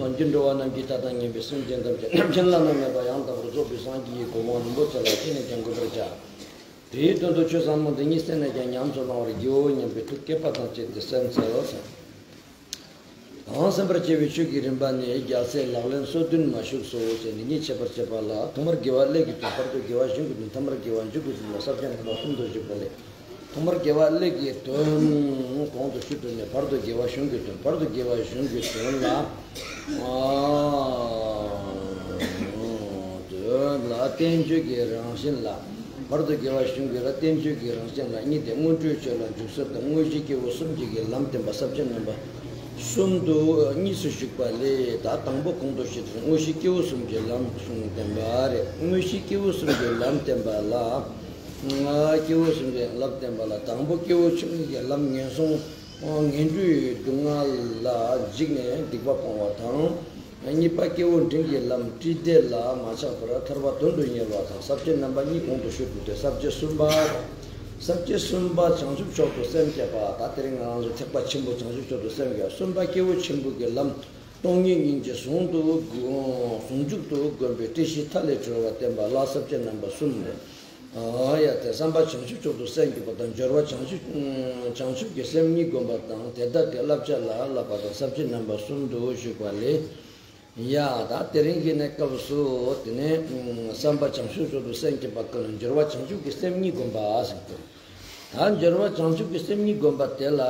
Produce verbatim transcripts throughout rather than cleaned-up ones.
མ་གྱུར་འགྲོ་བ་རྣམས་ཀྱི་མཐའ་དང་མཉམ་པའི་སེམས་ཅན་ཐམས་ཅད་རྣམ་མཁྱེན་བླ་ན་མེད་པ་ཡང་དག་པར་རྫོགས་པའི་སངས་རྒྱས་ཀྱི་གོ་འཕང་རིན་པོ་ཆེ་ལ་ཅི་ནས་ཀྱང་འགོད་པར་བྱ། དེའི་དོན་དུ་ཆོས་ཟབ་མོ་འདི་ཉིད་གསན་ནས་ཀྱང་ཉམས་སུ་བླང་བར་བགྱིའོ་སྙམ་པའི་ཐུགས་བསྐྱེད་པ་དང་བཅས་ཏེ་གསན་འཚལ་ལོ། གང་གསན་པར་བྱ་བའི་ཆོས་ཀྱི་རིམ་པ་ནི་རྒྱལ་སྲས་ལག་ལེན་སོ་བདུན་མ་བཞུགས་སོ་ཞེས་ནི་གཉིས་འཆད་པར་བྱེད་པ་ལ། ཐོག་མར་དགེ་བ་ཀླད་ཀྱི་དོན། བར་དུ་དགེ་བ་གཞུང་གི་དོན། ཐ་མར་དགེ་བ་འཇུག་པའི་དོན་ལ་ས་བཅད་རྣམ་པ་གསུམ་དུ་བཞུགས་པ་ལས། ཐོག་མར་དགེ་བ་ཀླད་ཀྱི་དོན་གོང་དུ་ཞུས་པ་ནས་བར་དུ་དགེ་བ་གཞུང་གི་དོན། བར་དུ་དགེ་བ་གཞུང་གི་དོན་ལ། དོན་ལ་བསྟན་བཅོས་ཀྱི་རང་བཞིན་ལ། བར་དུ་དགེ་བ་གཞུང་གི་ལ་བསྟན་བཅོས་ཀྱི་རང་བཞིན་ལ་གཉིས་ཏེ། སྔོན་འགྲོའི་ཆོས་ལ་འཇུག་ས་དང་། དངོས་གཞི་སྐྱེས་བུ་གསུམ་གྱི་གི་ལམ་བསྟན་པ། ས་བཅད་རྣམ་པ་གསུམ་དུ་གཉིས་སུ་བཞུགས་པ་ལས། ད་དང་པོ་གོང་དུ་ཞུས་པའི་དངོས་གཞི་སྐྱེས་བུ་གསུམ་གྱི་ལམ་བསྟན་པ་རེད། དངོས་གཞི་སྐྱེས་བུ་གསུམ་གྱི་ལམ་བསྟན་པ་ལ། སྐྱེས་བུ་གསུམ་གྱི་ལམ་བསྟན་པ་ལ་དང་པོ་སྐྱེས་བུ་ཆུང་ངུ་གི་ལམ་ངན་སོང་ངན་འགྲོའི་སྡུག་བསྔལ་ལ་འཇིགས་ནས་སྡིག་པ་སྤོང་བ་དང་། གཉིས་པ་སྐྱེས་བུ་འབྲིང་གི་ལམ་བཀྲེས་བདེ་ལ་མ་ཆགས་པར་ཐར་པ་དོན་དུ་གཉེར་བ་དང་། ས་བཅད་རྣམ་པ་གཉིས་གོང་དུ་ཞུས་པ་སྟེ། ས་བཅད་གསུམ་པ། ས་བཅད་གསུམ་པ་བྱང་ཆུབ་མཆོག་ཏུ་སེམས་བསྐྱེད་པ། ད་དེ་རིང་ང་རང་ཚོ་ཐེག་པ་ཆེན་པོ་བྱང་ཆུབ་མཆོག་ཏུ་སེམས་བསྐྱེད། གསུམ་པ་སྐྱེས་བུ་ཆེན་པོ་གི་ལམ། སྟོང་ཉིད་སྙིང་རྗེ་ཟུང་དུ་ཟུང་འཇུག་ཏུ་བསྒོམ་པའི་བཀྲ་ཤིས་མཐའ་ལས་གྲོལ་བ་བསྟན་པ་ལ་ས་བཅད་རྣམ་པ་གསུམ་ལས། ཡ་དེ་བསམ་པ་བྱང་ཆུབ་མཆོག་ཏུ་སེམས་བསྐྱེད་པ་དང་། སྦྱོར་བ་བྱང་ཆུབ་བྱང་ཆུབ་ཀྱི་སེམས་གཉིས་བསྒོམ་པ་དང་། དེ་དག་གི་བསླབ་བྱ་ལ་བསླབ་པ་དང་། ས་བཅད་རྣམ་པ་གསུམ་དུ་བཞུགས་པ་ལས། ཡ་ད་དེ་རིང་གི་གནས་སྐབས་སུ་དེ་ནས་བསམ་པ་བྱང་ཆུབ་མཆོག་ཏུ་སེམས་བསྐྱེད་པ་ཀུན་ལ་སྦྱོར་བ་བྱང་ཆུབ་ཀྱི་སེམས་གཉིས་བསྒོམ་པ་ཟེར་ཏེ། ད་སྦྱོར་བ་བྱང་ཆུབ་ཀྱི་སེམས་གཉིས་བསྒོམ་པ་དེ་ལ།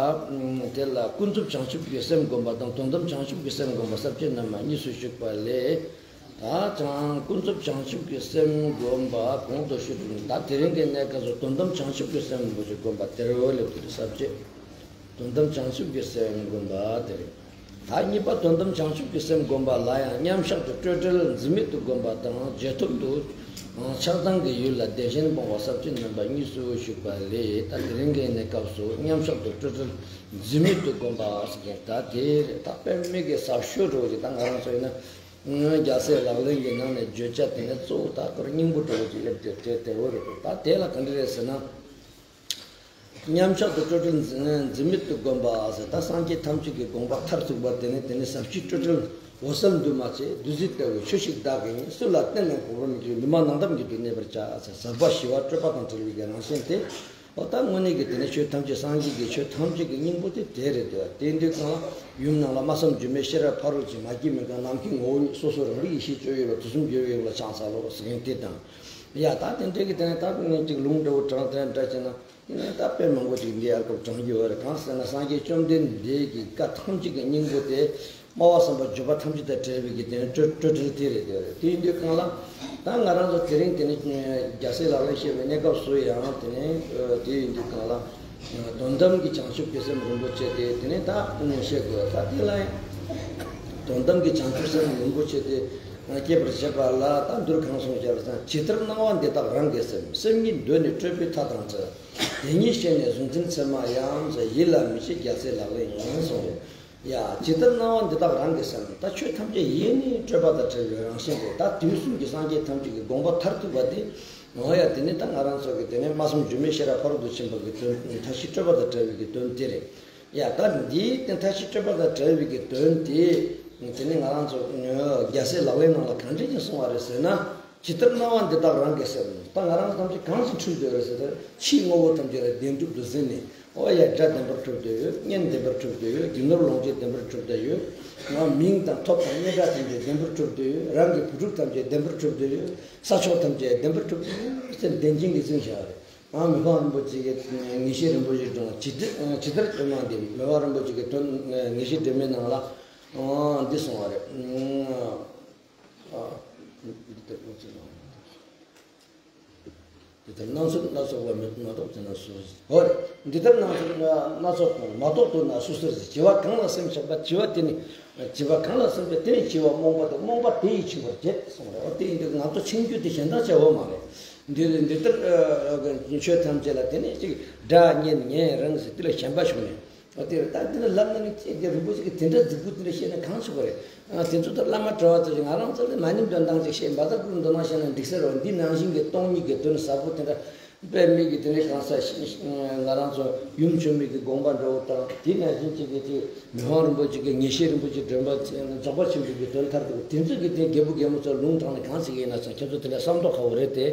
དེ་ལ་ཀུན་རྫོབ་བྱང་ཆུབ་ཀྱི་སེམས་བསྒོམ་པ་དང་། དོན་དམ་བྱང་ཆུབ་ཀྱི་སེམས་བསྒོམ་པ། ས་བཅད་རྣམ་པ་གཉིས་སུ་བཞུགས་པ་ལས། ད་ཀུན་རྫོབ་བྱང་ཆུབ་ཀྱི་སེམས་བསྒོམ་པ་གོང་དུ་ཞུས་པ་ནི། ད་དེ་རིང་གི་གནས་སྐབས་སུ་དོན་དམ་བྱང་ཆུབ་ཀྱི་སེམས་རིན་པོ་ཆེ་བསྒོམ་པ་དེར་འོས་ལེགས་ཏུ་ས་བཅད། དོན་དམ་བྱང་ཆུབ་ཀྱི་སེམས་བསྒོམ་པ་དེ་རེད། ད་གཉིས་པ་དོན་དམ་བྱང་ཆུབ་ཀྱི་སེམས་བསྒོམ་པ་ལ་ཡང་མཉམ་གཞག་ཏུ་སྤྲོས་བྲལ་འཛིན་མེད་དུ་བསྒོམ་པ་དང་། རྗེས་ཐོབ་ཏུ་ཆགས་སྡང་གི་ཡུལ་ལ་བདེ་ཞེན་སྤོང་བ། ས་བཅད་རྣམ་པ་གཉིས་སུ་བཞུགས་པ་ལས། ད་དེ་རིང་གི་གནས་སྐབས་སུ་མཉམ་གཞག་ཏུ་སྤྲོས་བྲལ་འཛིན་མེད་དུ་བསྒོམ་པ་ཟེར་མཁན་ད་དེ་རེད། ད་དཔེ་མི་སྲིད་ཟབ་ཤོས་འདྲ་བོ་ཅིག་ད་ང་རང་ཚོ་ཡིན་ན་རྒྱལ་སྲས་ལག་ལེན་གྱི་ནང་ནས་བརྗོད་བྱ་དེ་ནས་གཙོ་བོ་ད་ཁོ་རང་སྙིང་པོ་འདྲ་བོ་ཅིག་སླེབས་ཏེ་དེ་དེ་འོ་རེད། ད་དེ་ལ་ག་འདྲ་རེད་ཟེར་ན། མཉམ་གཞག་ཏུ་སྤྲོས་བྲལ་འཛིན་འཛིན་མེད་དུ་བསྒོམ་པ་ཟེར། ད་སངས་རྒྱས་ཐམས་ཅད་ཀྱི་དགོངས་པ་མཐར་ཐུག་པ་དེ་ནི། དེ་ནི་ཟབ་ཅིང་སྤྲོས་བྲལ་འོད་གསལ་འདུས་མ་བྱས། བདུད་རྩི་ལྟ་བུའི་ཆོས་ཤིག་བདག་གིས་ཉིད། སུ་ལ་བསྟན་ནས་གོ་བར་མི་འགྱུར། ལུས་མ་ནང་ལྟར་གྱི་དུ་གནས་པར་བྱ་ཟེར། ཟག་པ་ཞི་བ་སྤྲོས་པ་དང་བྲལ་བའི་གི་རང་བཞིན་ཏེ། འོ་ད་དངོས་གནས་ཀྱི་དེ་ནི་ཆོས་ཐམས་ཅད་སངས་རྒྱས་ཀྱི་ཆོས་ཐམས་ཅད་ཀྱི་སྙིང་པོ་དེ་དེ་རེད་དེ། དེ་དུས་གང་ལ་ཡུམ་ནང་ལ་སྨྲ་བསམ་སྒྱུ་མའི་ཤེས་རབ་ཕ་རོལ་ཕྱིན། མ་སྐྱེས་མི་རྒ་ནམ་མཁའི་ངོ་བོ་ཉིད། སོ་སོ་རང་རིག་ཡེ་ཤེས་སྤྱོད་ཡུལ་ལ། དུས་གསུམ་འགྱུར་བའི་ཡུལ་ལ་ཕྱག་འཚལ་ལོ་ཟེར་མཁན་དེ་དང་། ཡ་ད་དེ་འདྲའི་གི་དེ་ནས་ད་ངས་ཅིག་ལུང་འདྲ་བོ་དྲངས་དེ་འདྲ་བྱས་ན། དེ་ནས་ད་དཔེ་མང་པོ་ཅིག་འདི་ཡར་སྐོར་དྲངས་རྒྱུ་ཡོད་རེད། གང་ཟེར་ན་སངས་རྒྱས་བཅོམ་ལྡན་འདས་ཀྱི་བཀའ་ཐམས་ཅད་ཀྱི་སྙིང་པོ་དེ། སྨྲ་བ་བསམ་པ་བརྗོད་པ་ཐམས་ཅད་དང་བྲལ་བའི་གི་དེ་ནས་སྤྲོས་སྤྲོས་བྲལ་དེ་རེད་དེ་རེད། དེ་ཡིན་དུས་གང་ལ་ད་ང་རང་ཚོ་དེ་རིང་དེ་ནས་རྒྱལ་སྲས་ལག་ལེན་བཤད་པའི་གནས་སྐབས་སུ་ཡང་དེ་ནས་དེ་ཡིན་དུས་གང་ལ་དོན་དམ་གྱི་བྱང་ཆུབ་ཀྱི་སེམས་རིན་པོ་ཆེ་དེ་དེ་ནས་ད་བཤད་དགོས། ད་དེ་ལ་ཡང་དོན་དམ་གྱི་བྱང་ཆུབ་སེམས་རིན་པོ་ཆེ་དེ་སྐྱེད་པར་བྱེད་པ་ལ་ད་མདོར་གང་གསུངས་བཞག་པ་ཟེར་ན། ཇི་ལྟར་སྣང་བ་འདི་དག་རང་གི་སེམས། སེམས་ཉིད་གདོད་ནས་སྤྲོས་པའི་མཐའ་དང་བྲལ། དེ་ཉིད་ཤེས་ནས་གཟུང་འཛིན་མཚན་མ་ཡང་། ཡིད་ལ་མི་བྱེད་རྒྱལ་སྲས་ལག་ལེན་ཡིན་གསུངས་པས། ཡ་ཇི་ལྟར་སྣང་བ་འདི་དག་རང་གི་སེམས། ད་ཆོས་ཐམས་ཅད་ཡེ་ནས་སྤྲོས་པ་དང་བྲལ་བའི་རང་བཞིན་རེད། ད་དུས་གསུམ་གྱི་སངས་རྒྱས་ཐམས་ཅད་ཀྱི་དགོངས་པ་མཐར་ཐུག་པ་དེ། འོ་ཡ་དེ་ནི་ད་ང་རང་ཚོ་གི་དེ་ནས་སྨྲ་བསམ་སྒྱུ་མའི་ཤེས་རབ་ཕ་རོལ་ཏུ་ཕྱིན་པ་གི་དོན། མཐའ་བཞི་སྤྲོས་པ་དང་བྲལ་བའི་གི་དོན་དེ་རེད། ཡ་ད་འདིའི་སྟེང་མཐའ་བཞི་སྤྲོས་པ་དང་བྲལ་བའི་གི་དོན་དེ། དེ་ནི་ང་རང་ཚོ་རྒྱལ་སྲས་ལག་ལེན་ནང་ལ་གང་འདྲ་ཞིག་གསུངས་པ་རེད་ཟེར་ན། ཇི་ལྟར་སྣང་བ་འདི་དག་རང་གི་སེམས། ད་ང་རང་ཐམས་ཅད་གང་ཞིག་འཁྲུལ་འདོད་རེད་ཟེར་ཏེ། ཕྱིའི་དངོས་པོ་ཐམས་ཅད་ལ་བདེན་གྲུབ་ཏུ་ཟིན་ནས། ཨོ་ཡ། དགྲ་བདེན་པར་གྲུབ་བསྡད་ཡོད། གཉེན་བདེན་པར་གྲུབ་བསྡད་ཡོད། རྒྱུ་ནོར་ལོངས་སྤྱོད་བདེན་པར་གྲུབ་བསྡད་ཡོད། ང་མིང་དང་ཐོབ་དང་སྙན་གྲགས་ཐམས་ཅད་བདེན་པར་གྲུབ་བསྡད་ཡོད། རང་གི་བུ་ཕྲུག་ཐམས་ཅད་བདེན་པར་གྲུབ་བསྡད་ཡོད། ས་ཕྱོགས་ཐམས་ཅད་བདེན་པར་གྲུབ་བསྡད་ཡོད་ཟེར་བདེན་ཅིང་གིས་གསུངས་བཞག་རེད། ཨ། མི་ཕམ་རིན་པོ་ཆེ་གི་ངེས་ཤེས་རིན་པོ་ཆེའི་སྒྲོན་མ་ཇི་ལྟར་ཇི་ལྟར་བསྟན་པ་འདི་མི་ཕམ་རིན་པོ་ཆེ་གི་དོན་ངེས་ཤེས་སྒྲོན་མའི་ནང་ལ། ཨ། འདི་གསུངས་པ་རེད། ཨ། འདི་ལྟར་སྣ་ཚོགས་སྣ་ཚོགས་པ་མི་མ་གཏོགས་དེ་ན་སུ། ཧོ་རེད། འདི་ལྟར་སྣ་ཚོགས་སྣ་ཚོགས་མ་གཏོགས་དུ་ན་སུ་ཟེར། བྱིས་པ་གང་ལ་སེམས་ཆགས་པ། བྱིས་པ་དེ་ནི། བྱིས་པ་གང་ལ་སེམས་ཆགས་དེ་ནི་བྱིས་པ་རྨོངས་པ་དང་། རྨོངས་པ་དེ་ཡིས་འཆིང་བར་བྱེད་གསུངས་རེད། འོ་དེ་ཡིན་དུས་ང་ཚོ་འཆིང་རྒྱུ་དེ་གཞན་དག་བྱ་བ་མ་རེད། འདི་འདི་ལྟར་ཆོས་ཐམས་ཅད་ལ་དེ་ནི་གཅིག་དགྲ་གཉེན་ཉེ་རིང་ཟེར་དེ་ལ་ཞེན་པ་ཞུགས་ནས། ཨ། དེ་ད་འདི་ལ་ལབ་ན་ནི་ཁྱེད་ཀྱི་རིན་པོ་ཆེ་གི་དེ་འདྲ་རྫིག་པོ་དེ་འདྲ་བཤད་ན་གང་ཆོག་གི་རེད། ཨ། དེ་ཚོ་ད་བླ་མ་གྲྭ་བ་ཚོ་ཞིག་ང་རང་ཚོ་ལ་མ་ཎི་འདོན་སྟངས་ཅིག་བཤད། བཛྲ་གུ་རུ་འདོན་སྟངས་བཤད་ན་འགྲིག་ས་རེད། འདི་ནང་བཞིན་གྱི་སྟོང་ཉིད་ཀྱི་དོན་ཟབ་པོ་དེ་འདྲ་དཔེ་མེད་ཀྱི་དེ་འདྲ་གང་ས་ང་རང་ཚོ་ཡུམ་ཆེན་མོའི་གི་དགོངས་པ་འདྲ་བོ་དང་། དེ་ནང་བཞིན་གཅིག་གི་ཅིག་མི་ཕམ་རིན་པོ་ཆེ་གི་ངེས་ཤེས་རིན་པོ་ཆེ་སྒྲོན་མ་རྫོགས་པ་ཆེན་པོའི་གི་དོན་མཐར་ཐུག་དེ་ཚོ་གི་དེ་རྒད་པོ་རྒད་མོ་ཚོ་ལུང་དྲངས་ནས་གང་ཟེར་གི་ཡིན་ན་ཚོ་ཁྱེད་ཚོ་དེ་འདྲ་བསམ་མདོག་ཁ་བོ་རེད་དེ།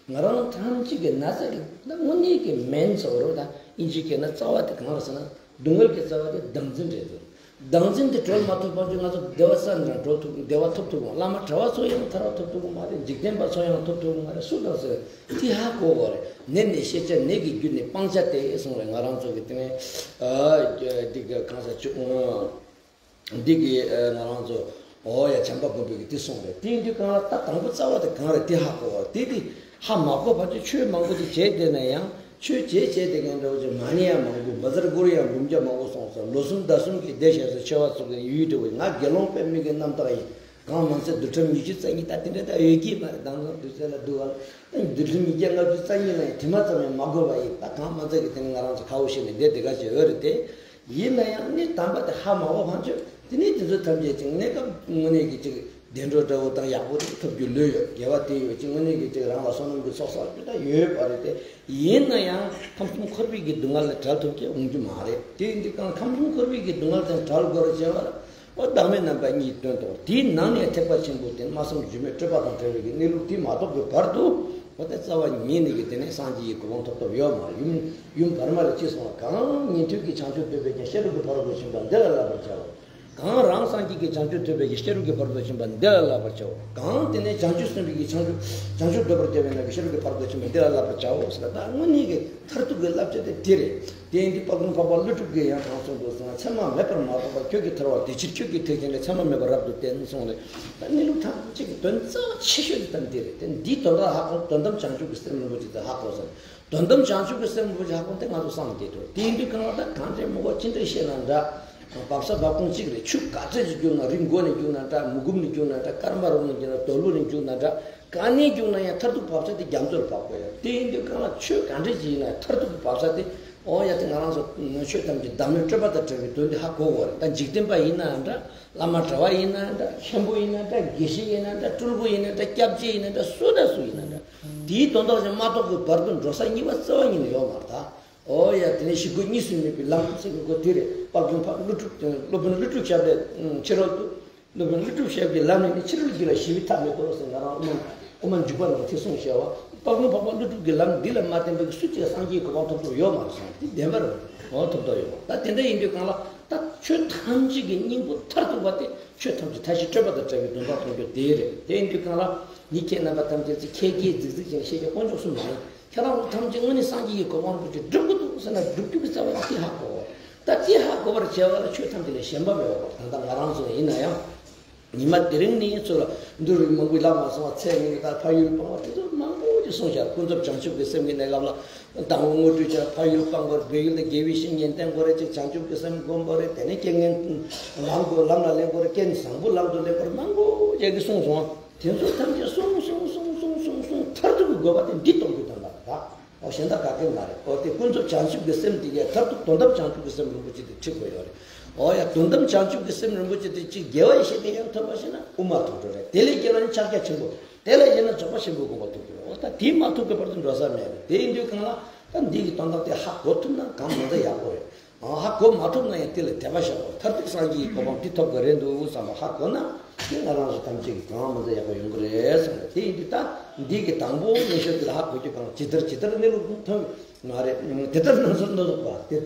ང་རང་ཐམས་ཅད་ཀྱི་ན་ཚ་གི་ད་དངོས་གནས་ཀྱི་མེན་ཟེར་བ་རེད། ད་ཨིན་ཇི་སྐད་ན་རྩ་བ་དེ་གང་རེད་ཟེར་ན། སྡུག་བསྔལ་གྱི་རྩ་བ་དེ་བདག་འཛིན་རེད་འདུག་བདག་འཛིན་དེ་གྲོལ་མ་ཐུབ་བར་དུ་ང་ཚོ་བདེ་བ་ས་འདྲ་གྲོལ་ཐུབ། བདེ་བ་ཐོབ་ཐུབ་ཀྱི་མ་རེད། བླ་མ་གྲྭ་བ་ཚོ་ཡང་ཐར་བ་ཐོབ་ཐུབ་ཀྱི་མ་རེད། འཇིག་རྟེན་པ་ཚོ་ཡང་ཐོབ་ཐུབ་ཀྱི་མ་རེད། སུ་དང་སུ། ནད་ནི་ཤེས་བྱ་ནད་ཀྱི་རྒྱུ་ནི། སྤང་བྱ་སྟེ་གསུངས་རེད། ང་རང་ཚོ་གི་དེ་ནས་འདི་གི་གང་ཟེར་ཆུ། འདི་གི་ང་རང་ཚོ། འོ་ཡ། བྱམས་པ་མགོན་པོས་ཀྱི་དེ་གསུངས་རེད། དེ་ཡིན་དུས་གང་ལ་ད་དང་པོ་རྩ་བ་དེ་གང་རེད་དེ་ཧ་གོ་བ་དེ། དེ་ཧ་མ་གོ་བར་དུ་ཆོས་མང་པོ་དེ་བྱས་བསྡད་ན་ཡང་། ཆོས་བྱས་བྱས་བསྡད་མཁན་འདྲ་བོ་ཅིག་མ་ཎི་ཡང་མང་པོ། བཛྲ་གུ་རུ་ཡང་འབུམ་བརྒྱ་མང་པོ་སོང་ཙང་། ལོ་གསུམ་ཟླ་གསུམ་གྱི་བསྡད་བཞག་ས་ཆེ་བ་ཚོ་གི་ཡུལ་དེ་བོ། ང་དགེ་སློང་དཔེ་མི་སྲིད་རྣམ་དག་ཡིན། གང་མ་ཚད་འདུལ་ཁྲིམས་ཉི་ཤུ་རྩ་གཉིས་ད་དེ་འདྲ་ད་ཡོད་ཀྱི་མ་རེད། དེང་སང་དུས་ཚོད་ལ་འདུག་བ། འདུལ་ཁྲིམས་ཉིས་བརྒྱ་ལྔ་བཅུ་རྩ་གཉིས་ལ་ཡང་དེ་མ་ཙམ་ཡང་མ་གོ་བ་ཡིན། ད་གང་མ་ཚད་ཀྱི་དེ་ནི་ང་རང་ཚོ་ཁ་བོ་ཤེས་ནས་བསྡད་དེ་ག་བྱེད་འོས་རེད་དེ། ཡིན་ན་ཡང་གནས་དམ་པ་དེ་ཧ་མ་གོ་བ་ཕན་ཆོད། དེ་ནས་དེ་ཚོ་ཐམས་ཅད་ཅིག་གནས་སྐབས་དངོས་གནས་ཀྱི་ཅིག་བདེ་འགྲོ་འདྲ་བོ་དང་ཡག་པོ་ཐོབ་རྒྱུ་ལོས་ཡོད། དགེ་བ་དེ་ཡོད་ཅིག་དངོས་གནས་ཀྱི་ཅིག་རང་ལ་བསོད་ནམས་ཀྱི་ཚོགས་བསགས་རྒྱུ་ད་ཡོད་པ་རེད་དེ། ཡིན་ན་ཡང་ཁམས་གསུམ་འཁོར་བའི་གི་སྡུག་བསྔལ་ལས་བྲལ་ཐུབ་ཀྱི་འོང་རྒྱུ་མ་རེད། དེ་ཡིན་དུས་གང་ཁམས་གསུམ་འཁོར་བའི་གི་སྡུག་བསྔལ་དང་བྲལ་དགོས་རེད་ཅེས་པ་ལ། ཨོ། བདག་མེད་རྣམ་པ་གཉིས་སྟོན་ཏོ། དེའི་ནང་ནས་ཐེག་པ་ཆེན་པོ་དེ་སྨྲ་བསམ་བརྗོད་མེད་སྤྲོས་པ་དང་བྲལ་བའི་གི་གནས་ལུགས་དེ་མ་རྟོགས་པའི་བར་དུ། ཨོ། དེ་རྩ་བ་ཉིད་ནས་ཀྱི་དེ་ནས་སངས་རྒྱས་ཀྱི་གོ་འཕང་ཐོབ་ཐབས་ཡོད་མ་རེད། ཡུམ་ཡུམ་བར་མ་ལ་ཅི་གསུངས་པ། གང་ཉན་ཐོས་ཀྱི་བྱང་ཆུབ་ཐོབ་པའི་ཀྱང་། བཤད་སྒྲུབ་ཀྱི་ཕ་རོལ་ཏུ་ཕྱིན་པ་འདི་ལ་བསླབ་པར་བྱའོ། གང་རང་སངས་རྒྱས་ཀྱི་བྱང་ཆུབ་ཐོབ་པའི་ཀྱང་། བཤད་སྒྲུབ་ཀྱི་ཕ་རོལ་ཏུ་ཕྱིན་པ་འདི་ལ་བསླབ་པར་བྱའོ། གང་དེ་ནས་བྱང་ཆུབ་སེམས་དཔའི་ཀྱི་བྱང་ཆུབ་བྱང་ཆུབ་འདོད་པར་བྱ་བས་ན། བཤད་སྒྲུབ་ཀྱི་ཕ་རོལ་ཏུ་ཕྱིན་པ་འདི་ལ་བསླབ་པར་བྱའོ་ཟེར། ད་དངོས་གནས་ཀྱི་མཐར་ཐུག་གི་བསླབ་བྱ་དེ་དེ་རེད། དེ་ཡིན་དུས་དཔལ་མགོན་འཕགས་པ་ཀླུ་སྒྲུབ་ཀྱིས་ཡང་གང་གསུངས་འདུག་ཟེར་ན། མཚན་མ་མེད་པར་མ་རྟོགས་པར། ཁྱོད་ཀྱིས་ཐར་བ་དེ་ཕྱིར། ཁྱོད་ཀྱིས་ཐེག་ཆེན་ལས། མཚན་མ་མེད་པར་རབ་ཏུ་བསྟན་གསུངས་ནས། ད་གནས་ལུགས་ཐམས་ཅད་ཀྱི་དོན་རྩ་བ་ཆེ་ཤོས་དེ་ད་འདི་རེད། དེ་འདིའི་དོན་དག་ཧ་གོ། དོན་དམ་བྱང་ཆུབ་ཀྱི་སེམས་རིན་པོ་ཆེ་དེ་ཧ་གོ་ཟེར། དོན་དམ་བྱང་ཆུབ་ཀྱི་སེམས་རིན་པོ་ཆེ་ཧ་གོ་དེ་ང་ཚོ་སངས་རྒྱས་ཐུབ། དེ་ཡིན་དུས་གང་ལ་ད་གང་འདྲའི་མི་གོ་ཅི་འདྲའི་ཤེས་ན་འདྲ། བབས་ས་བབས་ཁུངས་གཅིག་རེད། ཆུ་ག་ཚོད་ཅིག་རྒྱུག་ན། རི་མགོ་ནས་རྒྱུག་ན་འདྲ། མུ་གུམ་ནས་རྒྱུག་ན་འདྲ། སྐར་མ་རོ་ནས་རྒྱུག་ན། དོལ་པོ་ནས་རྒྱུག་ན་འདྲ། ག་ནས་རྒྱུག་ན་ཡང་མཐར་ཐུག་བབས་ས་དེ་རྒྱ་མཚོར་བབས་དགོས་ཡ། དེ་ཡིན་དུས་གང་ལ་ཆོས་ག་འདྲ་ཅིག་ཡིན་ན་མཐར་ཐུག་བབས་ས་དེ། ཨོ་ཡ། དེ་ང་རང་ཚོ་ཆོས་ཐམས་ཅད་བདག་མེད་སྤྲོས་པ་དང་བྲལ་བའི་དོན་དེ་ཧ་གོ་དགོས་རེད། ད་འཇིག་རྟེན་པ་ཡིན་ན་འདྲ། བླ་མ་གྲྭ་བ་ཡིན་ན་འདྲ། མཁན་པོ་ཡིན་ན་འདྲ། དགེ་བཤེས་ཡིན་ན་འདྲ། སྤྲུལ་སྐུ་ཡིན་ན་འདྲ། སྐྱབས་རྗེ་ཡིན་ན་འདྲ། སུ་དང་སུ་ཡིན་ན་འདྲ། དེའི་དོན་དག་ཅིག་མ་རྟོགས་པའི་བར་དུ་འགྲོ་ས་གཉིས་པ་རྩ་བ་ཉིད་ནས་ཡོད་མ་རེད་ད། ཨོ་ཡ། དེ་ནས་ཞི་རྒོལ་གཉིས་སུ་མེད་པའི་ལམ་ཟེར་གྱི་སྒོ་དེ་རེད། དཔལ་མགོན་འཕགས་པ་ཀླུ་སྒྲུབ། སློབ་དཔོན་ཀླུ་སྒྲུབ་ཞབས་ལས་ཕྱི་རོལ་དུ། སློབ་དཔོན་ཀླུ་སྒྲུབ་ཞབས་ཀྱི་ལམ་ནི་ཕྱི་རོལ་གྱི་ལ་ཞི་བའི་མཐའ་མེད་དོ་ཟེར། ང་རང་དབུ་མ་དབུ་མ་འཇུག་པ་ནང་དེ་གསུངས་བཞག་པ། དཔལ་མགོན་འཕགས་པ་ཀླུ་སྒྲུབ་ཀྱི་ལམ་འདི་ལ་མ་བརྟེན་པའི་སུ་གཅིག་སངས་རྒྱས་གོ་འཕང་ཐོབ་ཐུབ་ཡོད་མ་རེད་གསུངས། དེ་བདེན་པ་རེད། འོ། ཐོབ་ཐབས་ཡོད་པ། ད་དེ་འདྲ་ཡིན་དུས་གང་ལ་ད་ཆོས་ཐམས་ཅད་ཀྱི་སྙིང་པོ་མཐར་ཐུག་པ་དེ་ཆོས་ཐམས་ཅད་མཐའ་བཞི་སྤྲོས་པ་དང་བྲལ་བའི་དོན་དག་མཐོང་རྒྱུ་དེ་རེད། དེ་ཡིན་དུས་གང་ལ་ངས་ཁྱེད་རྣམ་པ་ཐམས་ཅད་ཀྱིས་ཁྱེད་ཀྱིས་རྫིག་རྫིག་ཅིག་བཤད་རྒྱུ་དཀོན་མཆོག་གསུམ་མ་ཡིན། ཁྱེད་རང་ཚོ་ཐམས་ཅད་དངོས་གནས་སངས་རྒྱས་ཀྱི་གོ་འཕང་རིན་པོ་ཆེ་སྒྲུབ་ཀྱི་འདུག་ཟེར་ན། སྒྲུབ་རྒྱུ་གི་རྩ་བ་ཡང་དེ་ཧ་གོ་བ། ད་དེ་ཧ་གོ་བར་བྱ་བ་ལ་ཆོས་ཐམས་ཅད་ལས་ཞེན་པ་མེད་པ། ད་ལྟ་ང་རང་ཚོ་ཡིན་ན་ཡང་། ཉི་མ་དེ་རིང་ནས་ཚུར་འདུལ་བའི་མང་པོའི་ལམ་ལ་སོང་བ། ཚེ་ངན་ད་ཕ་ཡུལ་སྤངས་པ་དེ་ཚོ་མང་པོ་ཅིག་གསུངས་བཞག་ཀུན་རྫོབ་བྱང་ཆུབ་ཀྱི་སེམས་ཀྱི་གནས་སྐབས་ལ། དང་པོ་དངོས་གྲུབ་ཀྱང་ཕ་ཡུལ་སྤངས་དགོས་རེད། བོད་ཡུལ་ལ་དགེ་བའི་བཤེས་གཉེན་བསྟེན་དགོས་རེད། ཅིག་བྱང་ཆུབ་ཀྱི་སེམས་སྒོམ་དགོས་རེད། དེ་ནས་རྐྱེན་ངན་ལམ་དགོས། ལམ་ལ་ལེན་དགོས་རེད། རྐྱེན་བཟང་པོ་ལམ་དུ་ལེན་དགོས་རེད། མང་པོ་ཅིག་གིས་གསུངས་སོང་བ། དེ་ཚོ་ཐམས་ཅད་གསུངས་གསུངས་གསུངས་གསུངས་གསུངས་གསུངས། མཐར་ཐུག་གི་དགོས་པ་དེ་འདི་རྟོགས་རྒྱུ་དང་འདྲ་བ་ད། ཨོ། གཞན་དག་ག་གེ་མ་རེད། ཨོ། དེ་ཀུན་རྫོབ་བྱང་ཆུབ་ཀྱི་སེམས་དེ་གས་མཐར་ཐུག་དོན་དམ་བྱང་ཆུབ་ཀྱི་སེམས་རིན་པོ་ཆེ་དེ་ཁྲིད་དགོས་ཡོད་རེད། ཨོ་ཡ། དོན་དམ་བྱང་ཆུབ་ཀྱི་སེམས་རིན་པོ་ཆེ་དེ་གཅིག་དགེ་བ་ཡེ་ཤེས་དེ་ཡང་ཐོབ་པ་ཞིག་ན་དབུ་མ་དོན་གྲུབ་རེད། དེ་ལས་སྐྱེས་པ་ནི་ཕྱག་རྒྱ་ཆེན་པོ། དེ་ལས་སྐྱེས་ན་རྫོགས་པ་ཆེན་པོའི་གོ་འཕང་ཐོབ་ཀྱི་རེད། ཨོ། ད་དེ་མ་ཐོབ་པའི་བར་དུ་འགྲོ་ས་མེད་རེད། དེ་ཡིན་དུས་གང་ལ་ད་འདི་གི་དོན་དག་དེ་ཧ་གོ་ཐུབ་ན་གང་མ་ཚད་ཡག་པོ་རེད། ཨ། ཧ་གོ་མ་ཐུབ་ན་ཡང་དེ་ལ་དད་པ་བཞག་པ། མཐར་ཐུག་སངས་རྒྱས་ཀྱི་གོ་འཕང་འདི་ཐོབ་དགོས་རེད་འདུག་བསམ་པ་ཧ་གོ་ན། དེ་ང་རང་ཚོ་ཐམས་ཅད་ཀྱི་གང་མི་ཚེ་ཡག་པོ་ཡོང་གི་རེད་བསམ་རེད། དེ་ཡིན་དུས་ད་འདི་གི་དང་པོ་ངེས་ཤོས་དེ་ལ་ཧ་གོ་རྒྱུ་གང་ཇི་ལྟར་ཇི་ལྟར་གནས་ལུགས་མཐོང་མ་རེད། དེ་ལྟར་སྣང་ཚུལ་སྣ་ཚོགས་པ་དེ།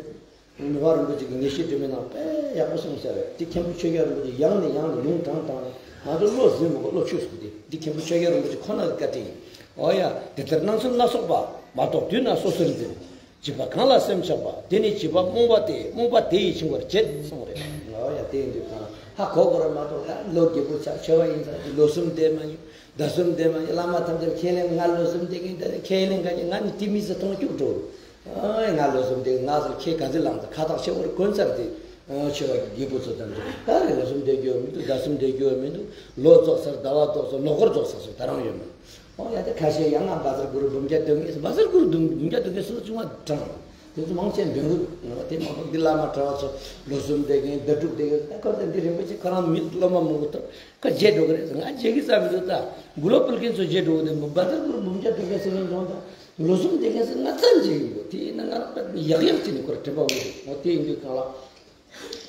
མི་ཕམ་རིན་པོ་ཆེ་གི་ངེས་ཤེས་དྲི་མེད་ནང་དཔེ་ཡག་པོ་གསུངས་བཞག་རེད། དེ་མཁན་པོ་ཆོས་རྒྱལ་རིན་པོ་ཆེ་ཡང་ནས་ཡང་ནས་ལུང་དྲངས་དྲངས་ནས་ང་ཚོ་བློ་ཟིན་མི་དགོས། བློ་ཆོས་སུ་དེ་འདི་མཁན་པོ་ཆོས་རྒྱལ་རིན་པོ་ཆེ་ཁོ་ན་གི་བཀའ་དྲིན་ཡིན། ཨོ་ཡ། དེ་ལྟར་སྣང་ཚུལ་སྣ་ཚོགས་པ། མ་རྟོགས་དུས་ན་སོ་སོར་འཛིན། བྱིས་པ་གང་ལ་སེམས་ཆགས་པ། དེ་ནི་བྱིས་པ་རྨོངས་པ་སྟེ། རྨོངས་པ་དེ་ཡིས་འཆིང་བར་བྱེད་གསུངས་རེད། ཨོ་ཡ། དེ་ཡིན་དུས་གང་ཧ་གོ་དགོས་རེད་མ་གཏོགས་ད་ལོ་རྒས་པོ་ཆགས་ཆེ་བ་ཡིན་ཙང་ལོ་གསུམ་བསྡད་མ་ཡོང་། ཟླ་གསུམ་བསྡད་མ་ཡོང་། བླ་མ་ཐམས་ཅད་ཁས་ལེན། ང་ལོ་གསུམ་བསྡད་ཀྱིན་ད་ཁས་ལེན་ག་ནི་ང་ནི་དེ་མི་ཚེ་ཐུང་སྐྱུག་འགྲོ། ཨ་ང་ལོ་གསུམ་དེ་ང་ཚོ་ཁྱེད་ག་ཚོད་ལངས་ཚར་ཁ་ཐག་ཆེ་བོར་གོན་ཚར་ཏེ། ཨ་ཆེ་བ་རྒད་པོ་ཚོ་ཐམས་ཅད་ད་རེས་ལོ་གསུམ་བསྡད་རྒྱུ་མི་འདུག་ཟླ་གསུམ་བསྡད་རྒྱུ་མི་འདུག་ལོ་རྫོགས་ཚར། ཟླ་བ་རྫོགས་ཚར། ལོ་འཁོར་རྫོགས་ཚར་སོང་ད་རང་ཡོད་མ། ཨོ་ཡ་དེ་ཁ་ཤས་ཡང་ང་བཛྲ་གུ་རུ་འབུམ་རྒྱ་སྟོན་གྱིན་བཛྲ་གུ་རུ་འབུམ་རྒྱ་སྟོན་གྱིན་སུ་བྱུང་བ་དྲང་། དེ་ཚོ་མང་ཆེ་འདོན་གི་དེ་མང་པོ་འདི་བླ་མ་གྲྭ་བ་ཚོ་ལོ་གསུམ་བསྡད་མཁན་ཟླ་དྲུག་བསྡད་མཁན་ད་ཁོ་ཚོ་འདི་རིན་པོ་ཆེ་ཁོ་རང་མི་སློབ་མ་མང་པོ་ཐོབ་ཁོ་བརྗེད་འགྲོ་གི་རེད། ང་བརྗེད་གི་རྩ་མི་འདུག་ད་མགོ་ལོག་ཕུལ་མཁན་ཚོ་བརྗེད་འགྲོ་གི་འདུག་བཛྲ་གུ་རུ་འབུམ་རྒྱ་སྟོན་མཁན་ཟེར་མཁན་ཚོ་ད། ལོ་གསུམ་བསྡད་མཁན་ཚོ་ང་ཙམ་ཅིག་ཡིན་པོ་དེ་ཡིན་ན་ང་རང་ད་ཡག་ཡག་བྱས་ནས་ཁོ་ར་དྲན་པ་འོང་འདུག་འོ་དེ་ཡིན་དུས་གང་ལ།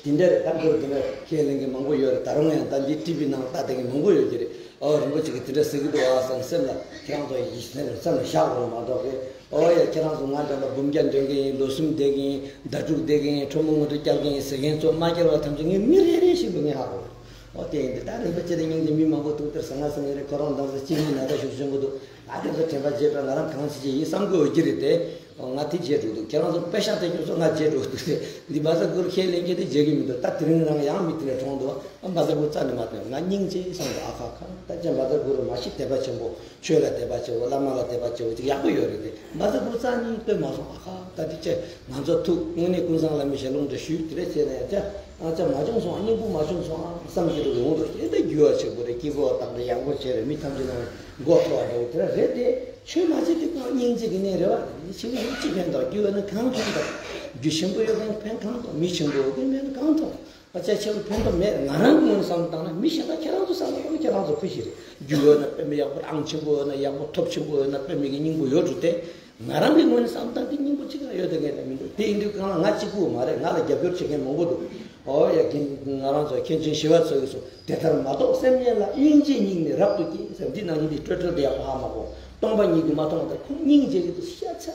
དེ་འདྲ་རེད། ད་འདིར་དེ་འདྲ་ཁས་ལེན་མཁན་མང་པོ་ཡོད་རེད། ད་རུང་ཡང་ད་འདི་ཊི་བི་ནང་ལྟ་བསྡད་མཁན་མང་པོ་ཡོད་ཀྱི་རེད། ཨོ་རིན་པོ་ཆེ་གིས་དེ་འདྲ་ཟེར་གི་འདུག་ཨ་བསམ་སེམས་ལ་ཁྱེད་རང་ཚོ་ཡིད་སེམས་ལ་བསམ་ལ་བཞག་དགོས་མ་གཏོགས་གི་ཨོ་ཡ་ཁྱེད་རང་ཚོ་ང་འདྲ་ལ་འབུམ་རྒྱ་འདོན་མཁན་ཡིན། ལོ་གསུམ་བསྡད་མཁན་ཡིན། ཟླ་དྲུག་བསྡད་མཁན་ཡིན། ཁྲོ་མོ་ངོ་སྤྲོད་རྒྱག་མཁན་ཡིན་ཟེར་མཁན་ཚོ་མ་སྐྱེལ་བ་ཐམས་ཅད་ངས་མི་རེ་རེ་བཞིན་དུ་ངས་ཧ་གོ། ཨོ་དེ་ཡིན་དུས་ད་རིན་པོ་ཆེ་དང་སྙིང་རྗེ་མི་མང་པོ་འདུག་དེར་ཟ་ང་ཟ་ངེས་རེད། ཁོ་རང་འདང་ཟེར་གཅིག་གཉིས་ན་ད་ཞུགས་བྱུང་གི་འདུག་ང་དེ་ཚོ་དྲན་པ་བརྗེད་པ་ང་རང་གང་བྱེད་ཀྱི་ཡིན་བསམ་དགོས་ཀྱི་རེད་དེ། ང་དེ་བརྗེད་འགྲོ་འདུག་ཁྱེད་རང་ཚོ་པེ་ཤག་དེ་ཁྱོད་ཚོ་ང་བརྗེད་འགྲོ་འདུག་སྟེ། འདི་བཛྲ་གུ་རུ་ཁས་ལེན་མཁན་དེ་བརྗེད་ཀྱི་མི་འདུག་ད་དེ་རིང་རང་ཡང་མི་དེ་འདྲ་གྲོངས་འདུག་ཨ་བཛྲ་གུ་རུ་རྩ་ནས་མ་བཏོན། ང་སྙིང་རྗེ་བསམ་འདུག་ཨ་ཁ་ཁ། ད་ཅང་བཛྲ་གུ་རུ་མ་གཞི་དད་པ་ཆེན་པོ། ཆོས་ལ་དད་པ་ཆེ་བོ། བླ་མ་ལ་དད་པ་ཆེ་བོ་ཅིག་ཡག་པོ་ཡོད་རེད་དེ། བཛྲ་གུ་རུ་རྩ་ནས་བཏོན་མ་སོང་ཨ་ཁ། ད་དེ་ཅི་ང་ཚོ་ཐུགས་དངོས་གནས་ཀུན་བཟང་བླ་མའི་ཞལ་ལུང་དེ་ཞུས་དེ་རེད་བྱས་ན་ཡང་ཅི་ཨ་ཅག་མ་བྱུང་སོང་ཨ། སྙིང་པོ་མ་བྱུང་སོང་ཨ་བསམ་གྱི་འདུག་ཡོང་འདུག་དེ་ད་རྒྱུ་བ་ཆེ་བོ་རེད། སྐྱིད་པོ་བ་དང་དེ་ཡག་པོ་བྱས་རེད། མི་ཐམས་ཅད་ནང་མགོ་ཐོག་འགྲོ་དེ་ར་རེད་དེ། ཆོས་མ་བྱེད་དུས་ཀྱང་སྙིང་རྗེ་གི་གནས་རེད་བ། ཆེ་བོ་ཡོད་ཅི་ཕན་ཐོགས། རྒྱུ་ཡོད་ན་གང་ཕན་ཐོགས། རྒྱུ་ཆེན་པོ་ཡོད་མཁན་ཕན་གང་ཐོགས། མི་ཆེན་པོ་ཡོད་མཁན་ཕན་གང་ཐོགས། ཨ་ཅག་ཆེ་བོ་ཕན་ཐོགས་མེད། ང་རང་གི་ངོས་ནས་བསམ་བློ་བཏང་ན་མི་གཞན་དག་ཁྱེད་རང་ཚོ་བསམ་བློ་བཏང་ན་ཁྱེད་རང་ཚོ་ཁུ་ཤི་རེད། རྒྱུ་ཡོད་ན་དཔེ་མི་ཡག་པོ་ཨང་ཆེན་པོ་ཡོད་ན་ཡག་པོ་ཐོབ་ཆེན་པོ་ཡོད་ན་དཔེ་མི་གི་སྙིང་པོ་ཡོད་འགྲོ་དེ། ང་རང་གི་ངོས་ནས་བསམ་བཏང་དེ་སྙིང་པོ་གཅིག་ལ་ཡོད་དེ་ངས་ལ་མི་འདུག་དེ་ཡིན་དུས་གང་ལ་ང་གཅིག་པུ་མ་རེད། ང་ལ་རྒྱབ་སྐྱོར་བྱེད་མཁན་མང་པོ་འདུག་ཨོ་ཡ་ཁྱེད་ང་རང་ཚོ་མཁན་ཆེན་ཞི་བ་འཚོ་གིས་གསུངས། དེ་ལྟར་མ་རྟོགས་སེམས་ཅན་ལ། སྙིང་རྗེ་སྙིང་ནི་རབ་ཏུ་སྐྱེ་ཟེར། འདི་ནང་བཞིན་འདི་སྤྲོས་བྲལ་དུ་ཡག་པོ་ཧ་མ་གོ། སྟོང་པ་ཉིད་ཀྱིས་མ་མཐོང་བ་དང་ཁོང་སྙིང་རྗེ་གི་དུ་ཤ་ཚ།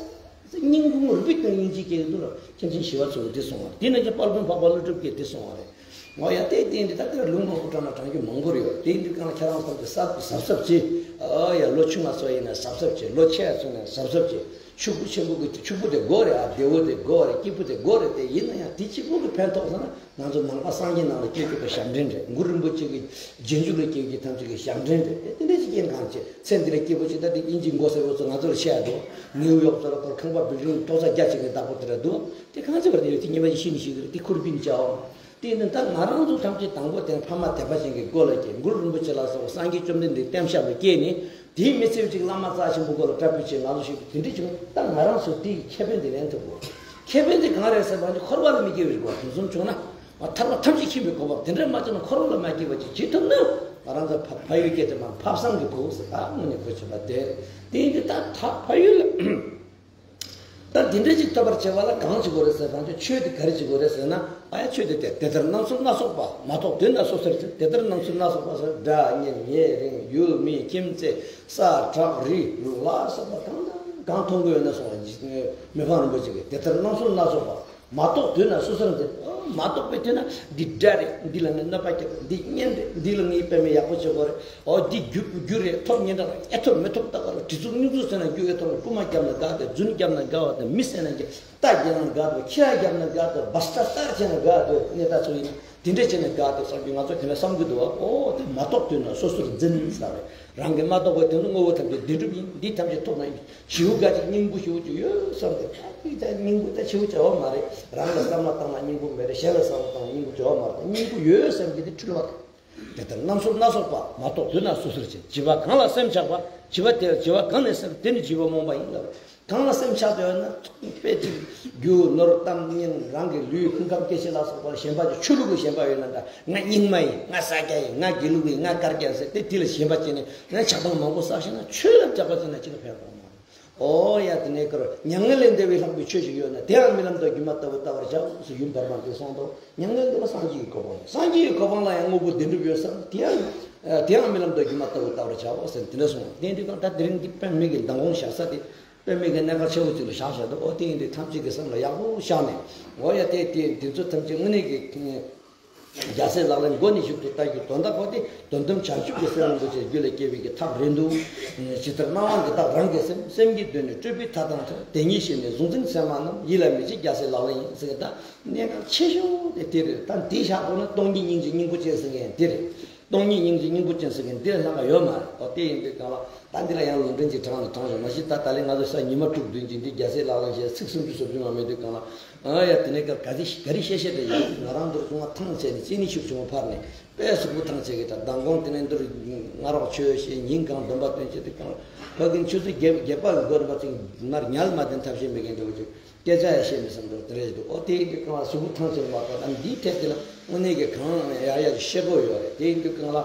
སྙིང་ཁུང་རུས་པའི་སྟེང་སྙིང་རྗེ་སྐྱེ་གི་འདུག་ལ། མཁན་ཆེན་ཞི་བ་འཚོ་གིས་འདི་གསུངས་པ་རེད། དེ་ནང་བཞིན་དཔལ་མགོན་འཕགས་པ་ཀླུ་སྒྲུབ་ཀྱིས་འདི་གསུངས་པ་རེད། ང་ཡང་བལྟས་བལྟས་འདི་ལྟར་ལུང་མང་པོ་དྲངས་ན་དྲངས་རྒྱུ་མང་པོ་རེད། དེ་འདི་གང་ཁྱེད་རང་ཚོ་འདི་གཟབ་གཟབ་གཟབ་བྱེད། ཨ་ཡ་ལོ་ཆུང་བ་ཚོ་ཡིན་ན་གཟབ་གཟབ་བྱེད། ལོ་ཆེ་བ་ཚོ་ཡིན་ན་གཟབ་གཟབ་བྱེད། ཕྱུག་པོ་ཆེན་པོ་གི་ཕྱུག་པོ་དེ་དགོས་རེད་ཨ། བདེ་བོ་དེ་དགོས་རེད། སྐྱིད་པོ་དེ་དགོས་རེད་དེ། ཡིན་ན་ཡང་དེ་གཅིག་པོ་གི་ཕན་ཐོགས་ཟེར་ན་ང་ཚོ་ནང་པ་སངས་རྒྱས་ནང་ལ་སྐྱེ་རྒྱུ་གི་ཞབས་འདྲེན་རེད། གུ་རུ་རིན་པོ་ཆེ་གི་རྗེས་འཇུག་ལ་སྐྱེ་རྒྱུ་ཐམས་ཅད་ཀྱི་ཞབས་འདྲེན་རེད་དེ། དེ་འདྲ་ཞིག་རྐྱེན་གང་བྱེད། ཚེ་འདི་ལ་སྐྱིད་པོ་ཅིག་ད་དེ་དབྱིན་ཇིའི་མགོ་སེར་པོ་ཚོ་ང་ཚོ་ལ་བཤད་འདུག་ནིའུ་ཡོག་ཚོ་ལ་ཁང་པ་བིལ་ཌིང་ཏོག་ཙམ་རྒྱ་ཆེ་གི་བདག་པོ་དེ་འདྲ་འདུག་དེ་གང་བྱེད་པར་དེ་ཡོད་དེ་ཉི་མ་ཞིག་ཤི་ནི་ཞིག་རེད། དེ་ཁུར་པིན་བྱའོ། དེ་ནི་ད་ང་རང་ཚོ་ཐམས་ཅད་དང་པོ་དེ་ཕ་མ་དད་པ་ཅན་གྱི་སྒོ་ལ་སྐྱེས། གུ་རུ་རིན་པོ་ཆེ་ལ་སོགས་སངས་རྒྱས་བཅོམ་ལྡན་འདས་བསྟེན་ཞབས་ལ་སྐྱེས་ནས། དེའི་མི་ཚེ་གཅིག་བླ་མ་རྩ་ཆེན་པོ་སྒོ་ལ་གྲྭ་པའི་ཆེད་ང་ཚོ་ཞིག་དེ་འདྲ་བྱུང་། ད་ང་རང་ཚོ་དེའི་ཁེ་ཕན་དེ་ལེན་ཐུབ་དགོས། ཁེ་ཕན་དེ་གང་རེད་ཟེར་བ་ནི་འཁོར་བ་ལ་མི་སྐྱེ་བའི་དགོས། དེ་གསུམ་བྱུང་ན་ཐར་པ་ཐམས་ཅད་མཁྱེན་པའི་གོ་འཕང་དེ་འདྲ་མ་བྱུང་ན་འཁོར་བ་ལ་མ་སྐྱེ་བ་ཅིག་བྱེད་ཐུབ་ན་ང་རང་ཚོ་ཕ་ཕ་ཡུལ་སྐྱེ་དེ་མ་ཕབ་བསམ་གྱི་གོ་ཟེར་ད་དངོས་གནས་གོ་ཆོད་པ་དེ་རེད། དེ་ཡིན་དུས་ད་ད་ཕ་ཡུལ་ལ། ད་འདི་འདྲ་ཅིག་ཐོབ་པར་བྱེད་པ་ལ་གང་བྱེད་དགོས་རེད་ཟེར་བ་ཅིག་ཆོས་དེ་ག་རེ་བྱེད་དགོས་རེད་ཟེར་ན། ཨ་ཡ་ཆོས་དེ་དེ་དེ་ལྟར་སྣང་ཚུལ་སྣ་ཚོགས་པ། མ་རྟོགས་དུས་ན་སོ་སོར་འཛིན། དེ་ལྟར་སྣང་ཚུལ་སྣ་ཚོགས་པ་ཟེར་སྒྲ་བརྙན་ཉེ་རིང་ཡུལ་མི་ཁྱིམ་མཚེས་ས་བྲག་རི་ལ་སོགས་པ་གང་དང་གང་མཐོང་གི་ཡོད་ན་སོང་བ། མི་ཕམ་རིན་པོ་ཆེ་གིས་དེ་ལྟར་སྣང་ཚུལ་སྣ་ཚོགས་པ། མ་རྟོགས་དུས་ན་སོ་སོར་འཛིན། མ་རྟོགས་པའི་དུས་ན་འདི་སྒྲ་རེད། འདི་ལ་ངས་གནོད་པ་བསྐྱལ། འདི་བརྙན་རེད། འདི་ལ་ངས་དཔེ་མེད་ཡག་པོ་བྱེད་དགོས་རེད། འོ་འདི་རྒྱུ་རྒྱུ་རེད། ཐོབ་སྙན་གྲགས་ལ་ཨེ་ཐོབ་མི་ཐོབ་ལྟ་དགོས་རེད། གྲི་ཚུགས་སྨྱུག་ཚུགས་ཟེར་ན་རྒྱུ་ཨེ་ཐོབ། རྐུ་མ་བརྒྱབ་ན་དགའ་སྟེ། རྫུན་བརྒྱབ་ན་དགའ་བ་དེ། མི་བསད་ན་དགའ་སྟེ། རྟ་བརྒྱབ་ན་དགའ་སྟེ། ཁྱི་ཡ་བརྒྱབ་ན་དགའ་སྟེ། བ་སྟ་སྟར་བྱས་ན་དགའ་སྟེ། གནས་ད་ཚོ་ཡིན་ན་དེ་འདྲ་བྱས་ན་དགའ་སྟེ་བསམ་རྒྱུ་ང་ཚོ་དེ་ལ་བསམ་གི་འདུག་བ། ཨོ་དེ་མ་རྟོགས་དུས་ན་སོ་སོར་འཛིན་ཟེར་བ་རེད། རང་གིས་མ་རྟོགས་པའི་དོན་དུ་དངོས་པོ་ཐམས་ཅད་བདེན་གྲུབ་ཡིན། འདི་ཐམས་ཅད་ཐོབ་ན་ཞེ་པོ་དགའ་ཅིག་སྙིང་པོ་ཞེ་པོ་ཅིག་ཡོད་བསམ་སྟེ། ཨ་ཀི་ད་སྙིང་པོ་ད་ཞེ་པོ་བྱ་བ་མ་རེད། རང་ལ་བསམ་བློ་བཏང་ན་སྙིང་པོ་མེད་རེད། གཞན་ལ་བསམ་བློ་བཏང་ན་སྙིང་པོ་བྱ་བ་མ་རེད། སྙིང་པོ་ཡོད་བསམ་གྱི་དེ་འཁྲུལ་བ་དང་། དེ་ལྟར་སྣང་ཚུལ་སྣ་ཚོགས་པ། མ་རྟོགས་དུས་ན་སོ་སོར་འཛིན། བྱིས་པ་གང་ལ་སེམས་ཆགས་པ། བྱིས་པ་དེ་བྱིས་པ་གང་ནས་སེམས་དེ་ནི་བྱིས་པ་རྨོངས་པ་ཡིན་ལ། གང་ལ་སེམས་ཆགས་ཡོད་ན་དཔེ་ཅིག་རྒྱུ་ནོར་གཏམ་སྙན་རང་གི་ལུས་ཁུངས་ཁམས་སྐྱེ་མཆེད་ལ་སོགས་པ་ལ་ཞེན་པ་ཅིག་ཆོས་ལུགས་ཀྱི་ཞེན་པ་ཡོད་ན་འདྲ། ང་རྙིང་མ་ཡིན། ང་ས་སྐྱ་ཡིན། ང་དགེ་ལུགས་ཡིན། ང་དཀར་རྒྱ་ཟེར་ཏེ་དེ་ལ་ཞེན་པ་བྱས་ནས་ང་ཆགས་སྡང་མང་པོ་བསགས་ཤེ་ན་ཆོས་ལ་སྐྱག་པ་བྱས་ན་ཅི་ལ་ཕན་ཐོགས་མ་རེད། ཨོ་ཡ། དེ་ནས་ཀར་མྱ་ངན་ལས་འདས་པའི་ལྷག་པའི་ཆོས་ཤིག་ཡོད་ན། དེའང་རྨི་ལམ་དང་སྒྱུ་མ་ལྟ་བུ་བལྟ་བར་བྱའོ་ཟེར་ཡུམ་བར་མ་གིས་གསུངས་ཏོ། མྱ་ངན་འདས་པ་སངས་རྒྱས་ཀྱི་གོ་འཕང་རེད། སངས་རྒྱས་ཀྱི་གོ་འཕང་ལ་ཡང་དངོས་པོ་བདེན་གྲུབ་ཡོད་ས་རེད། དེའང་དེའང་རྨི་ལམ་དང་སྒྱུ་མ་ལྟ་བུ་བལྟ་བར་བྱའོ་ཟེར་དེ་འདྲ་གསུངས། དེ་འདྲའི་སྐབས་ད་དེ་རིང་འདི་དཔེ་མི་གི་མདང་དགོང་བཞག་ས་དེ་དཔེ་མི་གི་གནད་འགག་ཆེ་བོ་ཅིག་ལ་བཞག་བཞག་འདུག་ཨོ་དེ་ཡིན་དུས་ཐམས་ཅད་ཀྱི་སེམས་ལ་ཡག་པོ་བཞག་ནས། ཨོ་ཡ། དེ་དེ་དེ་ཚོ་ཐམས་ཅད་དངོས་གནས་ཀྱི་རྒྱལ་སྲས་ལག་ལེན་མགོ་ནས་མཇུག་ཏུ་ལྟ་རྒྱུ་དོན་དག་ཁོ་དེ་དོན་དམ་བྱང་ཆུབ་ཀྱི་སེམས་རིན་པོ་ཆེ་རྒྱུད་ལ་སྐྱེ་བའི་གི་ཐབས་རེད་འདུག་ཇི་ལྟར་སྣང་བ་འདི་དག་རང་གི་སེམས། སེམས་ཀྱི་གདོད་ནས་སྤྲོས་པའི་མཐའ་དང་བྲལ། དེ་ཉིད་ཤེས་ནས་གཟུང་འཛིན་མཚན་མ་རྣམས། ཡིད་ལ་མི་བྱེད་རྒྱལ་སྲས་ལག་ལེན་ཡིན་ཟེར་གི། ད་གནད་འགག་ཆེ་ཤོས་དེ་དེ་རེད། ད་འདི་བཞག་དགོས་ན་སྟོང་ཉིད་སྙིང་རྗེ་སྙིང་པོ་ཅན་ཟེར་མཁན་དེ་རེད། སྟོང་ཉིད་སྙིང་རྗེ་སྙིང་པོ་ཅན་ཟེར་མཁན་འདི་ལས་ལྷག་ག་ཡོད་མ་རེད། ཨོ་དེ་ཡིན་དུས་གང་ལ་ད་འདི་ལ་ཡང་ལུང་འདྲེན་ཅིག་དྲངས་ནས་དྲངས་བཞག་མ་གཞི་ད་ད་ལན་ང་ཚོ་ས་ཉི་མ་དྲུག་བདུན་གྱི་འདི་རྒྱལ་སྲས་ལག་ལེན་བྱས་ཚིག་སུམ་ཅུ་སོ་བདུན་མ་མེད་དུས་གང་ལ། ཨ་ཡ། དེ་ནས་སྐབས་ག་རེ་ག་རེ་བཤད་བཤད་རེད་ཡིན། ང་རང་འདིར་ཆུང་བ་ཐང་ཆད་ནས་ཅི་ནས་ཤུགས་ཆུང་བ་ཕར་ནས་དཔེ་གཟུགས་པོ་ཐང་ཆད་ཀྱི་ད་མདང་དགོང་དེ་ནས་འདིར་སྔ་རོགས་ཆོས་བཤད། ཉིན་གང་སྡོམ་པ་སྟོན་བྱས་དུས་གང་ལ་ཕ་གི་ཆུ་ཚོད་བརྒྱད་བརྒྱད་པ་གི་འགོར་བ་ཅིག་མར་ཉལ་མ་བསྡད་ཐབས་ཤེས་མེད་མཁན་འདྲ་བོ་ཅིག་སྐད་ཆ་ཡང་བཤད་མི་བསམ་འགྲོ་དེ་རེད་འདུག་ཨོ་དེ་ཡིན་དུས་གང་ལ་གཟུགས་པོ་ཐང་ཆད་མ་གཏོགས་ད་འདིའི་ཐད་དེ་ལ་དངོས་གནས་ཀྱི་གང་ཡག་ཡག་ཅིག་བཤད་དགོས་ཡོད་རེད། དེ་ཡིན་དུས་གང་ལ།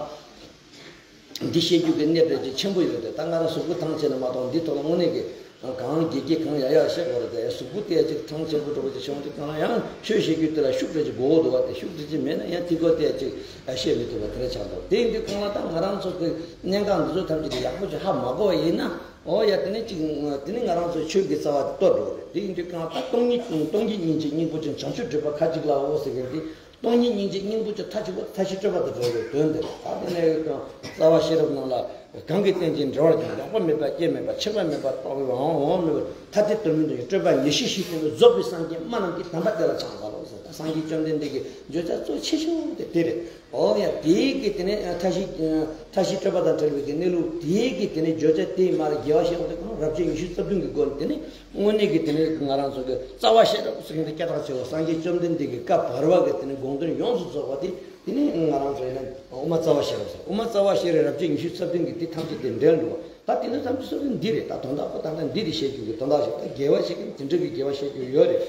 འདི་བཤད་རྒྱུ་གི་གནད་དོན་ཅིག་ཆེན་པོ་ཡོད་དེ། ད་ང་རང་གཟུགས་པོ་ཐང་ཆད་ན་མ་གཏོགས་འདི་ཐོག་ལ་དངོས་གནས་ཀྱི་གང་དགེ་རྒྱས་གང་ཡག་ཡག་བཤད་དགོས་རེད་དེ། གཟུགས་པོ་དེ་ཅིག་ཐང་ཆད་པོ་འགྲོ་བ་ཅིག་བྱུང་དུས་གང་ལ་ཡང་ཆོས་བཤད་རྒྱུ་དེ་ལ་ཤུགས་རེ་ཅིག་དགོས་འདུག་བ། དེ་ཤུགས་རེ་ཅིག་མེད་ན་ཡང་དེ་སྐོར་དེ་ཅིག་བཤད་མི་ཐུབ་པ་དེ་འདྲ་ཆགས་འདུག་དེ་ཡིན་དུས་གང་ལ་ད་ང་རང་ཚོ་གི་གནད་འགག་འདི་ཚོ་ཐམས་ཅད་དེ་ཡག་པོ་ཅིག་ཧ་མ་གོ་བ་ཡིན་ན། ཨོ་ཡ། དེ་ནས་ཅིག་དེ་ནས་ང་རང་ཚོའི་ཆོས་ཀྱི་རྩ་བ་དེ་གཏོར་འགྲོ་རེད། དེ་ཡིན་དུས་གང་ལ་ད་སྟོང་ཉིད་སྟོང་ཉིད་སྙིང་རྗེ་སྙིང་པོ་ཅན་བྱང་ཆུབ་སྒྲུབ་པ་ཁ་ཅིག་ལའོ་ཟེར་མཁན་དེ། སྟོང་ཉིད་སྙིང་རྗེ་སྙིང་པོ་ཅན་མཐའ་གཅིག་པ་མཐའ་བཞི་སྤྲོས་པ་དང་བྲལ་བའི་དོན་དེ་རེད། ད་དེ་ནས་ཡོད་ཀྱང་རྩ་བ་ཤེས་རབ་ནང་ལ། གང་གི་རྟེན་ཅིང་འབྲེལ་བར་འབྱུང་། ལེགས་པ་མེད་པ་སྐྱེ་མེད་པ། ཆད་པ་མེད་པ་རྟོགས་པའི་དབང་དབང་མེད་པ། ཐ་དད་དོན་མིན་དུ་སྤྲོས་པ་ཉེར་ཞི་ཞི་སྟེ། རྫོགས་པའི་སངས་རྒྱས་སྨྲ་རྣམས་ཀྱིས། དམ་པ་དེ་ལ་ཕྱག་འཚལ་ལོ་ཟེར། ད་སངས་རྒྱས་བཅོམ་ལྡན་འདས་ཀྱི་བརྗོད་བྱ་གཙོ་ཆེ་ཤོས་དེ་དེ་རེད། ཨོ་ཡ། དེའི་གི་དེ་ནས་མཐའ་བཞི་མཐའ་བཞི་སྤྲོས་པ་དང་བྲལ་བའི་གི་གནས་ལུགས་དེའི་གི་དེ་ནས་བརྗོད་བྱ་དེའི་མར་རྒྱས་པ་བཤད་པ་དེ་གང་རབ་བྱེད་ཉི་ཤུ་རྩ་བདུན་གྱི་སྒོ་ནས་དེ་ནས། དངོས་གནས་ཀྱི་དེ་ནས་ང་རང་ཚོ་གི་རྩ་བ་ཤེས་རབ་ཟེར་མཁན་དེ་སྐད་གྲགས་ཆེ་བ་སངས་རྒྱས་བཅོམ་ལྡན་འདས་ཀྱི་བཀའ་བར་པ་གི་དེ་ནས་དགོངས་དོན་ཡོངས་སུ་རྫོགས་པ་དེ། དེ་ནས་ང་རང་ཚོ་ཡིན་ན་དབུ་མ་རྩ་བ་ཤེས་རབ་ཟེར། དབུ་མ་རྩ་བ་ཤེས་རབ་རབ་བྱེད་ཉི་ཤུ་རྩ་བདུན་གྱི་དེ་ཐམས་ཅད་དེ་འབྲེལ་འགྲོ་བ། ད་དེ་ནས་ཐམས་ཅད་སོ་སོ་འདི་རེད། ད་དོན་དག་པོ་ད་ལྟ་འདི་རེད། བཤད་རྒྱུ་གི་དོན་དག་ཞིག་ད་དགེ་བ་བཤད་མཁན་དེ་འདྲ་གི་དགེ་བ་བཤད་རྒྱུ་ཡོད་རེད།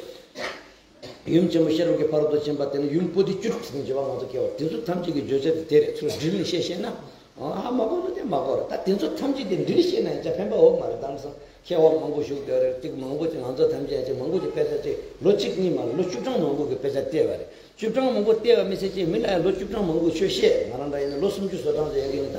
ཡུམ་ཆེན་མོ་ཤེས་རབ་ཀྱི་ཕ་རོལ་ཏུ་ཕྱིན་པ་དེ་ནི་ཡུམ་པོ་ཏི་བཅུ་དྲུག་ཟེར་ནས་བརྗོད་པ་ང་ཚོ་མཁས་པ་དེ་ཚོ་ཐམས་ཅད་ཀྱི་བརྗོད་བྱ་དེ་དེ་རེད། ཚུར་དྲིལ་ནས་བཤད་ཤེས་ན། ཨ་མ་གོ་ན་དེ་མ་གོ་རེད། ད་དེ་ཚོ་ཐམས་ཅད་དེ་འདྲི་ཤེས་ན་ཡང་ཅག་ཕན་པ་འོག་མ་རེད། དམ་སང་མཁས་པ་མང་པོ་བཞུགས་བསྡད་རེད། ཅིག་མང་པོ་ཅིག་ང་ཚོ་ཐམས་ཅད་ཅིག་མང་པོ་ཅིག་དཔེ་ཆ་ཅིག་ལོ་གཅིག་གཉིས་མ་རེད། ལོ་བཅུ་གྲངས་མང་པོ་གི་དཔེ་ཆ་བལྟས་པ་རེད། བཅུ་གྲངས་མང་པོ་བལྟས་པ་མི་ཚད་ཅིག་མི་ལ་ཡང་ལོ་བཅུ་གྲངས་མང་པོ་ཆོས་བཤད། ང་རང་འདྲ་ཡིན་ན་ལོ་སུམ་ཅུ་སོ་གྲངས་ཅིག་ཡོད་ཀྱི་ཡིན། ད་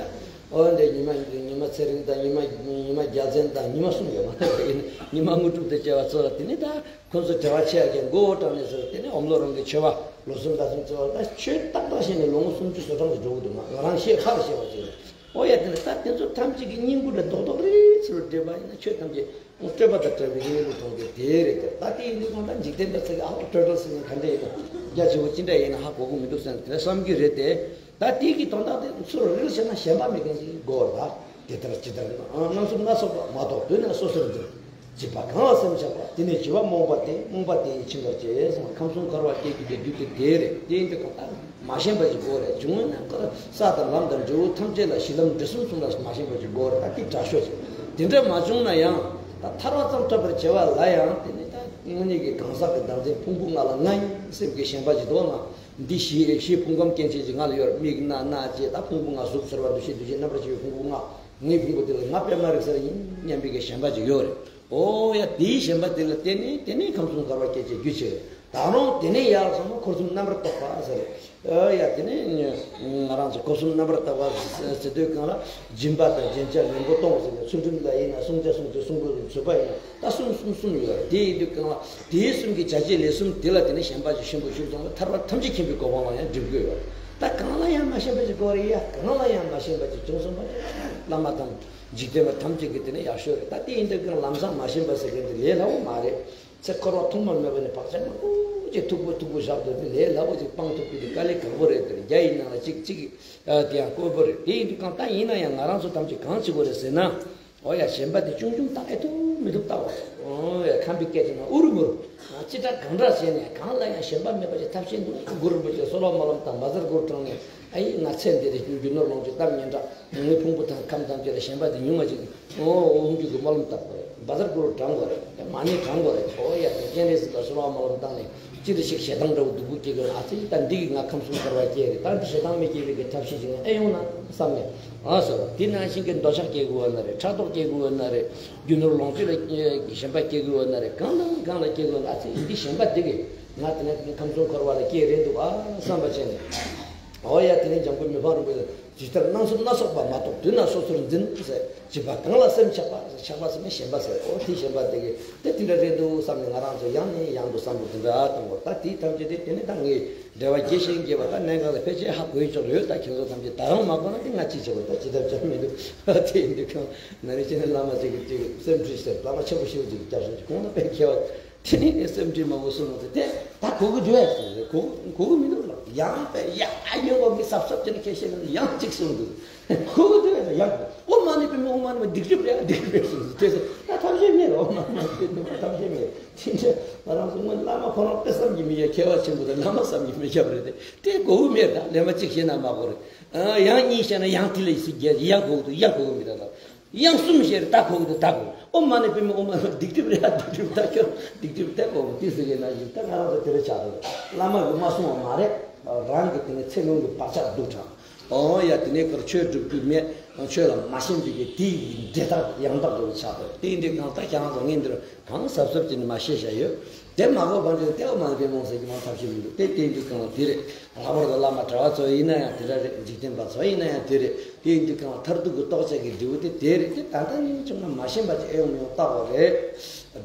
ཨོ་འདི་ཉི་མ་ཉི་མ་ཚེ་རིང་དང་ཉི་མ་ཉི་མ་རྒྱལ་མཚན་དང་ཉི་མ་གསུམ་ཡོད་མ་རེད། ཉི་མ་དངོས་གྲུབ་དང་བཅས་པ་ཚོ་ལ་དེ་ནི་ད། ཁོ་ཚོ་བྲེལ་བ་ཆེ་ཡ་གི་མགོ་བོ་དྲངས་ནས་ཟེར། དེ་ནས་ཨོམ་ལོ་རང་གི་ཆོས་པ་ལོ་གསུམ་ཟླ་གསུམ་བརྩི་བ་ལ་ཆོས་ཏག་ཏག་བཤད་ནས་ལོ་ངོ་སུམ་ཅུ་སོ་གྲངས་ཀྱི་འགྲོ་གི་འདུག་ང་ང་རང་ཤེས་ཁ་ལ་ཤེས་པ་ཅིག་རེད། ཨོ་ཡ། དེ་ནས་ད་དེ་ཚོ་ཐམས་ཅད་ཀྱི་སྙིང་པོ་འདྲ་རྡོག་རྡོག་རེད་ཚུལ་འགྲེལ་པ་ཡིན་ན་ཆོས་ཐམས་ཅད་སྤྲོས་པ་དང་བྲལ་བའི་གནས་ལུགས་མཐོང་གི་དེ་རེད་དེ། ད་དེ་ཡིན་དུས་གང་ལྟར་འཇིག་རྟེན་པ་ཚོ་གི་ཨ་ཧོ་སྤྲོས་བྲལ་ཟེར་ནས་ག་འདྲ་ཡིན་ན་རྒྱ་ཆེ་བོ་ཅི་འདྲ་ཡིན་ན་ཧ་གོ་གི་མི་འདུག་ཟེར་ནས་དེ་འདྲ་བསམ་གྱི་རེད་དེ། ད་དེ་གི་དོན་དག་དེ་ཚུར་རིལ་བྱས་ན་ཞེན་པ་མེད་མཁན་ཞིག་དགོས་རེད། ད་དེ་ལྟར་ཇི་ལྟར་ན་རྣམ་གསུམ་སྣ་ཚོགས་པ་མ་གཏོགས་དུས་ན་སོ་སོར་འདུ། འཇིགས་པ་གང་ལ་སེམས་ཆགས་པ་དེ་ནི་བྱིས་པ་རྨོངས་པ་སྟེ། རྨོངས་པ་དེ་ཡི་འཆིང་བར་བྱེད་གསུངས། ཁམས་གསུམ་འཁོར་བ་སྐྱེ་རྒྱུ་གི་རྒྱུ་དེ་དེ་རེད། དེ་ཡིན་དུས་གང་ལྟར་མ་ཞེན་པ་ཞིག་དགོས་རེད། བྱུང་ན་ཀར་ས་དང་ལམ་དང་འབྲས་བུ་ཐམས་ཅད་ལ་གཞི་ལམ་འབྲས་གསུམ་གསུམ་ལ་མ་ཞེན་པ་ཞིག་དགོས་རེད། ད་དེ་དྲག་ཤོས་ཅིག་དེ་འདྲ་མ་བྱུང་ན་ཡང་ད་ཐར་བ་ཙམ་ཐོབ་པར་བྱེད་པ་ལ་ཡང་དེ་ནི་ད་དངོས་གནས་ཀྱི་གང་ཟག་གི་བདག་འཛིན་ཕུང་པོ་ལྔ་ལ་ལྔ་ཡིན་སེམས་ཀྱི་ཞེན་པ་ཞིག་འདུག་ན། འདི་བཞི་བཞི་ཕུང་ཁམས་སྐྱེ་མཆེད་ཀྱི་ལྔ་ལ་ཡོད་རེད། མིག་རྣ་སྣ་ལྕེ་ད་ཕུང་པོ་ལྔ། གཟུགས་ཚོར་བ་འདུ་ཤེས་འདུ་བྱེད་རྣམ་པར་ཤེས་པའི་ཕུང་པོ་ལྔ། ངའི་ཕུང་པོ་དེ་ལ་ང་པད་མ་རིག་ས་ཡིན་སྙམ་པའི་གི་ཞེན་པ་ཅིག་ཡོད་རེད། ཨོ་ཡ། དེའི་ཞེན་པ་དེ་ལ་བརྟེན་ནས་དེ་ནས་ཁམས་གསུམ་འཁོར་བ་སྐྱེ་བྱེད་རྒྱུ་བྱེད། ད་རུང་དེ་ནས་ཡར་སོང་ན་འཁོར་གསུམ་རྣམ་པར་རྟོག་པ་ཟེར། ཨོ་ཡ། དེ་ནས་ང་རང་ཚོ་འཁོར་གསུམ་རྣམ་པར་རྟོག་པ་ཟེར་དུས་གང་ལ་སྦྱིན་པ་དང་སྦྱིན་བྱ་ལེན་པོ་གཏོང་ཟེར་ནས། ཚུལ་ཁྲིམས་ལ་ཡིན་ན་བསྲུང་བྱ་བསྲུང་ཚུལ་བསྲུང་དགོས་ཀྱི་བཟོད་པ་ཡིན་ན། ད་གསུམ་གསུམ་གསུམ་ཡོད་རེད། དེ་ཡིན་དུས་གང་ལ་དེའི་གསུམ་གྱི་བྱ་བྱེད་ལས་གསུམ་དེ་ལ་དེ་ནས་ཞེན་པ་ཅིག་ཆེན་པོ་ཞིག་སོང་ན་ཐར་པ་ཐམས་ཅད་མཁྱེན་པའི་གོ་འཕང་ལ་ཡང་འགྲིམ་དགོས་ཡོད་རེད། ད་གང་ལ་ཡང་མ་ཞེན་པ་ཅིག་དགོས་རེད་ཡ། གང་ལ་ཡང་མ་ཞེན་པ་ཅིག་བྱུང་སོང་པ་ཅིག་བླ་མ་དང་འཇིག་རྟེན་པ་ཐམས་ཅད་ཀྱི་དེ་ནས་ཡག་ཤོས་རེད། ད་དེ་ཡིན་དུས་གང་ལམ་སང་མ་ཞེན་པ་ཟེར་མཁན་དེ་ལས་སླ་བོ་མ་རེད། ཚེ་འཁོར་བ་ཐོག་མ་མེད་པ་ནས་བག་ཆགས་མང་པོ་ཅིག་མཐུག་པོ་མཐུག་པོ་བཞག་འདུག་དེ་ལས་སླ་བོ་ཅིག་སྤང་ཐུབ་རྒྱུ་དེ་དཀའ་ལས་ཁག་པོ་རེད། དེ་རྒྱ་ཡི་ནང་ལ་གཅིག་གཅིག་གིས་དེ་ཡང་དཀོན་པོ་རེད། དེ་ཡིན་དུས་གང་ད་ཡིན་ན་ཡང་ང་རང་ཚོ་ཐམས་ཅད་གང་བྱེད་དགོས་རེད་ཟེར་ན། ཨོ་ཡ། ཞེན་པ་དེ་ཆུང་ཆུང་བཏང་ཨེ་ཐུབ་མི་ཐུབ་བཏང་བ། ཨོ་ཡ། ཁམས་པའི་སྐད་ཆ་ན་ཨུ་རུ་མུ་རུ། ཅི་ལྟར་གང་འདྲ་བྱས་ནས་གང་ལ་ཡང་ཞེན་པ་མེད་པ་ཞིག་ཐབས་ཤེས་འདུག་གུ་རུ་རིན་པོ་ཆེ་གསོལ་བ་སྨོན་ལམ་བཏང་། བཛྲ་གུ་རུ་བགྲངས་ནས། ཨ་ཡི་ང་ཚེ་འདི་རེ་རྒྱུ་རྒྱུ་ནོར་ལོངས་སྤྱོད་གཏམ་སྙན་གྲགས། ངའི་ཕུང་པོ་དང་ཁམས་ཐམས་ཅད་ལ་ཞེན་པ་དེ་ཉུང་བ་ཅིག་ཨོ་ཨོ་འཇུག་གི་སྨོན་ལམ་བཏབ་དགོས་རེད། བཛྲ་གུ་རུ་བགྲང་དགོས་རེད། མ་ཎི་བགྲང་དགོས་རེད། ཨོ་ཡ། དེ་སྤྱན་རས་གཟིགས་ལ་གསོལ་བ་སྨོན་ལམ་བཏང་ནས། ཅི་འདྲ་ཞིག་ཞེ་སྡང་འདྲ་བོ་སྡུག་པོ་སྐྱེ་གི་ཡོད་ན། ཨ་ཙི། ད་འདི་གིས་ང་ཁམས་གསུམ་འཁོར་བ་སྐྱེས་རེད། ད་འདི་ཞེ་སྡང་མི་སྐྱེ་བའི་གི་ཐབས་ཤེས་ཤིག་ཨེ་ཡོང་ན་བསམ་ནས། ཨ་ཟེར་བ། དེ་ནང་བཞིན་གྱི་འདོད་ཆགས་སྐྱེ་དགོས་ཡོད་ན་རེད། ཕྲག་དོག་སྐྱེ་དགོས་ཡོད་ན་རེད། རྒྱུ་ནོར་ལོངས་སྤྱོད་ལ་ཞེན་པ་སྐྱེ་དགོས་ཡོད་ན་རེད། གང་དང་གང་ལ་སྐྱེ་དགོས་ཡོད་ན། ཨ་ཙི། འདི་ཞེན་པ་འདི་གིས་ང་དེ་ནས་ཁམས་གསུམ་འཁོར་བ་ལ་སྐྱེས་རེད་འདུག་ཨ་བསམ་པ་བྱས་ནས། འོ་ཡ། དེ་ནས་འཇམ་མགོན་མི་ཕམ་རིན་པོ་ཆེས། ཇི་ལྟར་སྣང་ཚུལ་སྣ་ཚོགས་པ། མ་རྟོགས་དུས་ན་སོ་སོར་འཛིན་ཟེར། བྱིས་པ་གང་ལ་སེམས་ཆགས་པ། ཆགས་པ་ཟེར་ན་ཞེན་པ་ཟེར། འོ་དེ་ཞེན་པ་དེ་གིས་དེ་དེ་འདྲ་རེད་འདུག་བསམ་ནས། ང་རང་ཚོ་ཡང་ནས་ཡང་དུ་བསམ་བློ་དེ་འདྲ་བཏང་བ། ད་དེ་ཐམས་ཅད་དེ་དེ་ནས་ད་ངས་འགྲེལ་བ་རྒྱས་ཤིང་རྒྱས་པ་ད་གནད་འགག་ལ་ཕལ་ཆེར་ཧ་གོ་ཡི་ཆོག་ཡོད། ད་ཁྱེད་ཚོ་ཐམས་ཅད་ད་རུང་མ་གོ་ན་དེ་ང་ཅི་བྱེད་དགོས། ད་ཅི་ཐབས་ཅང་མི་འདུག་དེ་ཡིན་དུས་ཀྱང་ན་རེ་བྱས་ནས་བླ་མ་ཅིག་གིས་ཅིག་སེམས་ཁྲལ་བྱས། བླ་མ་ཆེན་པོ་ཞེ་པོ་ཅིག་སྐྱབས་སུ་མཆི། གོང་ན་དཔེ་མཁས་པ། དེ་ནས་ངས་སེམས་ཁྲལ་མང་པོ་གསུངས་ནས། དེ་ད་གོ་གི་འདུག་ཨེ་ཟེར། གོ་གོ་གི་མི་འདུག་ལགས། ཡང་དཔེ་ཡ་ཨ་ཡོད་པ་མི་གཟབ་གཟབ་བྱས་ནས་ཁས་བཤད་ནས་ཡང་གཅིག་གསུངས་འདུག་གོ་གི་འདུག་ཨེ་ཟེར། ཡང་ཨོཾ་མ་ཎི་པདྨེ། ཨོཾ་མ་ཎི་པདྨེ། སྡིག་སྒྲིབ་རེད། སྡིག་སྒྲིབ་རེད་གསུངས་འདུག་དེ་ཟེར། ད་ཐབས་ཤེས་མེད་རེད། ཨོཾ་མ་ཎི་པདྨེ་ཐབས་ཤེས་མེད་རེད། དེ་འདྲ་ང་རང་ཚོ་སྔོན་བླ་མ་ཁོ་རང་དཔེ་བསམ་གྱིས་མི་ཁྱབ། མཁས་པ་ཆེན་པོ་དང་བླ་མ་བསམ་གྱིས་མི་ཁྱབ་རེད་དེ། དེ་གོ་གི་མེད། ད་ལན་མ་གཅིག་བཤད་ན་མ་གོ་རེད། ཨ། ཡང་གཉིས་བཤད་ན་ཡང་དེ་ལས་ཟིག་རྒྱལ། ཡང་གོ་གི་འདུག་ཡང་གོ་གི་མི་འདུག་ད། ཡང་གསུམ་བཤད་རེད། ད་གོ་གི་འདུག་ད་གོ། ཨོཾ་མ་ཎི་པདྨེ། ཨོཾ་མ་ཎི། སྡིག་སྒྲིབ་རེད་ཡ། སྡིག་སྒྲིབ། ད་ཁྱོད་སྡིག་སྒྲིབ་ད་གོ་གི་དེ་ཟེར་གི་ན་ཡིན། ད་ང་རང་ཚོ་དེ་འདྲ་ཆགས་རེད། བླ་མ་གིས་མ་གསུངས་པ་མ་རེད། རང་གི་དེ་ནས་ཚེ་སྔོན་གྱི་བག་ཆགས་སྡུག་དྲགས། ཨོ་ཡ། དེ་ནས་ཁོར་ཆོས་སྒྲུབ་རྒྱུ་མེད། ཆོས་ལ་མ་ཞེན་པའི་གི་དེའི་འབྲེལ་ཐག་ཡང་དག་འགྲོ་བའི་ཆགས་པ་རེད། དེ་འདྲའི་སྒང་ད་ཁྱེད་རང་ཚོ་ངས་འདིར་གང་གཟབ་གཟབ་བྱས་ནས་མ་བཤད་བཞག་ཡོད། དེ་མ་གོ་བར་དུ་དེ་ཨོཾ་མ་ཎི་པདྨེ་ཨོཾ་ཟེར་གྱི་མ་ཐབས་ཤེས་མི་འདུག་དེ་དེ་འདྲའི་སྒང་དེ་རེད། ལྷག་པར་དུ་བླ་མ་གྲྭ་པ་ཚོ་ཡིན་ན་ཡང་དེ་འདྲ་རེད། འཇིག་རྟེན་པ་ཚོ་ཡིན་ན་ཡང་དེ་རེད། དེ་འདྲའི་སྒང་མཐར་ཐུག་གི་རྟོགས་བྱ་གི་འབྲས་བུ་དེ་དེ་རེད། དེ་ད་ལྟ་ནས་བྱུང་ན་མ་ཞེན་པ་ཅིག་ཨེ་ཡོང་མི་ཡོང་བརྟག་དགོས་རེད།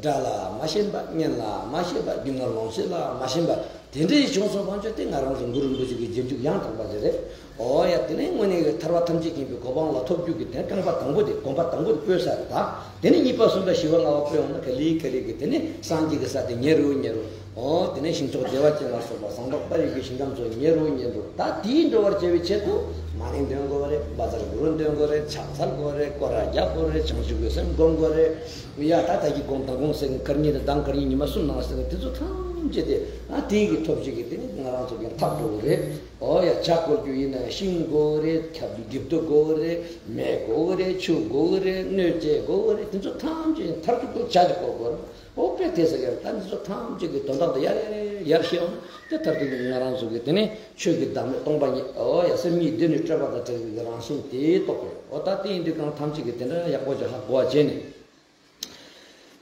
དགྲ་ལ་མ་ཞེན་པ། གཉེན་ལ་མ་ཞེན་པ། རྒྱུ་ནོར་ལོངས་སྤྱོད་ལ་མ་ཞེན་པ། དེ་འདྲའི་བྱུང་སོང་བ་ཅོ་དེ་ང་རང་ཚོ་གུ་རུ་རིན་པོ་ཆེ་གི་རྗེས་འཇུག་ཡང་དག་པ་དེ་རེད། ཨོ་ཡ། དེ་ནས་དངོས་གནས་ཀྱི་ཐར་པ་ཐམས་ཅད་མཁྱེན་པའི་གོ་འཕང་ལ་ཐོབ་རྒྱུ་གི་དེ་རྐང་པ་དང་པོ་དེ། གོམ་པ་དང་པོ་དེ་བཀོད་ས་རེད་ད། དེ་ནས་གཉིས་པ་གསུམ་པ་བཞི་པ་ལྔ་པ་བཀོད་ཡོང་ན་ག་ལེ་ག་ལེ་གི་དེ་ནས་སངས་རྒྱས་ཀྱི་ས་དེ་ཉེ་རུ་ཉེ་རུ། ཨོ་དེ་ནས་ཞིང་མཆོག་བདེ་བ་ཅན་ལ་སོགས་པ་ཟངས་མདོག་དཔལ་ཡུལ་གྱི་ཞིང་ཁམས་ཚོ་ཉེ་རུ་ཉེ་རུ། ད་དེའི་འགྲོ་བར་བྱ་བའི་ཆེད་དུ་མ་ཎི་འདོན་དགོས་རེད། བཛྲ་གུ་རུ་འདོན་དགོས་རེད། ཕྱག་འཚལ་དགོས་རེད། སྐོར་ར་རྒྱག་དགོས་རེད། བྱང་ཆུབ་ཀྱི་སེམས་བསྒོམ་དགོས་རེད། ཡ་ད་ད་གི་གོང་དང་གོང་ཟེར་གི་ཁར་གཉིས་དང་མདང་ཁར་གཉིས་ཉི་མ་གསུམ་ནང་ཟེར་གི་དེ་ཚོ་ཐམས་ཅད་དེ། ཨ་དེའི་གི་ཐོབ་བྱེད་ཀྱི་དེ་ནི་ང་རང་ཚོ་གི་ཐག་འགྲོ་གི་རེད། ཨོ་ཡ། ཇ་བསྐོལ་རྒྱུ་ཡིན་ན་ཤིང་དགོས་རེད། ཁབ་འགྱིབ་དོ་དགོས་རེད། མེ་དགོས་རེད། ཆུ་དགོས་རེད། སྣོད་ཆས་དགོས་རེད། དེ་ཚོ་ཐམས་ཅད་མཐར་ཐུག་ཏུ་ཇ་ཅིག་བསྐོལ་དགོས་རེད། ཨོ་དཔེ་དེ་ཟེར་གི་རེད། ད་འདི་ཚོ་ཐམས་ཅད་ཀྱི་དོན་དག་དེ་ཡར་ཡར་ཡར་ཤེས་འོང་དེ་མཐར་ཐུག་ང་རང་ཚོ་གི་དེ་ནི་ཆོས་ཀྱི་བདག་མེད་སྟོང་པ་ཉིད། ཨོ་ཡ། སེམས་ཉིད་འདི་ནི་སྤྲོས་པ་དང་བྲལ་བའི་རང་བཞིན་དེ་རྟོགས་པས། ཨོ་ད་དེ་ཡིན་དུས་གང་ཐམས་ཅད་ཀྱི་དེ་འདྲ་ཡག་པོ་ཅིག་ཧ་གོ་བ་བྱས་ནས།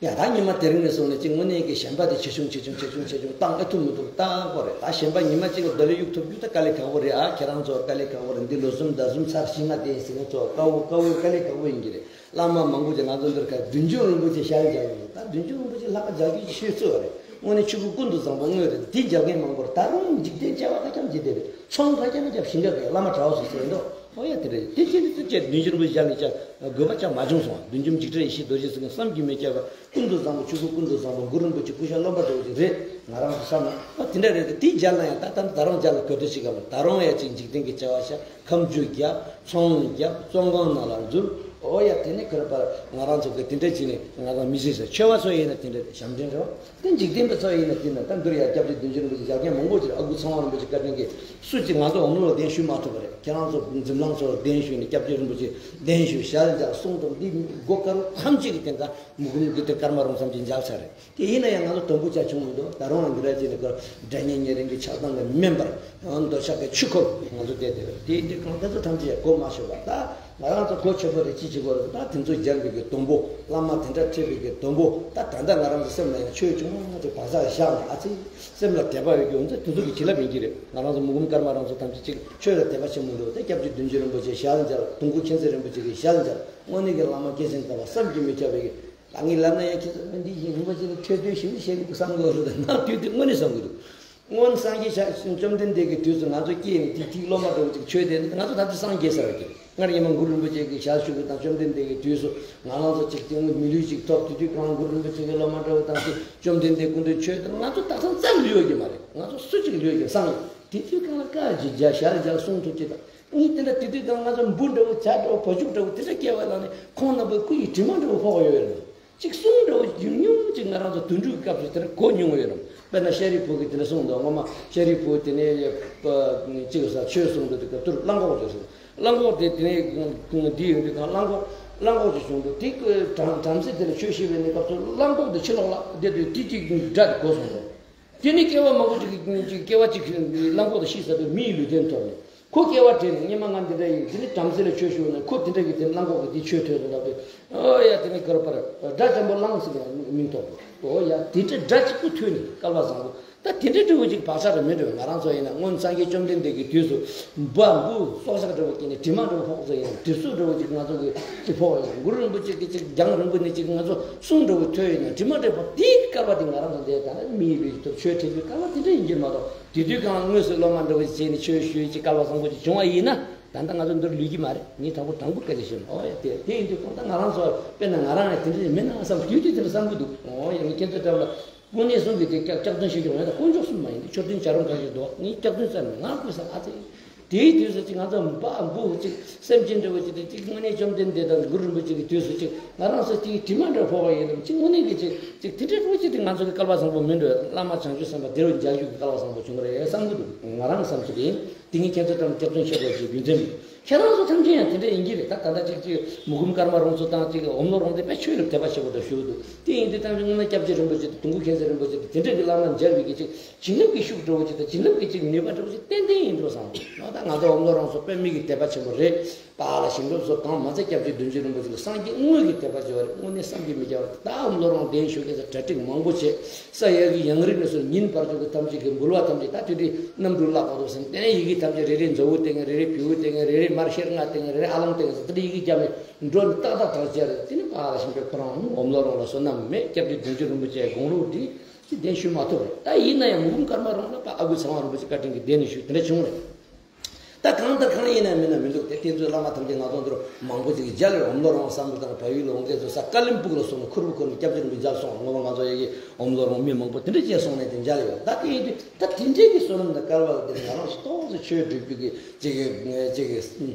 ཡ་ད་ཉི་མ་དེ་རིང་ནས་བཟུང་ནས་ཅིག་དངོས་གནས་ཀྱི་ཞེན་པ་དེ་ཇེ་ཆུང་ཇེ་ཆུང་ཇེ་ཆུང་ཇེ་ཆུང་བཏང་ཨེ་ཐུབ་མི་ཐུབ་བལྟ་དགོས་རེད། ད་ཞེན་པ་ཉི་མ་གཅིག་ལ་རྡོ་ལེབ་གཡུག་ཐུབ་རྒྱུ་ད་དཀའ་ལས་ཁག་པོ་རེད། ཨ་ཁྱེད་རང་ཚོ་དཀའ་ལས་ཁག་པོ་རེད། འདི་ལོ་གསུམ་ཟླ་གསུམ་ཚར་བཞི་ལྔ་དེ་ཟིན་ཚོ་དཀའ་བོ་དཀའ་བོའི་དཀའ་ལས་ཁག་པོ་ཡིན་གྱི་རེད། བླ་མ་མང་པོ་ཅིག་ང་ཚོ་འདིར་ཁ་བདུད་འཇོམས་རིན་པོ་ཆེ་ཞལ་མཇལ་ཡོང་། ད་བདུད་འཇོམས་རིན་པོ་ཆེ་ལྷག་པ་མཇལ་རྒྱུ་ཅིག་ཤོད་ཚོད་རེད། དངོས་གནས་ཆོས་སྐུ་ཀུན་ཏུ་བཟང་པོ་དངོས་རེད། འདི་མཇལ་མཁན་མང་པོ་རེད། ད་རུང་འཇིག་རྟེན་བྱ་བ་ད་ཁྱམས་ཀྱི་དེ་རེད། ཚོང་ཁ་རྒྱ་ན་རྒྱབ་ཞིང་ཁ་གས་བླ་མ་གྲྭ་བ་སུ་ཟེར་འདུག་ཨོ་ཡ་དེ་རེད། དེ་ཅི་དེ་ཅི་བདུད་འཇོམས་རིན་པོ་ཆེ་ལ་ཅག་དགོས་པ་ཅག་མ་བྱུང་སོང་། བདུད་འཇོམས་འཇིགས་བྲལ་ཡེ་ཤེས་རྡོ་རྗེ་ཟེར་མཁན་བསམ་གྱིས་མི་ཁྱབ་པ་ཀུན་ཏུ་བཟང་པོ་ཆོས་སྐུ་ཀུན་ཏུ་བཟང་པོ་གུ་རུ་རིན་པོ་ཆེ་སྐུ་ཤ་རློན་པ་འདྲ་བོ་ཅིག་རེད། ང་རང་ཚོ་བསམ་ན་ཨ་དེ་འདྲ་རེད་དེ། དེ་མཇལ་ན་ཡང་ད་ལྟ་ད་རུང་མཇལ་ན་གོ་བདེ་ཞིག་གམ། ད་རུང་ཡ་ཅིག་འཇིག་རྟེན་གྱི་བྱ་བ་ཤ་ཁ་མཆུ་རྒྱབ། ཚོང་རྒྱབ། བཙོན་ཁང་ནང་ལ་འཛུལ། ཨོ་ཡ་དེ་ནས་ཁ་ར་པར་ང་རང་ཚོ་གི་དེ་འདྲ་བྱས་ནས་ང་རང་མི་ཟེར་ས་ཆོས་པ་ཚོ་ཡིན་ན་དེ་འདྲ་རེད། ཞབས་འདྲེན་རེད་བ། དེ་འཇིག་རྟེན་པ་ཚོ་ཡིན་ན་དེ་ན་ད་འདིར་ཡ་སྐྱབས་རྗེ་བདུད་འཇོམས་རིན་པོ་ཆེ་མཇལ་མཁན་མང་པོ་ཅིག་རེད། ཨ་ཁུ་ཚེ་དབང་རིན་པོ་ཆེ་བཀའ་དྲིན་གྱིས་སུ་གཅིག་ང་ཚོ་འོམ་ལོ་ལ་གདན་ཞུས་མ་ཐུབ་པ་རེད། ཁྱེད་རང་ཚོ་འཛིན་བློན་ཚོ་ལ་གདན་ཞུས་ནས་སྐྱབས་རྗེ་རིན་པོ་ཆེ་གདན་ཞུས་ཞལ་མཇལ་གསུང་དང་འདི་སྒོ་དཀར་པོ་ཐམས་ཅད་ཀྱི་དེ་ད་མུ་གུམ་གྱི་དེ་སྐར་མ་རོང་ཙམ་ཅིག་མཇལ་ཚར་རེད། དེ་ཡིན་ན་ཡང་ང་ཚོ་དོན་པོ་ཆ་བྱུང་མི་འདུག་ད་རུང་ཡང་འདི་ར་ཅིག་ནས་ཁོ་སྒྲ་སྙན་ཉེ་རིང་གི་ཆགས་སྡང་གི་མེ་འབར་འདོད་ཆགས་ཀྱི་ཆུ་འཁོར་ང་ཚོ་བསྡད་བསྡད་པ་རེད། དེ་ཡིན་དུས་གང་དེ་ཚོ་ཐམས་ཅད་གོ་མ་ཆོད་པ་ད། ང་རང་ཚོ་གོ་ཆོད་པོ་རེད། ཅི་བྱེད་དགོས་རེད། ད་དེ་ཚོ་སྦྱར་བའི་གི་དོན་པོ། བླ་མ་དེ་འདྲ་ཁྲིད་པའི་གི་དོན་པོ། ད་ད་ལྟ་ང་རང་ཚོ་སེམས་ལ་ཡང་ཆོས་ཆུང་ངུ་ཅིག་བག་ཆགས་བཞག་ནས། ཨ་ཙི། སེམས་ལ་དད་པ་ཡོད་རྒྱུ་ཡོད་ཚད་དེ་ཚོ་གི་བྱིན་རླབས་ཡིན་གྱི་རེད། ང་རང་ཚོ་མུ་གུམ་སྐར་མ་རང་ཚོ་ཐམས་ཅད་ཅིག་ཆོས་ལ་དད་པ་ཆེན་པོ་འདུག་དེ་སྐྱབས་རྗེ་བདུད་འཇོམས་རིན་པོ་ཆེའི་ཞལ་མཇལ། དུང་སྐུ་མཁྱེན་བརྩེ་རིན་པོ་ཆེ་གི་ཞལ་མཇལ། དངོས་གནས་ཀྱི་བླ་མ་སྐྱེས་ཆེན་དམ་པ་བསམ་གྱིས་མི་ཁྱབ་པའི་གི། ད་ངས་ལབ་ན་ཡང་ཁྱེད་ཚོ་འདི་ཡིན་རིན་པོ་ཆེ་ལ་ཁྲེལ་ཏོ་ཞིག་བཤད་གི་འདུག་བསམ་གི་རེད། ད་ནང་དུས་དེ་དངོས་གནས་བསམ་གི་འདུག་སྔོན་སངས་རྒྱས་ཤ་བཅོམ་ལྡན་འདས་ཀྱི་དུས་སུ་ང་ཚོ་སྐྱེས་ནས་ཏིག་ཏིག་སློབ་མ་འདྲ་བོ་ཅིག་ཆོས་དེ་ང་ཚོ་ད་ལྟ་སངས་རྒྱས་ཟེར་བ་ཀྱི། སྔར་ཉི་མ་གུ་རུ་རིན་པོ་ཆེ་གི་ཞལ་བཞུགས་ཀྱི་དང་། བཅོམ་ལྡན་འདས་ཀྱི་དུས་སུ་ང་རང་ཚོ་ཅིག་དེ་སྔོན་མི་ལུས་ཅིག་ཐོབ། དེ་དུས་གང་གུ་རུ་རིན་པོ་ཆེ་གི་སློབ་མ་འདྲ་བོ་དང་ཅིག་བཅོམ་ལྡན་འདས་སྐུ་མདུན་ཆོས་དེ་ང་ཚོ་ད་ཐང་ཙམ་ལུས་ཡོད་ཀྱི་མ་རེད། ང་ཚོ་སུ་ཅིག་ལུས་ཀྱི་སངས་ཡོད། དེ་དུས་གང་ལ་བཀའ་ཅིག་རྒྱ་ཞལ་རྒྱ་གསུང་ཐུབ་ཅིག་དང་། གཉིས་དེ་འདྲ་དེ་དུས་གང་ང་ཚོ་འབུ་འདྲ་བོ་བྱ་འདྲ་བོ་བ་ཕྱུགས་འདྲ་བོ་དེ་འདྲ་སྐྱེ་བ་ལ་ནི་ཁོང་རྣམ་པའི་སྐུ་ཡི་དྲི་མ་འདྲ་བོ་ཕོག་ཡོད་རེད། གཅིག་གསུང་འདྲ་བོ་ཉུང་ཉུང་ཅིག་ང་རང་ཚོ་དུས་འཁྲུག་གི་སྐབས་སུ་དེ་འདྲ་གོ་མྱོང་ཡོད་རེད། དཔེར་ན་ཤཱ་རིའི་བུ་གིས་དེ་འདྲ་གསུངས་འདུག་སྔོན་མ་ཤཱ་རིའི་བུ་དེ་ནས་གཅིག་ས་ཆོས་གསུང་འདུག་དེ་སྐབས་དུར་གླང་གོག་ཅིག་གསུངས། གླང་གོག་དེ་དེ་ནས་འདི་ཡོང་དུས་གང་གླང་གོག་གླང་གོག་ཅིག་བྱུང་འདུག་དེ་བྲམ་བྲམ་ཟེ་དེ་ལ་ཆོས་བཤད་པའི་གནས་སྐབས་སུ་གླང་གོག་དེ་ཕྱི་ལོགས་ལ་བསྡད་དུས་དེ་གཅིག་སྒྲ་དེ་གོ་སོང་འདུག་དེ་ནི་སྐྱེ་བ་མང་པོ་ཅིག་གི་ཅིག་སྐྱེ་བ་གཅིག་གླང་གོག་དང་ཤི་ས་དུས་མི་ཡི་ལུས་རྟེན་ཐོབ་ནས། ཁོ་སྐྱེ་བ་དྲན་ནས་སྔོན་མ་ང་འདི་འདྲ་ཡིན། དེ་ནི་བྲམ་ཟེ་ལ་ཆོས་ཞུས་ན་ཁོ་དེ་འདྲ་གི་དེ་གླང་གོག་གི་དེ་ཆོས་ཐོས་དང་ལབ་དུས། ཨོ་ཡ། དེ་ནི་ག་རེ་པར་དགྲ་བཅོམ་པ་གླང་ཟེར་ཡང་མིང་ཐོགས་པ། ཨོ་ཡ། དེ་འདྲ་དགྲ་གཅིག་པུ་ཐོས་ནས་སྐལ་བ་བཟང་པོ། ད་དེ་འདྲ་འདྲ་བོ་ཅིག་བག་ཆགས་རེ་མེད་འགྲོ། ང་རང་ཚོ་ཡིན་ན་སྔོན་སངས་རྒྱས་བཅོམ་ལྡན་འདས་ཀྱི་དུས་སུ་འབའ་འབུ་སྲོག་ཆགས་འདྲ་བོ་སྐྱེས་ནས་དྲི་མ་འདྲ་བོ་ཕོག་ཚོ་ཡིན་ན། དུས་སུ་འདྲ་བོ་ཅིག་ང་ཚོ་གི་ཅིག་ཕོག་ཡིན་ན། གུ་རུ་རིན་པོ་ཆེ་གི་ཅིག་རྒྱང་རིང་པོ་ནས་ཅིག་ང་ཚོ་གསུང་འདྲ་བོ་ཐོས་ཡིན་ན། དྲི་མ་འདྲ་བོ་དེའི་སྐལ་བ་དེ་ང་རང་ཚོ་འདས་ད་ནི་མི་ཡི་ལུས་ཐོབ་ཆོས་ཐོས་པའི་སྐལ་བ་དེ་འདྲ་ཡིན་གྱི་མ་གཏོགས། དེ་དུས་གང་དངོས་སུ་སློབ་མ་འདྲ་བོ་ཅིག་བྱས་ནས་ཆོས་ཞུས་ཅིག་སྐལ་བ་བཟང་པོ་ཅིག་བྱུང་བ་ཡིན་ན། ད་ལྟ་ང་ཚོ་འདིར་ལུས་ཀྱི་མ་རེད། ངས་དང་པོ་དང་པོ་སྐད་ཆ་བཤད་ན། ཨོ་ཡ། དེ་དེ་ཡིན་དུས་གང་ལྟར་ང་རང་ཚོ་དཔེར་ན་ང་རང་ཡང་དེ་འདྲ་མིན་ན་བསམ། དུས་དུས་དེ་འདྲ་བསམ་གྱི་འདུག། ཨོ་ཡ། ངས་ཁྱེད་ཚོའི་འགྲམ་ལ་དངོས་གནས་གསུང་གི་དེ་སྐྱག་སྐྱག་རྫུན་བཤད་རྒྱུ་མེད། ད་དཀོན་མཆོག་གསུམ་མ་ཡིན་ཏེ་མཆོད་རྟེན་བྱ་རུང་གང་ཞིག་འདུག། ངས་སྐྱག་རྫུན་བསམ་ནས་ང་དགོས་བསམ། ཨ་ཙི། དེའི་དུས་སུ་ཅིག་ང་ཚོ་འབའ་འབུ་ཅིག་སེམས་ཅན་འདྲ་བོ་ཅིག་དེ་ཅིག་དངོས་གནས་བཅོམ་ལྡན་འདས་དང་གུ་རུ་རིན་པོ་ཆེ་གི་དུས་སུ་ཅིག་ང་རང་ཚོ་ཅིག་དྲི་མ་འདྲ་ཕོག་པ་ཡིན་ནམ། ཅིག་དངོས་གནས་ཀྱི་ཅིག་ཅིག་དེ་འདྲ་འདྲ་བོ་ཅིག་དེ་ང་ཚོ་གི་སྐལ་བ་བཟང་པོ་མིན་འགྲོ། བླ་མ་བྱང་ཆུབ་སེམས་དཔའ་དེ་རུ་མཇལ་རྒྱུ་གི་སྐལ་བ་བཟང་པོ་བྱུང་བ་རེད་བསམ་གྱི་འདུག། ང་རང་བསམ་ཚུལ་ཡིན། དེ་ངས་ཁྱེད་ཚོ་དང་སྐྱག་རྫུན་བཤད་དགོས་ཀྱི་རྒྱུ་མཚན་མེད། ཁྱེད་རང་ཚོ་ཐམས་ཅད་ཡང་དེ་འདྲ་ཡིན་གྱི་རེད། ད་ད་ལྟ་ཅིག་ཅིག་མུ་ཁུམ་ཀརྨ་རོང་ཚོ་དང་ཅིག་འོམ་ལོ་རོང་དེ་དཔེ་ཆོས་ལ་དད་པ་ཆེན་པོ་འདྲ་ཞུ་གི་འདུག། དེ་ཡིན་དུས་ཐམས་ཅད་སྔོན་མ་སྐྱབས་རྗེ་རིན་པོ་ཆེ་དང་དུང་སྐུ་མཁྱེན་བརྩེ་རིན་པོ་ཆེ་དང་དེ་འདྲ་གི་བླ་མ་མཇལ་བའི་གི་ཅིག་བྱིན་རླབས་ཀྱི་ཤུགས་འདྲ་བོ་ཅིག་དང་བྱིན་རླབས་ཀྱི་ཅིག་ནུས་པ་འདྲ་བོ་ཅིག་ཏན་ཏན་ཡིན་འགྲོ་བསམ་གྱི། ད་ང་ཚོ་འོམ་ལོ་རོང་ཚོ་དཔེ་མི་གི་དད་པ་ཆེན་པོ་རེད། པཱ་ལགས་ཞིང་སྒྲུབ་སོགས་གང་མ་ཚད་སྐྱབས་རྗེ་བདུད་འཇོམས་རིན་པོ་ཆེ་ལ་སངས་རྒྱས་དངོས་ཀྱི་དད་པ་བྱེད་པ་རེད། དངོས་གནས་བསམ་གྱིས་མི་ཁྱབ་པ་རེད། ད་འོམ་ལོ་རོང་གདན་ཞུ་མཁན་ཚོ་གྲ་སྒྲིག་མང་པོ་བྱས། ས་ཡ་གི་ཡང་རིགས་ནས་སོ་ཉིན་བར་གཅོད་ཀྱི་ཐམས་ཅད་ཀྱི་འབུལ་བ་ཐམས་ཅད་ད་དེ་དུས་གནམ་གྲུ་བརླག་པ་རུ་ཟིན། དེ་ནས་ཡི་གེ་ཐམས་ཅད་རེ་རེ་མཛོ་བོ་སྟེང་ངེ་རེ་རེ་བེའུ་སྟེང་ངེ་རེ་རེ་མར་ཤེལ་རྔ་སྟེང་ངེ་རེ་རེ་ཨ་ལོང་སྟེང་ངེ་ཟེར་དེ་འདྲ་ཡི་གེ་བརྒྱབ་ནས་འགྲོ་ནས་ཏག་ཏག་དྲག་ཅེས་རེད། དེ་ནས་པཱ་ལགས་ཞིང་སྒྲུབ་ཁོ་རང་འོམ་ལོ་རོང་ལ་བསོད་ནམས་མེད། སྐྱབས་རྗེ་བདུད་འཇོམས་རིན་པོ་ཆེའི་དགུང་ལོ་འདི་ཅི་གདན་ཞུ་མ་ཐུབ་རེད། ད་ཡིན་ན་ཡང་མུ་ཁུམ་ཀརྨ་རོང་ལ་པ་ཨ་ཁུ་ཚེ་དབང་རིན་པོ་ཆེ་བཀའ་དྲིན་གྱིས་གདན་ནས་ཞུས་དེ་འདྲ་བྱུང་རེད། ད་གང་ལྟར་གང་ཡིན་ན་མིན་ན་མི་འདུག་སྟེ། དེ་ཚོའི་བླ་མ་ཐམས་ཅད་ང་ཚོ་འདིར་མང་པོ་ཅིག་མཇལ་ཡོད། འོམ་ལོ་རོང་བསམ་གྲུབ་དང་བལ་ཡུལ་ལ་འོང་མཁན་ཚོ་ས་ཀ་ལིམ་སྦུག་ལ་སོང་ནས་ཁུར་བུ་ཁུར་ནས་སྐྱབས་རྗེ་རིན་པོ་མཇལ་སོང་། ངོ་མ་ང་ཚོ་ཡ་གི་འོམ་ལོ་རོང་མི་མང་པོ་དེ་འདྲ་བཅས་སོང་ནས་དེ་མཇལ་ཡོད། ད་དེ་ཡིན་དུས་ད་དེ་འདྲའི་གི་བསོད་ནམས་དང་སྐལ་བ་ལ་དེ་ང་རང་ཞིག་ཏོག་ཙམ་ཆོས་སྒྲུབ་རྒྱུ་གི་ཅིག་གི་ཅིག་གི་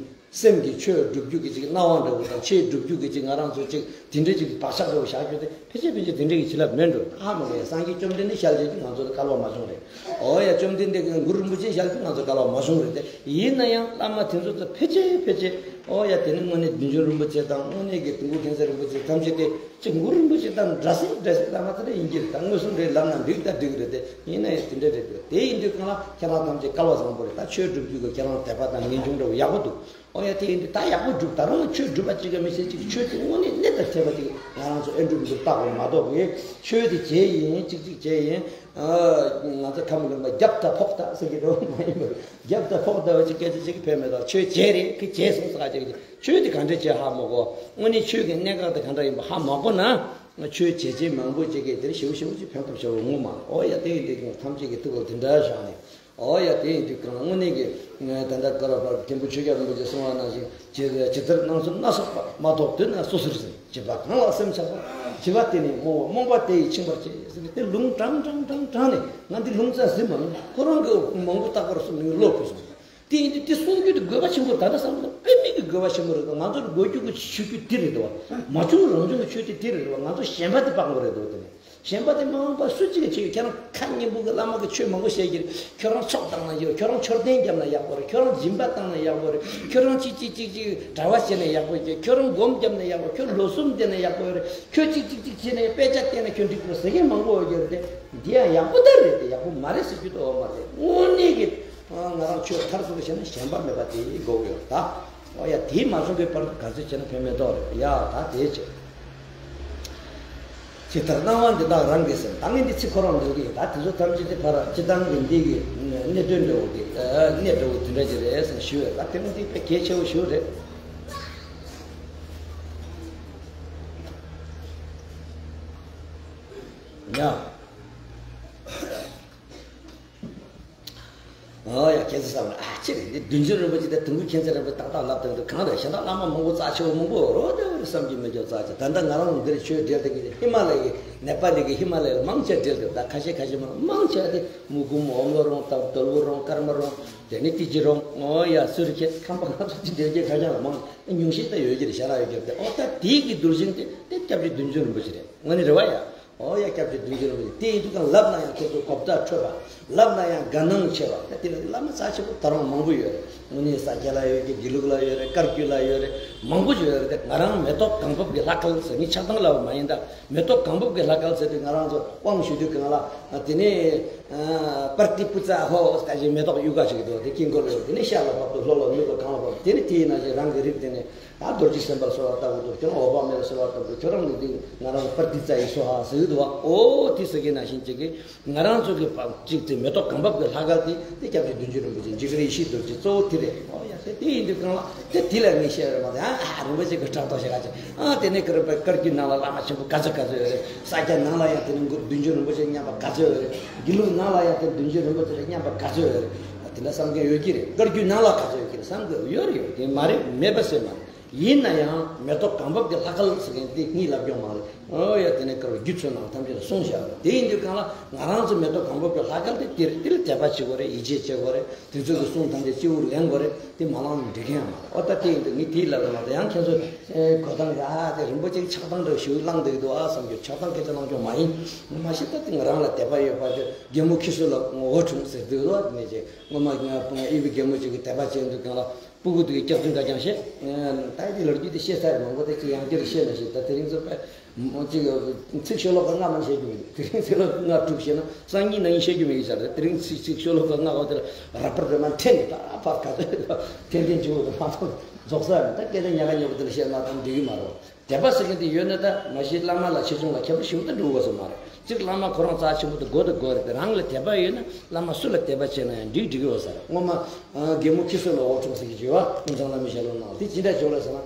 སེམས་ཀྱི་ཆོས་སྒྲུབ་རྒྱུ་གི་ཅིག་སྣང་བ་འདྲ་བོ་དང་ཆོས་སྒྲུབ་རྒྱུ་གི་ཅིག་ང་རང་ཚོ་ཅིག་དེ་འདྲའི་ཅིག་བག་ཆགས་འདྲ་བོ་བཞག་རྒྱུ་དེ་ཕལ་ཆེར་ཕལ་ཆེར་དེ་འདྲའི་གི་བྱིན་རླབས་མེད་འགྲོ། ཧ་མ་གོ་ཡ། སངས་རྒྱས་བཅོམ་ལྡན་འདས་ཞལ་མཇལ་རྒྱུ་ང་ཚོ་ལ་སྐལ་བ་མ་བྱུང་རེད། ཨོ་ཡ། བཅོམ་ལྡན་འདས་ཀྱི་གུ་རུ་རིན་པོ་ཆེ་ཞལ་དུ་ང་ཚོ་སྐལ་བ་མ་བྱུང་རེད་དེ། ཡིན་ན་ཡང་བླ་མ་དེ་ཚོ་ཚོ་ཕལ་ཆེར་ཕལ་ཆེར་ཨོ་ཡ། དེ་ནི་དངོས་གནས་བདུད་འཇོམས་རིན་པོ་ཆེ་དང་དངོས་གནས་ཀྱི་དུང་སྐུ་མཁྱེན་བརྩེ་རིན་པོ་ཆེ་ཐམས་ཅད་དེ་ཅིག་གུ་རུ་རིན་པོ་ཆེ་དང་འདྲ་སེ་འདྲ་སེ་བླ་མ་དེ་འདྲ་ཡིན་གྱི་རེད། ད་དངོས་སུ་འདྲ་ལབ་ན་འགྲིག་ད་འགྲིག་རེད་དེ། ཡིན་ན་ཡང་དེ་འདྲ་རེད་དེ། དེ་ཡིན་དུས་གང་ལ་ཁྱེད་རང་ཐམས་ཅད་སྐལ་བ་བཟང་པོ་རེད། ད་ཆོས་སྒྲུབ་རྒྱུ་གི་ཁྱེད་རང་དད་པ་དང་ངེས་འབྱུང་འདྲ་བོ་ཡག་པོ་འདུག། ཨོ་ཡ། དེ་ཡིན་དུས་ད་ཡག་པོ་སྒྲུབ། ད་རུང་ཆོས་སྒྲུབ་པ་གཅིག་ག་མི་ཤེས་ཅིག་ཆོས་དེ་དངོས་གནས་གནད་དང་འཕྲད་པ་ཅིག་ང་རང་ཚོ་ཨེ་འགྲུབ་འགྲུབ་བཏགས་དགོས་མ་གཏོགས་གི་ཆོས་དེ་བྱས་ཡིན་གཅིག་གཅིག་བྱས་ཡིན། ཨ། ང་ཚོ་ཁམས་ལུང་པ་རྒྱབ་དང་ཕོག་ལྟ་ཟེར་གྱི་རེད་མ་ཡིན་པར་རྒྱབ་དང་ཕོག་ལྟ་བ་ཅིག་སྐད་ཆ་ཅིག་ཕན་མེད་དོ། ཆོས་བྱས་རེད་གི་བྱས་སོང་ཟེར་ག་ཅིག་ཆོས་དེ་ག་འདྲ་བྱས་ཧ་མ་གོ། དངོས་གནས་ཆོས་ཀྱི་གནད་འགག་དེ་ག་འདྲ་ཡིན་པ་ཧ་མ་གོ་ན། ཆོས་བྱེད་བྱེད་མང་པོ་ཅིག་གིས་དེར་ཞེའུ་ཞེའུ་ཅིག་ཕན་ཐོགས་ཞེ་པོ་ངོ་མ། ཨོ་ཡ། དེ་ཡིན་དུས་ཐམས་ཅད་ཀྱི་ཐུགས་ལ་དེ་འདྲ་བཞག་ནས། ཨོ་ཡ། དེ་ཡིན་དུས་གང་དངོས་གནས་ཀྱི་ད་ལྟ་ཀ་ར་བར་མཁན་པོ་ཆོས་རྒྱལ་རིན་པོ་ཆེ་གསུང་བ་ནང་བཞིན་ཇི་ཇི་ལྟར་སྣང་ཚུལ་སྣ་ཚོགས་པ་མ་གཏོགས་དོན་ན་སོ་སོར་ཟིན། བྱིས་པ་གང་ལ་སེམས་ཆགས་པ། བྱིས་པ་དེ་ནི་རྨོངས་པ། རྨོངས་པ་དེ་ཡིས་འཆིང་བར་བྱེད་ཟེར་ནས་དེ་ལུང་དྲངས་དྲངས་དྲངས་དྲངས་ནས་ང་འདི་ལུང་རྩ་ཟིན་མ་ནུས། ཁོ་རང་གི་མང་པོ་རྟག་པར་གསུངས་ནས་བློ་འཁོལ་སོང་། དེ་ཡིན་དུས་དེ་གསུང་རྒྱུ་དེ་དགོས་པ་ཆེན་པོ་རེད། ད་ལྟ་བསམ་བློ་དཔེ་མེད་ཀྱི་དགོས་པ་ཆེན་པོ་རེད་དོ། ང་ཚོར་དགོས་རྒྱུ་གི་ཆོས་བརྒྱུད་དེ་རེད་དོ། མ་བྱུང་རང་བྱུང་གི་ཆོས་དེ་དེ་རེད་དོ། ང་ཚོ་གཞན་པ་དེ་སྤང་དགོས་རེད་དོ། དེ་ནས་གཞན་པ་དེ་མ་འོངས་པ་སུ་གཅིག་གིས་བྱེད་ཡོད། ཁྱེད་རང་ཁ་སྙན་པོ་གི་བླ་མ་གི་ཆོས་མང་པོ་བཤད་ཀྱི་རེད། ཁྱོད་རང་ཚོགས་བཏང་ན་ཡག། ཁྱོད་རང་མཆོད་རྟེན་བརྒྱབ་ན་ཡག་པོ་རེད། ཁྱོད་རང་སྦྱིན་པ་བཏང་ན་ཡག་པོ་རེད། ཁྱོད་རང་གཅིག་གཅིག་གཅིག་གཅིག་གྲྭ་པ་བྱས་ན་ཡག་པོ་རེད། ཁྱོད་རང་སྒོམ་བརྒྱབ་ན་ཡག་པོ། ཁྱོད་ལོ་གསུམ་བསྡད་ན་ཡག་པོ་རེད། ཁྱོད་གཅིག་གཅིག་གཅིག་བྱས་ནས་དཔེ་ཆ་བལྟས་ན་ཁྱོད་འགྲིག་པོ་ཟེར་མཁན་མང་པོ་ཡོད་ཀྱི་རེད་དེ། འདི་ཡང་ཡག་པོ་ད་རེད་དེ། ཡག་པོ་མ་རེད་ཟེར་རྒྱུ་དེ་འོ་མ་རེད། དངོས་གནས་ཀྱི། ང་རང་ཆོས་མཐར་ཐུག་བྱས་ན་ཞེན་པ་མེད་པ་དེ་དགོས་ཀྱི་ཡོད་ད། ཨོ་ཡ། དེ་མ་བྱུང་བའི་བར་དུ་ག་ཚོད་བྱས་ན་ཕན་མེད་དོ་རེད་ཡ། ད་དེ་བྱས། ཇི་ལྟར་སྣང་བ་འདི་དག་རང་གིས་ཟིན། ད་ངས་འདི་ཚིག་ཁོ་རང་འདོན་གྱི་ཡིན། ད་དེ་ཚོ་ཐམས་ཅད་དེ་ཕར་སྤྱི་བཏང་གི་འདི་གི་གནད་དོན་འདྲ་བོ་དེ་གནད་འདྲ་བོ་དེ་འདྲ་ཅིག་རེད་ཟེར་ཞུ་བས། ད་དེ་ནི་འདི་དཔེ་གལ་ཆེ་བོ་ཞིག་རེད་ཡ། ཨོ་ཡ། ཁྱེད་ཚོ་བསམ་ལ་ཨ་ཅེ་རེད། འདི་བདུད་འཇོམས་རིན་པོ་ཆེ་དང་དུང་སྐུ་མཁྱེན་བརྩེ་རིན་པོ་ཆེ་ཏག་ཏག་ལབ་དང་འདུག། གང་རེད། གཞན་དག་བླ་མ་མང་པོ་རྩ་ཆེ་བོ་མང་པོ་རོ་དེ་བོ་རེད་བསམ་གྱི་མེད་ཀྱང་རྩ་ཆེ། ད་ལྟ་ང་རང་འདིར་ཆོས་འབྲེལ་དེ་གི་ཧི་མ་ལ་ཡའི་ནེ་པ་ལི་གི་ཧི་མ་ལ་ཡ་ལ་མང་ཆེ་འབྲེལ་དེ། ད་ཁ་ཤས་ཁ་ཤས་མ་མང་ཆེ་དེ་མུ་གུམ་འོམ་ལོ་རོང་དང་དོལ་པོ་རོང་ཀརྨ་རོང་དེ་ནི་ཏི་ཅི་རོང་ཨོ་ཡ་སུ་རི་ཁེ་ཁམས་པ་ང་ཚོ་ཅི་འབྲེལ་གྱི་ཁ་ཤས་ལ་མང་ཉུང་ཤས་ད་ཡོད་ཀྱི་རེད། ཞེ་དྲག་ཡོད་ཀྱི་རེད་དེ། ཨོ་ད་དེའི་གི་གདུལ་ཞིང་དེ་དེ་སྐྱབས་རྗེ་བདུད་འཇོམས་རིན་པོ་ཆེ་རེད། དངོས་གནས་རེད་བ་ཡ། ཨོ་ཡ། སྐྱབས་རྗེ་བདུད་འཇོམས་རིན་པོ་ཆེ་དེ་ཡིན་དུས་ཀྱང་ལབ་ན་ཡང་ཁྱེད་ཚོ་གོ་བརྡ་འཕྲོད་པ། ལབ་ན་ཡང་དགའ་སྣང་ཆེ་བ། ད་དེ་ལ་བླ་མ་རྩ་ཆེ་པོ་ད་རུང་མང་པོ་ཡོད་རེད། དངོས་གནས་ས་སྐྱ་ལ་ཡོད་ཀྱི། དགེ་ལུགས་ལ་ཡོད་རེད། བཀའ་བརྒྱུད་ལ་ཡོད་རེད། མང་པོ་ཞིག་ཡོད་རེད། ང་རང་མེ་ཏོག་གང་བབས་ཀྱི་ལྷ་སྐལ་ཟེར། ངས་ཆགས་སྡང་ལབ་པ་མ་ཡིན་ད། མེ་ཏོག་གང་བབས་ཀྱི་ལྷ་སྐལ་ཟེར་དུས་ང་རང་ཚོ་དབང་ཞུ་དུས་སྒང་ལ། དེ་ནས་པར་ཏི་པུ་ཙ་ཧོ་ཟེར་ཞིག་མེ་ཏོག་གཡུ་ཁ་ཞིག་འདུག་དེ་དཀྱིལ་འཁོར་ལ་དེ་ནས་ཤར་ལ་ཕབ་འདུག་ལྷོ་ལ་ནུབ་ལ་གང་ལ་ཕབ། དེ་ནས་དེའི་ནང་བཞིན་རང་གི་རིགས་དེ་ནས་ད་རྡོ་རྗེ་སེམས་དཔའ་གསོལ་བ་བཏབ་འདུག་ཁྱོད་རང་ལ་འདི་ང་རང་གི་པར་ཏི་ཙ་ཡི་སྭཱ་ཧཱ་ཟེར་གྱི་འདུག་ཨོ་བྷ་མེ་ལ་གསོལ་བ་བཏབ་འདུག་ཨོ་དེ་ཟེར་གྱི་ནང་བཞིན་བྱེད་ཀྱི། ང་རང་ཚོ་གི་བབ་གཅིག་དེ་མེ་ཏོག་གང་བབས་ཀྱི་ལྷ་སྐལ་དེ་དེ་སྐྱབས་རྗེ་བདུད་འཇོམས་རིན་པོ་ཆེ། འཇིགས་བྲལ་ཡེ་ཤེས་རྡོ་རྗེ་གཙོ་བོ་དེ་རེད། ཨོ་ཡ་ཟེར་དེ་ཡིན་དུས་སྒང་ལ་དེ་དེ་ལ་ངས་བཤད་རེད་མ་གཏོགས། ཨ་ཨ་རིན་པོ་ཆེ་གི་ཕྲག་དོག་བྱེད་ག་ཅིག་ཨ་དེ་ནས་ཀར་པ་བཀའ་བརྒྱུད་ནང་ལ་བླ་མ་ཆེན་པོ་ག་ཚོད་ག་ཚོད་ཡོད་རེད། ས་སྐྱ་ནང་ལ་ཡང་དེ་ནས་བདུད་འཇོམས་རིན་པོ་ཆེ་མཉམ་པ་ག་ཚོད་ཡོད་རེད། དགེ་ལུགས་ནང་ལ་ཡང་དེ་བདུད་འཇོམས་རིན་པོ་ཆེ་མཉམ་པ་ག་ཚོད་ཡོད་རེད། དེ་འདྲ་བསམ་མཁན་ཡོད་ཀྱི་རེད། བཀའ་བརྒྱུད་ནང་ལ་ག་ཚོད་ཡོད་ཀྱི་རེད་བསམ་གི་ཡོད་རེད། ཡོད་དེ་མ་རེད། མེད་པ་ཟེར་མ་རེད། ཡིན་ན་ཡང་མེ་ཏོག་གང་བབས་ཀྱི་ལྷ་སྐལ་ཟེར་མཁན་དེ་ངས་ལབ་ཀྱང་མ་རེད། ཨོ་ཡ་དེ་ནས་ཀར་བརྒྱུད་ཚོ་ནང་ཐམས་ཅད་ལ་གསུངས་བཞག་རེད། དེ་ཡིན་དུས་སྒང་ལ་ང་རང་ཚོ་མེ་ཏོག་གང་བབས་ཀྱི་ལྷ་སྐལ་དེ་དེར་དེ་ལ་དད་པ་བྱེད་དགོས་རེད། ཡིད་ཆེས་བྱེད་དགོས་རེད། དེ་ཚོ་གི་གསུང་ཐམས་ཅད་སྤྱི་བོར་ལེན་དགོས་རེད། དེ་མ་ལངས་ན་འགྲིག་གི་ཡང་མ་རེད། ཨོ་ད་དེ་ཡིན་དུས་ངས་དེའི་ལབ་ལ་མ་ད་ཡང་ཁྱེད་ཚོ་གོ་སྟངས་ར་དེ་རིན་པོ་ཆེ་ཆགས་སྡང་འདྲ་ཞིག་ལངས་བསྡད་འདུག་ཨ་བསམ་རྒྱུ། ཆགས་སྡང་སྐད་ཆ་གླེང་རྒྱུ་མ་ཡིན། མ་གཞི་ད་དེ་ང་རང་ལ་དད་པ་ཡོད་པ་ཅོ་རྒན་མོ་ཁྱི་སོ་ལ་ངོ་བོ་འཁྲུངས་ཟེར་འདུག་ལ་ནས་ཅེ་ངོ་མ་ཨི་བི་རྒན་མོ་ཅིག་གི་དད་པ་བྱས་འདུག་གང་ལ། སྤུ་གུ་དེ་གི་སྐྱག་རྫུན་འདྲ་ཀྱང་བཤད། ད་ཡི་ལོ་རྒྱུས་དེ་བཤད་ཚར་མང་པོ་དེ་ཅི་ཡང་བསྐྱར་བཤད་ན་ཞིག་ད་དེ་རིང་ཚོ་པས་ཅིག་ཚིག་ཤོ་ལོ་ཀ་ལྔ་མ་བཤད་རྒྱུ་མེད། དེ་རིང་ཚིག་ལོ་ལྔ་དྲུག་བཤད་ན་སང་ཉིན་གནངས་ཉིན་བཤད་རྒྱུ་མེད་ཀྱི་ཆ་རེད། དེ་རིང་ཚིག་ཚིག་ཤོ་ལོ་ཀ་ལྔ་གོ་དེ་ལ་ར་པར་རེ་མ་འཐེན་ནས་ད་ཕར་ག་ཚོད་ད་འཐེན་འཐེན་བྱེད་དགོས་དེ་མ་གཏོགས་རྫོགས་ས་རེད། ད་སྐད་ཆ་ཉག་ག་ཉོག་ག་དེ་ལ་བཤད་ན་ད་འགྲིག་གི་མ་རེད། དད་པ་ཟེར་མཁན་དེ་ཡོད་ན་ད་མ་གཞི་བླ་མ་ལ་ཆེ་ཆུང་ལ་ཁྱད་པར་ཞིག་ད་འགྲོ་དགོས་ས་མ་རེད། གཅིག་བླ་མ་ཁོ་རང་རྩ་ཆེན་པོ་དེ་དགོས་དང་དགོས་རེད་དེ། རང་ལ་དད་པ་ཡོད་ན་བླ་མ་སུ་ལ་དད་པ་བྱས་ན་ཡང་འགྲིག་འགྲིག་ཡོད་ས་རེད། སྔོན་མ་རྒན་མོ་ཁྱི་སོ་ལ་འོ་འཁྲུངས་ཟེར་གྱི་བརྗོད་པ་ཀུན་བཟང་བླ་མའི་ཞལ་སློབ་ནང་དེ་ཅི་འདྲ་བྱུང་ལ་ཟེར་ན།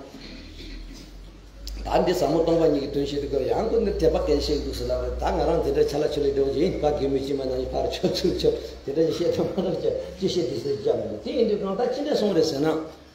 ད་འདི་ཟབ་མོ་སྟོང་པ་ཉིད་ཀྱི་དོན་བཤད་དུས་སྐབས་ཡང་ཁོ་འདི་དད་པ་སྐད་བཤད་འདུག་ཟེར་ལབ་རེད། ད་ང་རང་དེ་འདྲ་ཆ་ལ་ཆུ་ལས་འགྲོ་གི་ཡིན་པ་རྒན་མོ་ཅི་མ་ན་ཡིན་ཕར་ཆོ་ཚུར་ཆོ་དེ་འདྲ་ཅི་བཤད་ཐུབ་མ་རེད། ཅི་བཤད་དུས་ཟེར་ཀྱང་མི་འདུག་དེ་ཡིན་དུས་གང་ལྟར་ཅི་འདྲ་སོང་རེད་ཟེར་ན།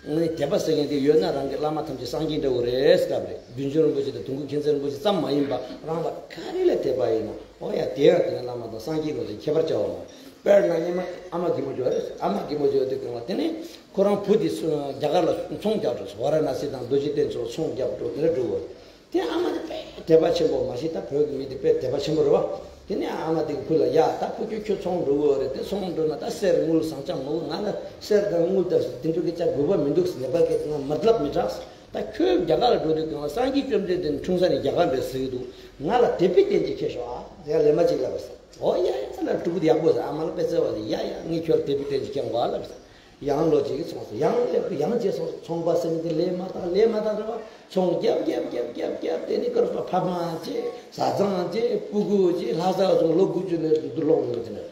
དད་པ་ཟེར་མཁན་དེ་ཡོད་ན་རང་གི་བླ་མ་ཐམས་ཅད་སངས་རྒྱས་འདྲ་བོ་རེད་ཟེར་ལབ་རེད། བདུད་འཇོམས་རིན་པོ་ཆེ་དང་དུང་སྐུ་མཁྱེན་བརྩེ་རིན་པོ་ཆེ་ཙམ་མ་ཡིན་པ་རང་ལ་ག་རེ་ལ་དད་པ་ཡིན་ན་ཨོ་ཡ་དེ་ཡང་དེ་ནས་བླ་མ་དང་སངས་རྒྱས་ལོ་ཟེར་ཁྱད་པར་བྱ་བ་མ་རེད། དཔེར་ན་ཉི་མ་ཨ་མ་རྒན་མོ་འཇོག་རེད། ཨ་མ་རྒན་མོ་འཇོག་དུས་གང་ལ་དེ་ནས་ཁོ་རང་བུ་དེ་རྒྱ་གར་ལ་ཚོང་རྒྱག་འགྲོ་སོང་། ཝ་ར་ཎ་སི་དང་རྡོ་རྗེ་གདན་ཚོ་ཚོང་རྒྱག་འགྲོ་དེ་འདྲ་འགྲོ་བ་རེད། དེ་ཨ་མ་དེ་དཔེ་དད་པ་ཆེན་པོ་མ་གཞི་ད་བོད་ཀྱི་མི་དེ་དཔེ་དད་པ་ཆེན་པོ་རེད་བ། དེ་ནས་ཨ་མ་དེ་གི་བུ་ལ་ཡ་ད་ཕྲུ་གུ་ཁྱོད་ཚོང་འགྲོ་གི་ཡོད་རེད། དེ་ཚོང་འགྲོ་ན་ད་གསེར་དངུལ་ཟངས་ལྕགས་མང་པོ། ང་ལ་གསེར་དང་དངུལ་དང་དེ་འདྲ་གི་ཅག་དགོས་པ་མི་འདུག་ནད་པ་གི་ང་མ་ལབ་མི་དྲག་ད་ཁྱོད་རྒྱ་གར་ལ་འགྲོ་དུས་གང་ལ་སངས་རྒྱས་བཅོམ་ལྡན་འདས་འཁྲུངས་ས་ནི་རྒྱ་གར་རེད་ཟེར་གི་འདུག་ང་ལ་དད་པའི་རྟེན་ཅིག་ཁྱེར་ཤོག་ཨ་ཟེར་ལན་མ་གཅིག་ལབ་པ་ཟེར། ཨོ་ཡ་ཡ་ལ་ཕྲུ་གུ་དེ་ཡག་པོ་ཟེར། ཨ་མ་ལ་དཔེ་བརྩེ་བ་ཟེར། ཡ་ཡ་ངས་ཁྱོད་ལ་དད་པའི་རྟེན་ཅིག་ཁྱེར་འོང་ཨ་ལབ་ཟེར། ཡང་ལོ་གཅིག་གི་ཚོང་ཟེར། ཡང་ལེགས་ཡང་བྱས་སོང་། ཚོང་པ་ཟེར་མཁན་དེ་ལས་མ་དག་ལས་མ་དག་རེད་བ། ཚོང་རྒྱབ་རྒྱབ་རྒྱབ་རྒྱབ་རྒྱབ་དེ་ནི་སྐོར་པ་ཕ་མ་བྱས་བཟའ་ཚང་བྱས་སྤུ་གུ་བྱས་ལྷ་ས་སོང་ལོ་དགུ་བཅུ་ནས་འདུག་ལོག་འགྲོ་གི་དེ་ནི།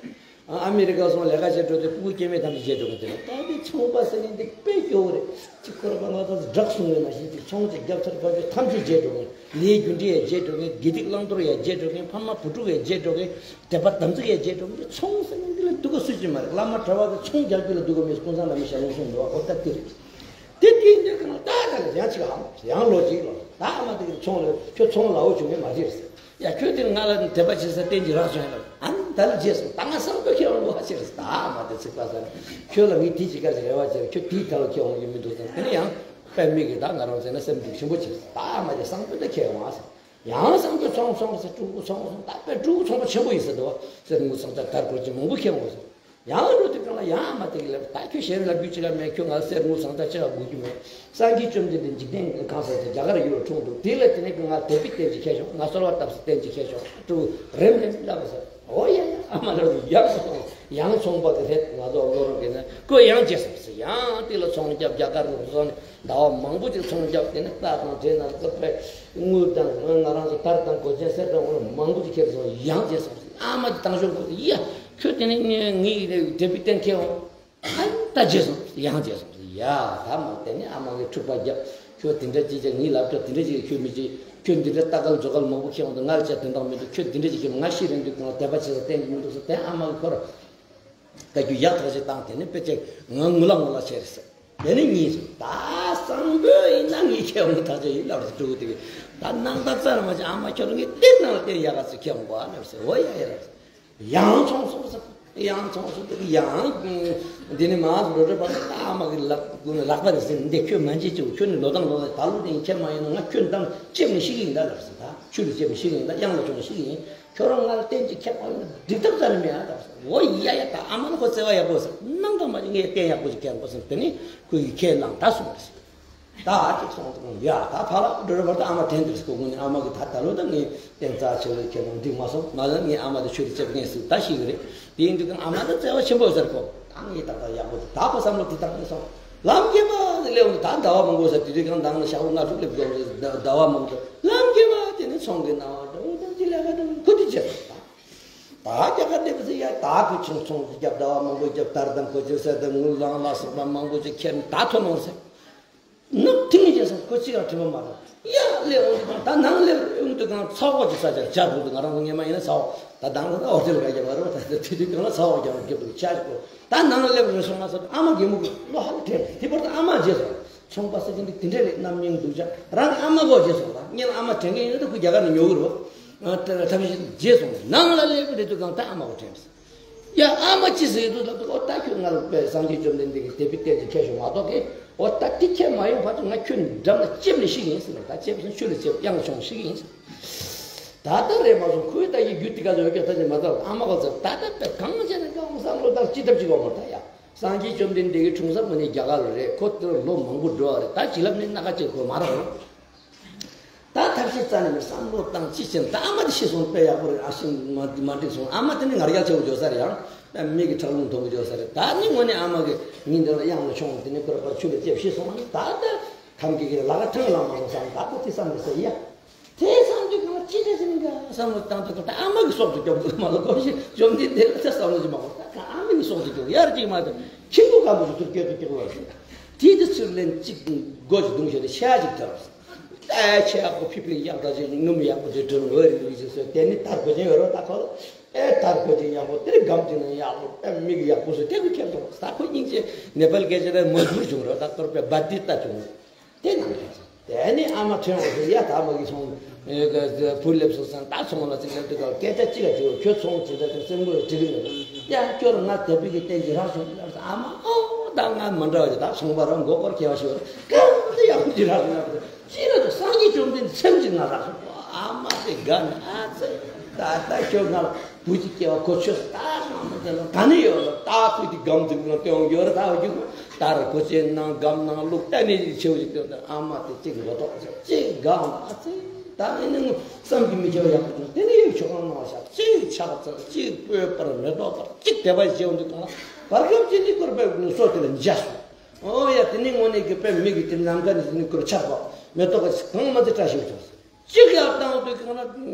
ཨ་མི་རི་ཀ་སོང་ལས་ཀ་བྱེད་འགྲོ་དེ་སྤུ་གུ་སྐྱེ་མེད་ཐམས་ཅད་བྱེད་འགྲོ་གི་དེ་ནི། ད་དེ་ཚོང་པ་ཟེར་མཁན་དེ་དཔེ་སྐྱོ་བོ་རེད། ཅིག་སྐོར་པ་ང་ད་སྦྲགས་སོང་བས་ན་བཞིན་ཅིག་ཚོང་ཅིག་རྒྱབ་ཚར་བ་ཅིག་ཐམས་ཅད་བྱེད་འགྲོ་གི། ལས་རྒྱུ་འབྲས་ཡང་བརྗེད་འགྲོ་མཁན། དགེ་སྡིག་བླང་དོར་ཡང་བརྗེད་འགྲོ་མཁན། ཕ་མ་བུ་ཕྲུག་ཡང་བརྗེད་འགྲོ་མཁན། དད་པ་དམ་ཚིག་ཡང་བརྗེད་འགྲོ་མཁན། ཚོང་ཟེར་མཁན་འདི་ལ་སྡུག་ག་སུ་ཅི་མ་རེད། བླ་མ་གྲྭ་བ་གི་ཚོང་རྒྱག་རྒྱུ་ལ་སྡུག་ག་མེད། ཀུན་བཟང་བླ་མའི་ཞལ་ལུང་གསུངས་འདུག་བ། ཨོ་ད་དེ་རེད། དེ་དེའི་འདོད་གང་ལ་ད་ག་ལ་ཡང་ཅིག་ཨང་ཡང་ལོ་གཅིག་ལོ་ད་ཨ་མ་དེ་གི་ཚོང་ལ་ཁྱོད་ཚོང་ལ་འོ་བྱུང་མེད་མ་བརྗེད་ཟེར། ཡ་ཁྱོད་དེ་ང་ལ་དད་པ་བྱེད་ས་རྟེན་གྱི་རག་བྱུང་ཡ་ལ་ཨ་ནི་ད་ལ་བརྗེད་སོང་། ད་ང་བསམ་དགོས་ཁྱེད་འོང་བ་ཆེ་རེད། ད་ཨ་མ་དེ་ཚིག་པ་ཟེར་ཁྱོད་ལ་ངས་དེ་ཅི་ག་ཟེར་རེ་བ་བྱེད་ཁྱོད་དེའི་ཐད་ལ་ཁྱེད་འོང་གི་མི་འདུག་ཟེར། དེ་ནས་ཡང་། དཔེ་མི་གི་ད་ང་རང་ཚོ་ན་སེམས་སྡུག་ཆེན་པོ་བྱེད། ད་མ་དེ་བསམ་དགོས་ད་ཁྱེད་འོང་ཟེར། ཡང་བསམ་དགོས་ཚོང་སོང་ཟེར། ཕྲུ་གུ་ཚོང་སོང་། ད་དཔེ་ཕྲུ་གུ་ཚོང་པ་ཆེན་པོ་ཡིན་ཟེར་འདུག་བ། གསེར་དངུལ་ཟངས་ལྕགས་དར་གོར་ཅན་མང་པོ་ཁྱེད་འོང་ཟེར། ཡང་འགྲོ་དུས་གང་ལ་ཡང་མ་དེ་གི་ལབ། ད་ཁྱོད་གཞན་ལབ་རྒྱུ་ཅི་ལ་མེད། ཁྱོད་ང་གསེར་དངུལ་ཟངས་ལྕགས་ཅི་ལ་དགོས་རྒྱུ་མེད། སངས་རྒྱས་བཅོམ་ལྡན་འདས་འཇིག་རྟེན་གང་ཟེར་ཟེར་རྒྱ་གར་ཡུལ་ལ་འཁྲུངས་འདུག་དེ་ལ་དེ་ནས་གི་ང་དད་པའི་རྟེན་ཅིག་ཁྱེར་ཤོག་ང་གསོལ་བ་བཏབ་སའི་རྟེན་ཅིག་ཁྱེར་ཤོག་ཕྲུ་གུ་རེམ་རེམ་ལབ་ཟེར། ཨོ་ཡ་ཡ་ཨ་མ་ལ་ཡག་སོང་། ཡང་ཚོང་པ་གི་རེད། ང་ཚོ་བློ་རོགས་གི་ནས་ཁོས་ཡང་བརྗེད་སོང་ཟེར། ཡང་དེ་ལ་ཚོང་རྒྱབ། རྒྱ་གར་ལ་སོང་ནས་ཟླ་བ་མང་པོ་ཅིག་ཚོང་རྒྱབ། དེ་ནས་རྟ་དང་དེ་ན་ཚོ་པའི་དངུལ་དང་ང་རང་ཚོ་དར་དང་གོས་ཆེན་གསེར་དང་དངུལ་མང་པོ་ཅིག་ཁྱེར་སོང་། ཡང་བརྗེད་སོང་ཟེར། ཨ་མ་དེ་དང་ཤོག་གོ་ཡ་ཁྱོད་དེ་ནས་ངའི་དེ་བི་བསྟན་ཁྱེར་འོང་། ཨ་ད་བརྗེད་སོང་། ཡང་བརྗེད་སོང་ཟེར། ཡ་ད་མ་དེ་ནས་ཨ་མ་གི་འཁྲུག་པ་རྒྱབ། ཁྱོད་དེ་འདྲ་ཅིག་བྱས་ངའི་ལབ་ཀྱང་དེ་འདྲ་ཅིག་ཁྱོད་མི་བྱེད། ཁྱོད་འདི་འདྲ་ལྟ་གལ་མཛོ་གལ་མང་པོ་ཁྱེར་འོང་དུས་ང་ལ་བྱས་དོན་དག་མི་འདུག་ཁྱོད་འདི་འདྲ་ཅིག་ཁྱེར་ང་ཤི་རན་དུས་གང་ལ་དད་པ་བྱེད་ས་གཏན་གྱི་མི་འདུག་ཟེར། དེ་ཨ་མ་གི་ཁོ་ར་བཀའ་བརྒྱུད་ཡག་ཐག་ཆོད་བཏང་། དེ་ནས་དཔེ་ཆ་ང་ངུ་ལ་ངུ་ལ་བྱས་རེད་ཟེར། དེ་ནས་གཉིས་སུ་ད་གསང་པོ་ཡིན་ན་ངས་ཁྱེར་འོང་ཐག་ཆོད་ཡིན་ལབ་རེད། ཕྲུ་གུ་དེ་གིས་ད་སྣང་དག་རྩ་ར་མ་བྱེད། ཨ་མ་ཁྱོད་རང་གིས་དེ་ནང་ལ་བལྟས་ཡག་ག་ཚོད་ཁྱེར་འོང་གོ་ཨ་ལབ་ཟེར། འོ་ཡ་ཡ་ལབ་ཟེར། ཡང་ཚོང་སོང་ཟེར། ཡང་ཚོང་སོང་དེ་ཡང་འདི་ནི་མ་འགྲོ་འགྲོ་བར་ད་ཨ་མ་གི་ལག་ལག་པ་རེད་ཟེར། འདི་ཁྱོད་མ་འཇིགས་ཅིག་ཁྱོད་ནི་ལོ་དང་ལོ་ད་ལོ་དེ་ཁྱེད་མ་ཡིན་ན་ང་ཁྱོད་འདང་ལྕེབ་ནས་ཤི་གི་ཡིན་ད་ལབ་ཟེར། ད་ཆུ་ལ་ལྕེབ་ནས་ཤི་གི་ཡིན། ད་གཡང་ལ་མཆོངས་ནས་ཤི་གི་ཡིན། ཁྱོད་རང་ང་ལ་བསྟན་ཅིག་ཁྱེད་མ་ཡིན་ན་འགྲིག་ཐབས་རྩ་ནས་མེད་ཨ་ད་ཟེར། འོ་ཡ་ཡ་ད་ཨ་མ་ལ་ཁོ་བརྩེ་བ་ཡག་པོ་ཟེར། སྣང་དག་མ་ངས་བསྟན་ཡག་པོ་ཞིག་ཁྱེད་ཁོ་ཟེར། དེ་ནི་ཁོ་ཡི་ཁས་བླངས་ད་སོང་བ་ཟེར། ད་ཅིག་སོང་དུས་ཡ་ད་ཕ་ལ་འགྲོ་རེ་བར་དུ་ཨ་མ་དྲན་འདིར་སྐུ་ངོ་ནས་ཨ་མ་གི་ད་ད་ལོ་ད་ངས་སྟེང་རྩ་ཆེ་བའི་ཁྱེད་རང་འགྲིག་མ་སོང་མ་ལ་ངས་ཨ་མ་ད་ཆུ་རེ་ལྕེབ་ངས་སུ་ད་ཤི་གི་རེད། དེ་ཡིན་དུས་ཀྱང་ཨ་མ་ད་བརྩེ་བ་ཆེན་པོ་ཟེར་གོ་ད་ངས་ད་ད་ཡག་པོ་ད་ད་ཁོ་བསམ་བློ་དེ་ད་ངས་སོང་ལམ་རྒྱས་པ་ལས་འོང་ད་ཟླ་བ་མང་པོ་ཟེར་དེ་དུས་ཀྱང་ད་ང་ཤ་བོ་ལྔ་དྲུག་ལས་འགོ་ཟླ་བ་མང་པོ་ལམ་རྒྱས་པ་དེ་ནས་ཚོང་གི་ན་བ་འགྲོ་ད་ཅི་ལས་ཀ་འགྲོ་ཁུ་དུ་བྱེད་སོང་ད། ད་རྒྱ་གར་སླེབས་ཚེ་ཡ་ད་ཁོ་ཆུང་ཆུང་རྒྱབ་ཟླ་བ་མང་པོ་རྒྱབ་དར་དང་གོ་ཆེ་སེ་དང་དངུལ་ལང་ལ་སོགས་པ་མང་པོ་ཅིག་ཁྱེར་ནས་ད་ཐོན་འོང་ཟེར། ནུབ་ཐིང་ངེ་བྱས་སོང་ཁོ་གཅིག་ཡང་དྲན་པ་མ་རེད། ཡ་ལས་འོང་དུས་ད་ནང་སླེབས་འོང་དུས་གང་ཚ་བོ་ཅིག་ས་ཆར་ཇ་བུ་དུ་ང་རང་ཚོ་ངེས་མ་ཡིན་ན་ཚ་བོ་ད་དང་ད་ཧོ་ཊེལ་ག་རྒྱབ་པ་རེད་བ་ད་དེ་དུས་གང་ལ་ཚ་བོ་རྒྱབ་རྒྱབ་དུ་ཆ་ཅིག་གོ་ད་ནང་སླེབས་རེ་སོང་ང་ཚོ་ཨ་མ་རྒན་མོ་གི་བློ་ཧ་ལས་དྲན་དེ་བར་དུ་ཨ་མ་བརྗེད་སོང་། ཚོང་པ་ཟེར་གྱིན་འདུག་དེ་འདྲ་རེད་རྣམ་སྨིན་སྡུག་ཅག་རང་གི་ཨ་མ་གོ་བརྗེད་སོང་ལ་ངས་ཨ་མ་དྲན་གི་ཡིན་ན་ད་ཁོ་རྒྱ་གར་ནས་ཉོ་གི་རེད་བ། ཐབས་ཤེས་བརྗེད་སོང་ནང་ལ་སླེབས་རེད་དུས་གང་ད་ཨ་མ་གོ་དྲན་ཡ་ཨ་མ་ཅི་ཟེར་འདུག་ལབ་འདུག་ཨོ་ད་ཁྱོད་ང་ལ་དཔེ་སངས་རྒྱས་བཅོམ་ལྡན་འདས་ཀྱི་དེ་ཕི་བསྟན་ཅིག་ཁྱེར་ཤོག་མ་གཏོགས་གི་ཨོ་ད་དེ་ཁྱེར་མ་ཡོང་བར་དུ་ང་ཁྱོད་འགྲམ་ལ་ལྕེབ་ནས་ཤི་གི་ཡིན་ཟེར་ནས་ད་ལྕེབ་སོང་ཆུ་ལ་ལྕེབ་གཡང་ཤོང་ཤི་གི་ཡིན་ཟེར། ད་ལྟ་རེད་མ་སོང་ཁོའི་ད་ཡི་རྒྱུ་དེ་ག་ལ་ཡོད་ཀྱང་ད་ཅི་མ་ཚར་ཨ་མ་གོ་ཚར་ད་ལྟ་དཔེ་གང་བྱས་ན་གང་བསམ་བློ་བཏང་ཅི་ཐབས་ཅི་གོ་མ་ད་ཡ། སངས་རྒྱས་བཅོམ་ལྡན་འདས་ཀྱི་འཁྲུངས་ས་དངོས་གནས་རྒྱ་གར་ལ་རེད། ཁོ་དེར་ལོ་མང་པོ་འགྲོ་བ་རེད། ད་བྱིན་རླབས་ནི་སྣ་ཁ་ཅིག་ཁོ་མ་རག་རོགས། ད་ཐབས་ཤེས་རྩ་ནས་མེད། བསམ་བློ་བཏང་ཅི་བྱེད་ད་ཨ་མ་དེ་ཤི་སོང་དཔེ་ཡག་པོ་རེད། ཨ་ཤི་མ་མ་འགྲིག་སོང་། ཨ་མ་དེ་ནི་ང་རྒྱལ་ཆེ་བོ་འཇོག་ས་རེད། ཡང་ད་མི་གི་ཁྲག་རླུང་མཐོན་པོ་འཇོག་ས་རེད། ད་ནི་དངོས་གནས་ཨ་མ་གི་ཉིན་དེ་ལ་གཡང་ལ་མཆོང་དེ་ནི་ཁོ་ར་པར་ཆུ་ལ་ལྕེབ་ཤི་སོང་། ཨ་ནི་ད་ད་ཐམ་གི་གི་ལ་ལ་ཁ་ཐང་ལ་མ་སོང་བསམ་ད་ཁོ་དེ་བསམ་གི་ཟེར་ཡ། དེ་བསམ་དུས་གང་ཅི་འདྲ་ཞིག་འགའ་བསམ་བློ་བཏང་དུས་གང་ད་ཨ་མ་གི་སྲོག་ཏུ་སྐྱོབ་དགོས་མ་གཏོགས་གོ་ཤེས་བཅོམ་ལྡན་འདས་ལ་ད་བསམ་བློ་ཞིག་མ་གཏོགས་ད་གང་ཨ་མ་གི་སྲོག་ཏུ་སྐྱོབ་ཡར་ཅིག་མ་གཏོགས་ཁྱི་གུ་གང་པོ་ཞིག་ཏུ་སྐྱོབ་ཏུ་སྐྱོབ་བར་ཞིག་དེ་དུས་ཚུར་ལན་གཅིག་མགོ་ཞིག་བརྡུང་ཞོར་དུ་ཤ་ཅིག་ཐོབ། ཨེ་ཆེ་ཡག་པོ་ཕི་ཕི་ཡག་ད་ཅིག་ནུ་མི་ཡག་པོ་ཅིག་དྲིལ་འོས་རིག་རིག་ཅིག་སོས་དེ་ནི་དར་གོ་ཅན་ཡོད་རོགས་ད་ཁོ་ལ་ཨེ་དར་གོ་ཅན་ཡག་པོ་དེ་རིག་སྒམ་ཅིག་ནང་ཡག་པོ་ཨེ་མིག་ཡག་པོ་སོས་དེ་གུ་ཁྱེར་སོང་ད་ཁོ་སྙིང་རྗེ་ནེ་པལ་སྐད་ཆ་ད་མ་ཟུར་བྱུང་རོགས་ད་གཏོར་པའི་སྦ་ཏི་ལྟ་བྱུང་། དེ་ནང་ལས་དེ་ནི་ཨ་མ་ཁྲེན་འོ་ཟེར་ཡ་ད་མ་གི་སོང་བུ་སླེབས་སོང་ཟེར་ད་སོང་ལ་ཅིག་སླེབས་དུས་ཀ་སྐད་ཆ་གཅིག་ལ་དྲི་བ་ཁྱོད་ཚོང་ཇི་ལྟར་དུ་སེམས་ཁོས་དྲི་གི་མེད་ཡ་ཁྱོད་ང་དད་པའི་གི་རྟེན་གྱི་རག་སོང་ལབ་ཨ་མ་ཨོ་ད་ང་མ་འདྲ་བ་ཅིག་ད་སོང་བ་རང་མགོ་སྐོར་ཁྱེར་བ་ཞིག་བ་གང་དུ་ཡག་པོ་ཅིག་རག་སོང་ལབ་ཅི་ལ་དུ་སངས་རྒྱས་བཅོམ་ལྡན་འདས་སེམས་ཅིག་ང་རག་སོང་ཨ་མ་དེ་དགའ་ནས་ཨ་ཙི་ད་ད་ཁྱོད་ང་ལ། བུ་གཅིག་སྐྱེ་བ་གོ་ཆོད་ད་ནང་མི་དེ་ལ་ད་ནི་ཡོད་ལ་ད་ཁུ་དེ་སྒམ་དེ་ལ་སྟོན་ཡོད་ར་ད་བ་རྒྱུ་ད་ར་གོ་ཆེན་ནང་སྒམ་ནང་བླུག་ད་ནི་ཆེ་བ་ཞིག་སྟོན་ད་ཨ་མ་དེ་གཅིག་མགོ་ཐོག་ཆེ་གཅིག་སྒམ་ཨ་ཙི་ད་ཨེ་ནི་བསམ་གྱིས་མི་ཁྱབ་ཡག་པོ་བྱུང་དེ་ནི་ཡོད་ཆོག་ནང་ཤག་གཅིག་ཕྱག་འཚལ་གཅིག་སྤོས་པར་མེ་ཏོག་པར་གཅིག་དད་པ་བྱེད་འོང་དུས་གང་ལ་བར་སྐབས་ཀྱི་ནི་སྐོར་པའི་སོ་དེ་ལ་འཇའ་སོང་། ཨོ་ཡ་དེ་ནི་དངོས་གནས་ཀྱི་དཔེ་མི་གི་དེ་ནམ་མཁའ་ནི་དེ་ནི་སྐོར་ཆགས་པ་མེ་ཏོག་ག་གང་མ་དེ་བཀྲ་ཤིས་བྱུང་། གཅིག་ཡར་བཏང་དུས་གང་ལ་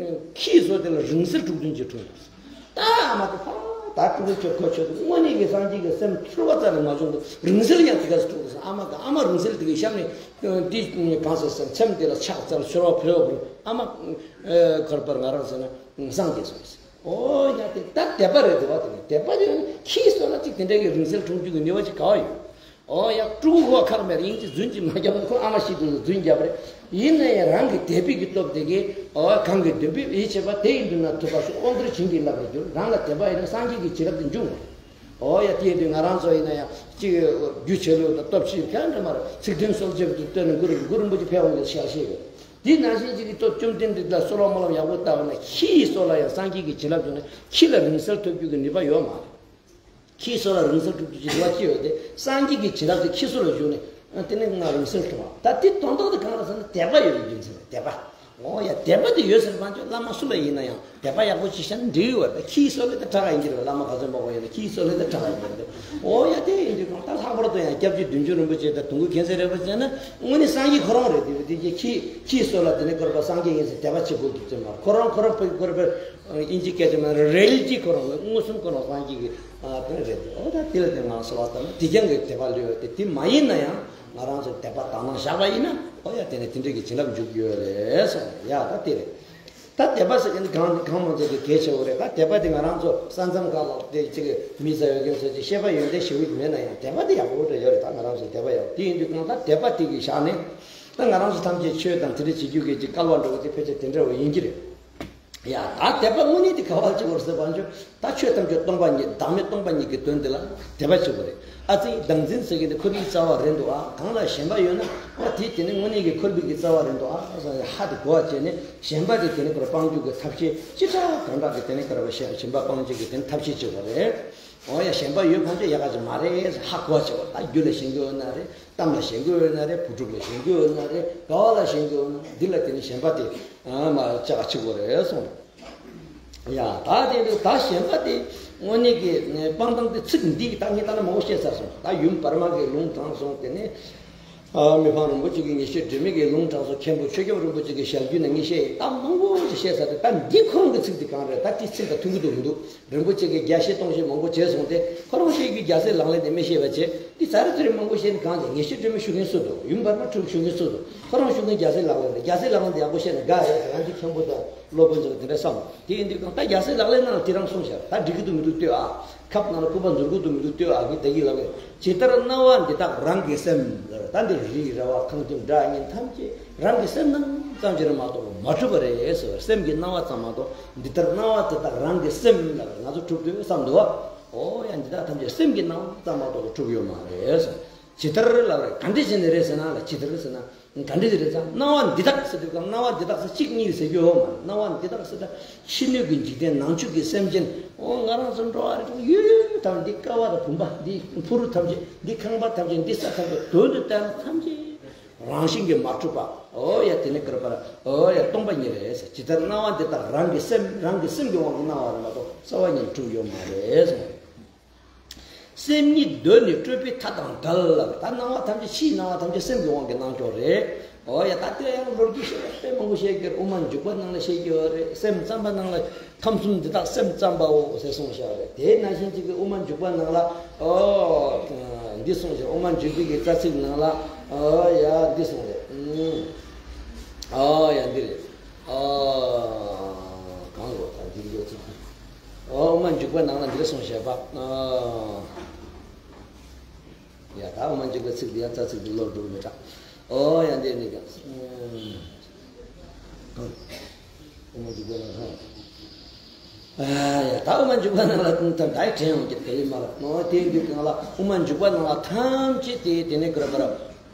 ཁྱིའི་སོ་དེ་ལ་རིང་བསྲེལ་དྲུག་བདུན་གྱིས་འཁྲུངས་འདུག་ད་ཨ་མ་དེ་ཕར་ད་དྲུག་ཅུ་གོ་ཆོད་དུས་དངོས་གནས་ཀྱི་སངས་རྒྱས་ཀྱི་སེམས་ཚོར་བ་རྩ་ནས་མ་བྱུང་འདུག་རིང་བསྲེལ་ཡང་དེ་ག་སེ་འཁྲུངས་འདུག་ཨ་མ་གི་ཨ་མ་རིང་བསྲེལ་དེ་གའི་ཤམ་ནས་དེ་གང་ཟེར་ཟེར་མཚམས་དེ་ལ་ཕྱག་འཚལ་ཤོར་བ་བོས་བ་ཨ་མ་ཁར་པར་ང་རང་ཟེར་ན་སངས་རྒྱས་སོང་ཟེར། ཨོ་ཡ་དེ་ད་དད་པ་རེད་འདུག་བ། དེ་ནས་དད་པ་དེ་ཁྱིའི་སོ་ལ་གཅིག་དེ་འདྲ་གི་རིང་བསྲེལ་འཁྲུངས་རྒྱུ་གི་ནུས་པ་ཅིག་ག་བ་ཡོད། ཨོ་ཡ་ཕྲུ་གུ་ཁོ་ཁར་མེད་དབྱིན་ཇི་རྫུན་གྱིས་མ་བརྒྱབ་ན་ཁོ་ཨ་མ་ཤི་དུས་རྫུན་བརྒྱབ་རེད། ཡིན་ན་ཡང་རང་གི་དད་པའི་གི་སྟོབས་དེ་གིས་ཨོ་གང་གི་འདུན་པའི་ཡིད་ཆེས་པ་དེ་ཡིན་དུས་ན་ཐུབ་པ་སོགས་དབང་བསྐུར་བྱིན་གྱིས་བརླབས་པར་འགྱུར། རང་ལ་དད་པ་ཡིན་ན་སངས་རྒྱས་ཀྱི་བྱིན་རླབས་དེ་འབྱུང་ངོ་། ཨོ་ཡ་དེ་ཡིན་དུས་ང་རང་ཚོ་ཡིན་ན་ཡང་གཅིག་རྒྱུ་ཆེ་ལོས་དང་སྟོབས་ཆེ་གང་འདྲ་མ་རེད། ཚིག་དོན་གསལ་བྱེད་ཀྱི་སྟོན་ནས་གུ་རུ་གུ་རུ་རིན་པོ་ཆེ་ཕེབས་འོང་གི་ཤག་ཤེས་ཡོད། དེ་ནང་བཞིན་གཅིག་གི་སྟོབས་བཅོམ་ལྡན་འདས་ལ་གསོལ་བ་སྨོན་ལམ་ཡག་པོ་བཏབ་ན་ཁྱི་ཡི་སོ་ལ་ཡང་སངས་རྒྱས་ཀྱི་བྱིན་རླབས་བྱུང་ན་ཁྱི་ལ་རིང་བསྲེལ་ཐོབ་རྒྱུ་གི་ནུས་པ་ཡོད་མ་རེད། ཁྱིའི་སོ་ལ་རིང་བསྲེལ་ཐོབ་རྒྱུ་གི་རེ་བ་ཅི་ཡོད་དེ་སངས་རྒྱས་ཀྱི་བྱིན་རླབས་དེ་ཁྱི་སོ་ལ་བྱུང་ནས་དེ་ནས་ང་རིང་བསྲེལ་ཐོབ་པ་ད་དེ་དོན་དག་དེ་གང་རེད་ཟེར་ན་དད་པ་ཡོད་པའི་རྒྱུ་མཚན་རེད་དད་པ། ཨོ་ཡ་དད་པ་དེ་ཡོད་ཟེར་བ་ཅོ་བླ་མ་སུ་ལ་ཡིན་ན་ཡང་དད་པ་ཡག་པོ་ཅིག་བྱས་ན་འགྲིག་ཡོད་པ་ཁྱིའི་སོ་ལ་དེ་དྲག་ཡིན་གྱི་རེད། བླ་མ་ག་ཚོད་མང་པོ་ཡོད་ན་ཁྱིའི་སོ་ལ་དེ་དྲག་ཡིན་གྱི་རེད། ཨོ་ཡ་དེ་ཡིན་དུས་གང་ལྟར་ལྷག་པར་དུ་ཡང་སྐྱབས་རྗེ་བདུད་འཇོམས་རིན་པོ་ཆེ་དང་དུང་སྐུ་མཁྱེན་བརྩེ་རིན་པོ་ཆེ་ན་དངོས་གནས་སངས་རྒྱས་ཁོ་རང་རེད། དེ་དེ་ཁྱི་ཁྱིའི་སོ་ལ་དེ་ནས་བསྐོར་པ་སངས་རྒྱས་ཡིན་ཟེར་དད་པ་བྱེད་དགོས་ཀྱི་ཚོད་མ་རེད། ཁོ་རང་ཁོ་རང་ཕ་གི་བསྐོར་པའི་དབྱིན་ཇི་སྐད་ཆ་མ་རེད་རེ་ལི་ཇི་ཁོ་རང་མངོན་སུམ་ཁོ་རང་སངས་རྒྱས་ཀྱི་དེ་རེད། ཨོ་ད་དེ་ལ་དེ་ང་གསོལ་བ་བཏབ་ན་དེ་རྐྱང་གི་དད་པ་ལོས་ཡོད་དེ་དེ་མ་ཡིན་ན་ཡང་ང་རང་ཚོ་དད་པ་དག་སྣང་བཞག་པ་ཡིན་ན་ཨོ་ཡ་དེ་ནས་དེ་འདྲའི་གི་བྱིན་རླབས་འཇུག་ཡོད་རེད་ཟེར་ཡ་ད་དེ་རེད། ད་དད་པ་ཟེར་གྱི་འདི་གང་གང་མང་ཚོགས་ཀྱི་གལ་ཆེ་བོ་རེད། ད་དད་པ་འདི་ང་རང་ཚོ་ས་མཚམས་ཁག་ལ་དེ་གཅིག་མི་ཟ་ཡོད་མཁན་ཚོ་ཅིག་ཤེས་པ་ཡོན་ཏན་ཞེ་པོ་ཅིག་མེད་ན་ཡང་དད་པ་འདི་ཡག་པོ་འདྲ་ཡོད་རེད། ད་ང་རང་ཚོ་དད་པ་ཡག་པོ་དེ་ཡིན་དུས་གང་ལྟར་དད་པ་དེ་གི་བཞག་ནས་ད་ང་རང་ཚོ་ཐམས་ཅད་ཆོས་དང་དེ་འདྲ་བྱེད་རྒྱུ་གི་ཅིག་སྐལ་བ་འགྲོ་གི་དེ་ཕལ་ཆེར་དེ་འདྲ་བོ་ཡིན་གྱི་རེད། ཡ་ད་དད་པ་དངོས་གནས་དེ་ག་བ་ཅིག་བོར་ཟེར་བ་འཇོ། ད་ཆོས་ཐམས་ཅད་སྟོང་པ་ཉིད་བདག་མེད་སྟོང་པ་ཉིད་ཀྱི་དོན་འདི་ལ་དད་པ་བྱེད་དགོས་རེད། ཨ་ཙི་བདག་འཛིན་ཟེར་གྱི་འདི་འཁོར་བའི་རྩ་བ་རེད་འདུག་ཨ། གང་ལ་ཞེན་པ་ཡོད་ན་ཨ་དེ་དེ་ནི་དངོས་གནས་ཀྱི་འཁོར་བའི་གི་རྩ་བ་རེད་འདུག་ཨ། ཧ་དེ་གོ་བ་བྱས་ནས་ཞེན་པ་དེ་དེ་ནི་ཁོ་ར་སྤང་རྒྱུ་གི་ཐབས་ཤེས་ཅི་དྲག་གང་དྲག་གི་དེ་ནི་ཁོ་ར་ཞེན་པ་སྤང་རྒྱུ་གི་དེ་ནི་ཐབས་ཤེས་བྱེད་དགོས་རེད། འོ་ཡ་ཞེན་པ་ཡོད་གང་ཅི་ཡག་ག་ཅིག་མ་རེད་ཟེར། ཧ་གོ་བྱེད་པ། ད་རྒྱུ་ལ་ཞེན་གྱི་ཡོད་ན་རེད། གཏམ་ལ་ཞེན་གྱི་ཡོད་ན་རེད། བུ་ཕྲུག་ལ་ཞེན་གྱི་ཡོད་ན་རེད། ག་བ་ལ་ཞེན་གྱི་ཡོད་ན་འདི་ལ་དེ་ནི་ཞེན་པ་དེ་མ་བཅག་ག་ཆི་དགོས་རེད་གསུངས། ཡ་ད་དེ་འདུག་ད་ཞེན་པ་དེ་དངོས་གནས་ཀྱི་སྤང་ཐང་དེ་ཚིག་འདི་གི་ད་ངས་ད་ནི་མང་པོ་བཤད་ཚར་སོང་། ད་ཡུམ་བར་མ་གི་ལུང་དྲངས་སོང་། དེ་ནས། ཨ་མི་ཕམ་རིན་པོ་ཆེ་གི་ངེས་ཤེས་སྒྲོན་མེ་གི་ལུང་དྲངས་སོང་། མཁན་པོ་ཆོས་སྐྱོང་རིན་པོ་ཆེ་གི་ཞལ་རྒྱུན་ནས་ངས་བཤད་ཡིན། ད་མང་པོ་ཞིག་བཤད་ཚར་ཏེ། ད་འདི་ཁོ་རང་གི་ཚིག་འདི་གང་རེད། ད་དེ་ཚིག་དང་མཐུན་གྱི་འདུག་མི་འདུག་རིན་པོ་ཆེ་གི་རྒྱས་བཤད་གཏོང་བཤད་མང་པོ་བྱས་སོང་སྟེ། ཁོ་རང་བཤད་རྒྱུའི་རྒྱལ་སྲས་ལག་ལེན་དེ་མི་ཤེས་པ་བྱས། འདི་ཚར་རེ་ཚུར་རེ་མང་པོ་བཤད་ནས་གང་བྱས། ངེས་ཤེས་སྒྲོན་མེ་ཞུ་མཁན་སུ་འདུག་ཡུམ་བར་མ་ཁྲིད་ཞུ་མཁན་སུ་འདུག་ཁོ་རང་ཞུ་མཁན་རྒྱལ་སྲས་ལག་ལེན་དེ། རྒྱལ་སྲས་ལག་ལེན་དེ་ཡག་པོ་བཤད་ན་དགའ་རེད། ང་འདི་མཁན་པོ་དང་སློབ་དཔོན་ཚོ་གི་དེ་འདྲ་བསམ། དེ་ཡིན་དུས་གང་ལྟར་རྒྱལ་སྲས་ལག་ལེན་ནང་ལ་དེ་རང་གསུངས་ཤག་ད་འགྲིག་གི་འདུག་མི་འདུག་ལྟོས་ཨ། ཁབ་ནང་ལ་སྐུད་པ་འཛུལ་གི་འདུག་མི་འདུག་ལྟོས་ཨ། གི་ད་གི་ལབ་ཡོད། ཇི་ལྟར་སྣང་བ་འདི་དག་རང་གི་སེམས་ལབ། ད་འདི་རི་ར་བ་ཁང་ཁྱིམ་སྒྲ་སྙན་ཐམས་ཅད་རང་གི་སེམས་སྣང་ཙམ་ཅིག་རེད་མ་གཏོགས་མ་གྲུབ་པ་རེད་ཟེར་བ། སེམས་ཀྱི་སྣང་བ་ཙམ་མ་གཏོགས། འདི་ལྟར་སྣང་བ་འདི་དག་རང་གི་སེམས་ལབ། ང་ཚོ་གྲུབ་འདུག་བསམ་འདུག་བ། ཨོ་ཡ། འདི་དག་ཐམས་ཅད་སེམས་ཀྱི་སྣང་བ་ཙམ་མ་གཏོགས་གྲུབ་ཡོད་མ་རེད་ཟེར། ཇི་ལྟར་ལབ་རེད། ག་འདྲ་བྱས་ནས་རེད་ཟེར་ན་ལ། ཇི་ལྟར་ཟེར་ན། ག་འདྲ་ཞིག་རེད་ཟེར། སྣང་བ་འདི་དག་ཟེར་དུས་སྐབས། སྣང་བ་འདི་དག་ཟེར་གཅིག་གཉིས་ཟེར་རྒྱུ་ཡོད་མ་རེད། སྣང་བ་འདི་དག་ཟེར་ད་ཕྱི་སྣོད་ཀྱི་འཇིག་རྟེན་ནང་བཅུད་ཀྱི་སེམས་ཅན། འོ་ང་རང་ཚོ་འགྲོ་བ་རེ་ཡོད་ཡོད་དང་། འདི་ཀ་བ་དང་བུམ་པ། འདི་ཕུ་རུ་ཐམས་ཅད། འདི་ཁང་པ་ཐམས་ཅད། འདི་ས་ཐམས་ཅད། དོན་དུ་བལྟས་ན་ཐམས་ཅད་རང་བཞིན་གྱིས་མ་གྲུབ་པ། ཨོ་ཡ། དེ་ནི་ག་རེ་ལབ་རེད། ཨོ་ཡ། སྟོང་པ་ཉིད་རེད་ཟེར། ཇི་ལྟར་སྣང་བ་འདི་དག་རང་གི་སེམས། རང་གི་སེམས་ཀྱི་དབང་གིས་སྣང་བ་རེད་མ་གཏོགས་རྩ་བ་ཉིད་ནས་གྲུབ་ཡོད་མ་རེད་གསུངས་རེད། སེམས་ཉིད་གདོད་ནས་སྤྲོས་པའི་མཐའ་དང་བྲལ་ལབ། ད་སྣང་བ་ཐམས་ཅད། ཕྱིའི་སྣང་བ་ཐམས་ཅད་སེམས་ཀྱི་དབང་གིས་སྣང་ཕྱོགས་རེད། ཨོ་ཡ། ད་དེ་ཡང་ལོ་རྒྱུས་བཤད་ཡ་དཔེ་མང་པོ་བཤད་ཀྱི་རེད། དབུ་མ་འཇུག་པ་ནང་ལ་བཤད་ཀྱི་ཡོད་རེད། སེམས་ཙམ་པ་ནང་ལ། ཁམས་གསུམ་འདི་དག་སེམས་ཙམ་པའོ་ཟེར་གསུངས་བཞག་རེད། དེ་ནང་བཞིན་གཅིག་གི་དབུ་མ་འཇུག་པ་ནང་ལ། ཨོ་འདི་གསུངས་བཞག་དབུ་མ་འཇུག་པའི་གི་རྩ་ཚིག་ནང་ལ། ཨོ་ཡ། འདི་གསུངས་རེད། ཨོ་ཡ། འདི་རེད། ཨོ་གང་གོ་ད་འདི་ཡོད་ཚུལ། ཨོ་དབུ་མ་འཇུག་པ་ནང་ལ་འདི་རེད་གསུངས་བཞག་པ། ཨོ་ཡ། ད་དབུ་མ་འཇུག་པའི་ཚིག་འདི་ཡང་རྩ་ཚིག་འདི་ལོག་འགྲོ་གི་མི་དྲག་ཨོ་ཡ། འདི་ནི་གང་། དབུ་མ་འཇུག་པ་ནང་ལ། ཨ་ཡ། ད་དབུ་མ་འཇུག་པ་ནང་ལ་ད་ད་དྲན་ཡོང་གི་དེ་ཡིན་མ་རེད། ཨོ་དེ་འདུག་གང་ལ། དབུ་མ་འཇུག་པ་ནང་ལ་ཐམས་ཅད་དེ་དེ་ནས་ག་རེ་ག་རེ།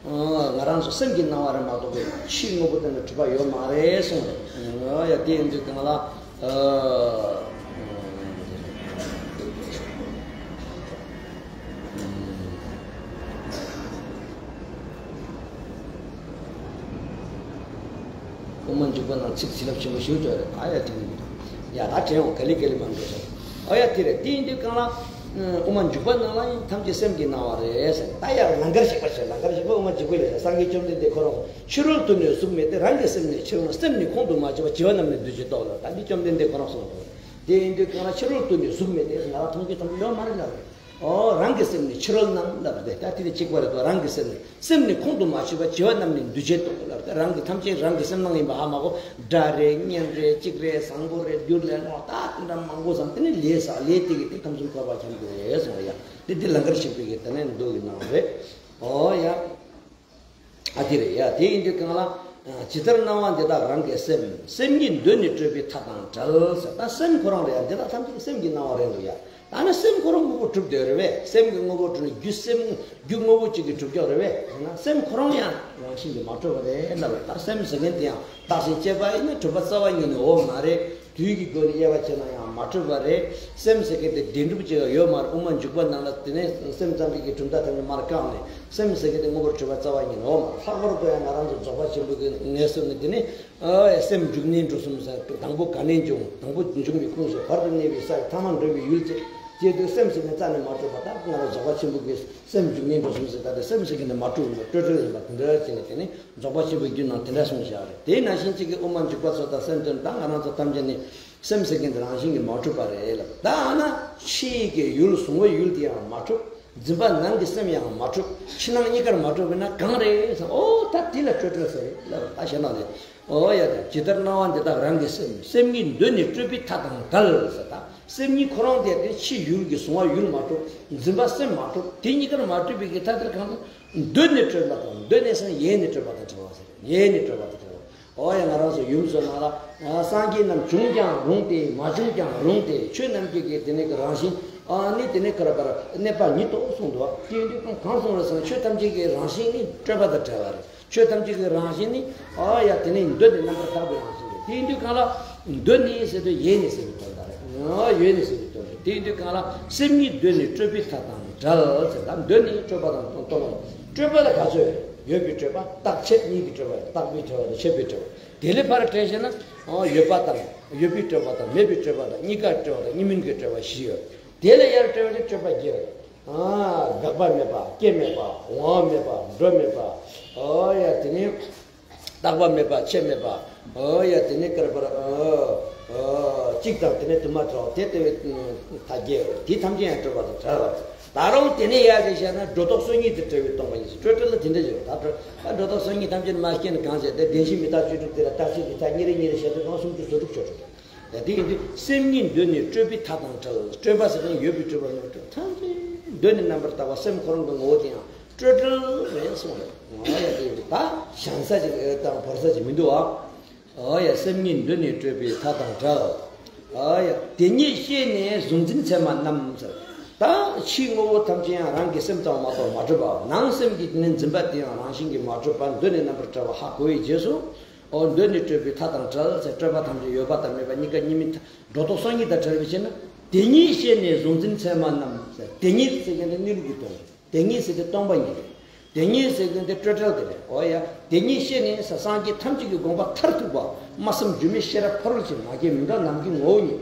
ཨོ་ང་རང་ཚོ་སེམས་ཀྱི་སྣང་བ་རེད་མ་གཏོགས་པའི་ཕྱིའི་དངོས་པོ་དེ་འདྲ་གྲུབ་པ་ཡོད་མ་རེད་གསུངས་རེད། ཨོ་ཡ། དེ་འདུག་གང་ལ། ཨོ། དབུ་མ་འཇུག་པ་ནང་ཚིག་བྱིན་རླབས་ཆེན་པོ་ཞིག་བྱུང་རེད། ཨ་ཡ། དེ་ནི་ཡ་ད་དྲན་འོང་། ག་ལེ་ག་ལེ་མ་འགྲོ་ཟེར། ཨ་ཡ། དེ་རེད། དེ་ཡིན་དུས་གང་ལ། དབུ་མ་འཇུག་པ་ནང་ལ་ཡང་ཐམས་ཅད་སེམས་ཀྱི་སྣང་བ་རེད་ཟེར། ད་ཡར་ལང་ཀར་གཤེགས་པ་བྱས། ལང་ཀར་གཤེགས་པ་དབུ་མ་འཇུག་པའི་ལས། སངས་རྒྱས་བཅོམ་ལྡན་འདས་ཁོ་རང་ཕྱི་རོལ་དུ་ནི་གཟུགས་མེད་དེ། རང་གི་སེམས་ནི་ཕྱི་རོལ་ན། སེམས་ནི་ཁོང་དུ་མ་ཆུད་པ། བྱིས་པ་རྣམས་ནི་འདུ་བྱེད་རྟོག་ལབ། ད་འདི་བཅོམ་ལྡན་འདས་ཁོ་རང་གསུངས་པ་རེད། དེ་ཡིན་དུས་གང་ལ་ཕྱི་རོལ་དུ་ནི་གཟུགས་མེད་དེ། ང་རང་མཐོང་རྒྱུ་ཐམས་ཅད་ཡོད་མ་རེད་ལབ། ཨོ་རང་གི་སེམས་ནི་ཕྱི་རོལ་སྣང་ལབ་རེད། ད་དེ་ནི་གཅིག་པ་རེད་དོ། རང་གི་སེམས་ནི། སེམས་ནི་ཁོང་དུ་མ་ཆུད་པ། བྱིས་པ་རྣམས་ནི་འདུ་བྱེད་རྟོག་ལབ་རེད། རང་གི་ཐམས་ཅད་རང་གི་སེམས་སྣང་ཡིན་པ་ཧ་མ་གོ། སྒྲ་རེད། བརྙན་རེད། གཅིག་རེད། བཟང་པོ་རེད། འགྱུར་ལས་ནོ་ད་དེ་འདྲ་མང་པོ་བཟང་། དེ་ནི་ལས་ས་ལས་དེ་གི་དེ་ཁམས་གསུམ་འཁོར་བ་འཁྱམས་ཀྱི་རེད་གསུངས་ཡ། དེ་འདི་ལང་ཀར་གཤེགས་པའི་གི་དེ་ནས་མདོ་གི་ནང་རེད། ཨོ་ཡ། ཨ་དེ་རེད་ཡ། དེ་ཡིན་དུས་གང་ལ། ཇི་ལྟར་སྣང་བ་འདི་དག་རང་གི་སེམས། སེམས་ཉིད་གདོད་ནས་སྤྲོས་པའི་མཐའ་དང་བྲལ་ཟེར། ད་སེམས་ཁོ་རང་རེད་ཡ། འདི་དག་ཐམས་ཅད་སེམས་ཀྱི་སྣང་བ་རེད་འདུག་ཡ། ད་ནི་སེམས་ཁོ་རང་དངོས་པོ་གྲུབ་བསྡད་རེད་པས། སེམས་ཀྱི་དངོས་པོ་གྲུབ་ནས་རྒྱུ་སེམས་རྒྱུ་དངོས་པོ་གཅིག་གིས་གྲུབ་ཀྱོག་རེད་པས། ཟེར་ན་སེམས་ཁོ་རང་ཡང་རང་བཞིན་གྱིས་མ་གྲུབ་པ་རེད་ལབ་རེད། ད་སེམས་ཟེར་མཁན་དེ་ཡང་བརྟགས་ཤིང་དཔྱད་པ་ཡིན་ན་གྲུབ་པ་རྩ་བ་ཉིད་ནས་ཡོད་མ་རེད། དུས་ཀྱི་སྒོ་ནས་དབྱེ་བ་ཕྱེ་ན་ཡང་མ་གྲུབ་པ་རེད། སེམས་ཟེར་མཁན་དེ་བདེན་གྲུབ་ཅིག་ཡོད་མ་རེད། དབུ་མ་འཇུག་པ་ནང་ལ་དེ་ནས་སེམས་ཙམ་པའི་གི་གྲུབ་མཐའ་ཐམས་ཅད་མར་བཀག་ནས། སེམས་ཟེར་མཁན་དེ་དངོས་པོར་གྲུབ་པ་རྩ་བ་ཉིད་ནས་ཡོད་མ་རེད། ལྷག་པར་དུ་ཡང་ང་རང་ཚོ་རྫོགས་པ་ཆེན་པོ་གི་ངལ་གསོ་ནི་དེ་ནི། ཨ་སེམས་འཇུག་གནས་འགྲོ་གསུམ་ཟེར། དང་པོ་ག་ནས་འབྱུང་། དང་པོ་འབྱུང་བའི་ཁུངས་སུ། བར་དུ་གནས་པའི་ས། ཐ་མར་འགྲོ་བའི་ཡུལ་བཅས། ཅེས་དུས་སེམས་ཟེར་མཁན་རྩ་ནས་མ་གྲུབ་པ། ད་ང་རང་རྫོགས་པ་ཆེན་པོ་གི་སེམས་འཇུག་གནས་འགྲོ་གསུམ་ཟེར། ད་དེ་སེམས་ཟེར་མཁན་དེ་མ་གྲུབ་ཡིན་པ། སྤྲོས་བྲལ་ཡིན་པ་དེ་འདྲ་བྱས་ནས་དེ་ནི་རྫོགས་པ་ཆེན་པོའི་རྒྱུད་ནང་དེ་འདྲ་གསུངས་བཞག་རེད། དེ་ནང་བཞིན་གཅིག་གི་དབུ་མ་འཇུག་པ་ཚོ་དང་སེམས་དོན་དང་ང་རང་ཚོ་ཐམས་ཅད་ནི་སེམས་ཟེར་མཁན་དེ་རང་བཞིན་གྱིས་མ་གྲུབ་པ་རེད་ལབ། ད་ཨ་ན་ཕྱི་ཡི་གི་ཡུལ་གཟུང་བའི་ཡུལ་དེ་ཡང་མ་གྲུབ། འཛིན་པ་ནང་གི་སེམས་ཡང་མ་གྲུབ། ཕྱི་ནང་གཉིས་ཀར་མ་གྲུབ་པས་ན་གང་རེད་ཟེར། ཨོ་ད་དེ་ལ་སྤྲོས་བྲལ་ཟེར་ལབ། ད་གཞན་དག་ནི། ཨོ་ཡ། ད་ཇི་ལྟར་སྣང་བ་འདི་དག་རང་གི་སེམས། སེམས་ཉིད་གདོད་ནས་སྤྲོས་པའི་མཐའ་དང་བྲལ་ཟེར། ད་སེམས་ཉིད་ཁོ་རང་དེ་དེ་ཕྱི་ཡུལ་གྱི་གཟུང་བ་ཡུལ་མ་གྲུབ། འཛིན་པ་སེམས་མ་གྲུབ། དེ་གཉིས་ཀར་མ་གྲུབ་པའི་གི་མཐའ་དེར་གང་དུ། གདོད་ནས་སྤྲོས་པ་དང་། གདོད་ནས་ཟེར་ན་ཡེ་ནས་སྤྲོས་པ་དང་བྲལ་བ་ཟེར། ཡེ་ནས་སྤྲོས་པ་དང་བྲལ་བ། ཨོ་ཡ། ང་རང་ཚོ་ཡུམ་ཚོ་ནང་ལ། ཨ་སངས་རྒྱས་རྣམས་བྱུང་ཀྱང་རུང་སྟེ། མ་བྱུང་ཀྱང་རུང་སྟེ། ཆོས་རྣམས་ཀྱི་གི་དེ་ནས་གི་རང་བཞིན། ཨ་ནི་དེ་ནས་ག་རེ་ག་རེ་གནས་པ་ཉིད་དོ་གསུངས་འདུག་དེ་ཡིན་དུས་གང་གང་གསུངས་རེད་ཟེར་ན། ཆོས་ཐམས་ཅད་ཀྱི་རང་བཞིན་ནི་སྤྲོས་པ་དང་བྲལ་བ་རེད། ཆོས་ཐམས་ཅད་ཀྱི་རང་བཞིན་ནི། ཨ་ཡ། དེ་ནས་གདོད་ནས་རྣམ་པར་དག་པའི་རང་བཞིན་རེད། དེ་ཡིན་དུས་གང་ལ། གདོད་ནས་ཟེར་དུས་ཡེ་ནས་ཟེར་བའི་དོན་དག་རེད། ཨ་ཡེ་ནས་ཟེར་བའི་དོན་རེད། དེ་ཡིན་དུས་གང་ལ་སེམས་ཉིད་གདོད་ནས་སྤྲོས་པའི་མཐའ་དང་བྲལ་ཟེར། ད་གདོད་ནས་སྤྲོས་པ་དང་སྟོང་པ། སྤྲོས་པ་ལ་ག་ཚོད་ཡོད་པའི་སྤྲོས་པ། རྟག་ཆད་གཉིས་ཀྱི་སྤྲོས་པ། རྟག་པའི་སྤྲོས་པ་དང་ཆད་པའི་སྤྲོས་པ། དེ་ལས་ཕར་བྲལ་ཤེ་ན། ཡོད་པ་དང་ཡོད་པའི་སྤྲོས་པ་དང་མེད་པའི་སྤྲོས་པ་དང་གཉིས་ཀ་སྤྲོས་པ་དང་གཉིས་མིན་གྱི་སྤྲོས་པ་བཞི་ཡོད། དེ་ལས་ཡར་སྤྲོས་པ་དེ་སྤྲོས་པ་བརྒྱད། དགག་པ་མེད་པ། སྐྱེ་མེད་པ། འོང་བ་མེད་པ། འགྲོ་མེད་པ། ཨོ་ཡ་དེ་ནི། རྟག་པ་མེད་པ། ཆད་མེད་པ། ཨོ་ཡ་དེ་ནི་ཀར་པར། ཨོ། གཅིག་དང་དེ་ནི་དུ་མ་འདྲ་བ་དེ་ལྟ་བུའི་མཐའ་བརྒྱད། དེ་ཐམས་ཅད་ཡང་སྤྲོས་པ་དང་བྲལ་བ། ད་རུང་དེ་ནས་ཡར་ཅིག་བཤད་ན་སྒྲོ་འདོགས་སོ་གཉིས་དང་བྲལ་བའི་སྟོང་པ་ཉིད་ཟེར། སྤྲོས་བྲལ་ལ་དེ་འདྲ་ཞིག་ད་སྤྲོས་ད་སྒྲོ་འདོགས་སོ་གཉིས་ཐམས་ཅད་མ་སྐྱེས་ན་གང་བྱས་ཏེ་བདེན་བཞི་མི་རྟག་བཅུ་དྲུག་དེ་ལ་རྟག་ཆད་ཀྱི་མཐའ་གཉིས་རེ་གཉིས་རེ་བཤད་དུས་གང་སུམ་ཅུ་སོ་དྲུག་ཆོག་ཆོག་དེ་ཡིན་དུས་སེམས་ཉིད་གདོད་ནས་སྤྲོས་པའི་མཐའ་དང་བྲལ། སྤྲོས་པ་ཟེར་མཁན་ཡོད་པའི་སྤྲོས་པ་མེད་པའི་སྤྲོས་པ་ཐམས་ཅད་གདོད་ནས་རྣམ་པར་དག་པ་སེམས་ཁོ་རང་གི་ངོ་བོ་དེ་ཡང་སྤྲོས་བྲལ་རེད་གསུངས་རེད། ཨོ་ཡ་དེ་ཡིན་དུས་ད་བཞེངས་ས་ཅིག་དང་བོར་ས་ཅིག་མི་འདུག་ཨ། ཨོ་ཡ་སེམས་ཉིད་གདོད་ནས་སྤྲོས་པའི་མཐའ་དང་བྲལ། ཨོ་ཡ་དེ་ཉིད་ཤེས་ནས་གཟུང་འཛིན་མཚན་མ་རྣམས་ཟེར། ད་ཕྱིའི་དངོས་པོ་ཐམས་ཅད་ཡང་རང་གི་སེམས་ཙམ་མ་གཏོགས་མ་གྲུབ་པའམ། ནང་སེམས་ཀྱི་དེ་ནས་འཛིན་པ་དེ་ཡང་རང་བཞིན་གྱིས་མ་གྲུབ་པར་གདོད་ནས་རྣམ་པར་བྲལ་བ་ཧ་གོ་བའི་རྗེས་སུ། ཨོ་གདོད་ནས་སྤྲོས་པའི་མཐའ་དང་བྲལ་ཟེར། སྤྲོས་པ་ཐམས་ཅད་ཡོད་པ་དང་མེད་པ་གཉིས་ཀ་གཉིས་མིན་མཐའ། སྒྲོ་འདོགས་སོ་གཉིས་དང་བྲལ་བའི་ཕྱིར་ན། དེ་ཉིད་ཤེས་ནས་གཟུང་འཛིན་མཚན་མ་རྣམས་ཟེར། དེ་ཉིད་ཟེར་མཁན་དེ་གནས་ལུགས་ཀྱི་དོན་རེད། དེ་ཉིད་ཟེར་དེ་སྟོང་པ་ཉིད་རེད། དེ་ཉིད་ཟེར་མཁན་དེ་སྤྲོས་བྲལ་དེ་རེད། འོ་ཡ། དེ་ཉིད་ཤེས་ནས་ཟེར། སངས་རྒྱས་ཐམས་ཅད་ཀྱི་དགོངས་པ་མཐར་ཐུག་པ། སྨྲ་བསམ་སྒྱུ་མའི་ཤེས་རབ་ཕ་རོལ་ཕྱིན། མ་སྐྱེས་མི་འགག་ནམ་མཁའི་ངོ་བོ་ཉིད།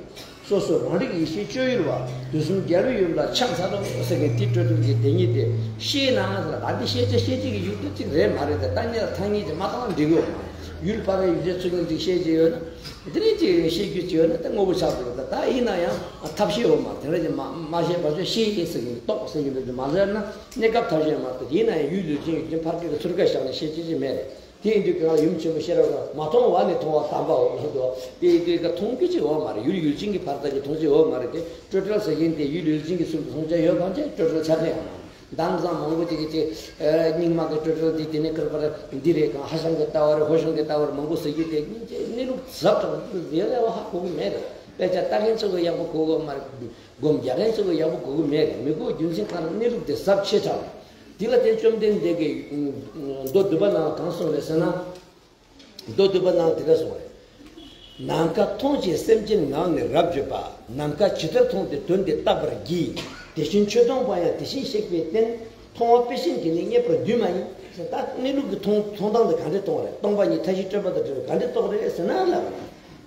སོ་སོ་རང་རིག་ཡེ་ཤེས་སྤྱོད་ཡུལ་བ། དུས་གསུམ་རྒྱལ་བའི་ཡུམ་ལ་ཕྱག་འཚལ་ལོ་ཟེར་མཁན་དེ་སྤྲོས་བྲལ་གྱི་དེ་ཉིད་དེ་ཤེས་ན་ཟེར། ད་འདི་ཤེས་བྱ་ཤེས་བྱེད་ཀྱི་ཡུལ་དེ་གཅིག་རེད་མ་རེད་དེ། ད་ནི་ལ་ཐ་སྙད་ཀྱི་མ་བཏང་འགྲིག་གི་ཡོད་མ་རེད། ཡུལ་ཕ་རོལ་ཡུལ་ཅན་ཚུལ་ཁྲིམས་ཅིག་ཤེས་ཀྱི་ཡོད་ན། འདི་རིགས་ཀྱི་ཤེས་རྒྱུ་ཅིག་ཡོད་ན་ད་དངོས་པོ་ཆགས་འགྲོ་གི། ད་ད་ཡིན་ན་ཡང་ཐབས་ཤེས་འོ་མ་དེ་འདྲ་ཅིག་མ་མ་ཤེས་པ་ཚོས་ཤེས་ཡིན་ཟེར་གྱི་རྟོགས་ཟེར་གྱི་འདུག་མ་ཟེར་ན་གནས་སྐབས་ཐབས་ཤེས་མ་གཏོགས། ཡིན་ན་ཡང་ཡུལ་ཡུལ་ཅན་ཡུལ་ཅན་ཕར་སྐད་ཀྱི་ཚུར་སྐད་བཞག་ནས་ཤེས་བྱེད་ཅིག་མེད་རེད། དེ་ཡིན་དུས་གང་ལ་ཡུམ་ཆེན་པོ་ཤེས་རབ་ཀྱིས་མ་མཐོང་བ་ནི་མཐོང་བ་དམ་པའོ་ལབ་འདུག་དེ་ཡིན་དུས་ཀ་མཐོང་རྒྱུ་ཅིག་ཡོད་མ་རེད། ཡུལ་ཡུལ་ཅན་གྱི་ཕར་ལྟ་རྒྱུ་མཐོང་རྒྱུ་ཡོད་མ་རེད་དེ། སྤྲོས་བྲལ་ཟེར་མཁན་དེ་ཡུལ་ཡུལ་ཅན་གྱི་ཚུལ་དུ་མཐོང་རྒྱུ་ཡོད་གང་ཅི། སྤྲོས་བྲལ་ཆ་མཚོན་ཡང་མ་རེད། དེང་སང་མང་པོ་ཅིག་གིས་ཅིག་ཨ་རྙིང་མ་གི་སྤྲོས་བྲལ་འདི་དེ་ནི་ཀར་པར་འདི་རེད་གང་། ཧྭ་ཤང་གི་ལྟ་བ་རེད། ཧོ་ཤང་གི་ལྟ་བ་རེད། མང་པོ་ཟེར་རྒྱུ་དེ་སྙིང་རྗེ་གནས་ལུགས་ཟབ་དྲགས་ཡོད་ལས་བ་ཧ་གོ་གི་མེད་རེད། དཔེ་ཆ་ལྟ་མཁན་ཚོ་གི་ཡག་པོ་གོ་གི་མ་རེད། སྒོམ་རྒྱག་མཁན་ཚོ་གི་ཡག་པོ་གོ་གི་མེད་རེད། མི་གོ་རྒྱུ་མཚན་གང་ལ་གནས་ལུགས་དེ་ཟབ་ཆེ་དྲགས་རེད། དེ་ལ་བརྟེན་བཅོམ་ལྡན་འདས་ཀྱིས་མདོ་སྡུད་པ་ནང་ལ་གང་གསུངས་རེད་ཟེར་ན། མདོ་སྡུད་པ་ནང་དེ་འདྲ་གསུངས་རེད། ནམ་མཁའ་མཐོང་ཞིང་སེམས་ཅན་ངང་ནས་རབ་བརྗོད་པ། ནམ་མཁའ་ཇི་ལྟར་མཐོང་སྟེ་དོན་དེ་བརྟག་པར་བགྱི། དེ་བཞིན་ཆོས་སྟོང་པ་ཡང་དེ་བཞིན་གཤེགས་པའི་སྟེང་། མཐོང་བ་དཔེ་ཤིན་གྱིས་ནི་རྙེད་པར་འདུས་མ་ཡིན། ད་གནས་ལུགས་ཀྱི་མཐོང་མཐོང་སྟངས་དེ་ག་འདྲས་མཐོང་བ་རེད། སྟོང་པ་ཉིད་མཐའ་བཞི་སྤྲོས་པ་དང་བྲལ་བའི་ག་འདྲས་རྟོགས་རེད་ཟེར་ན་ལབ།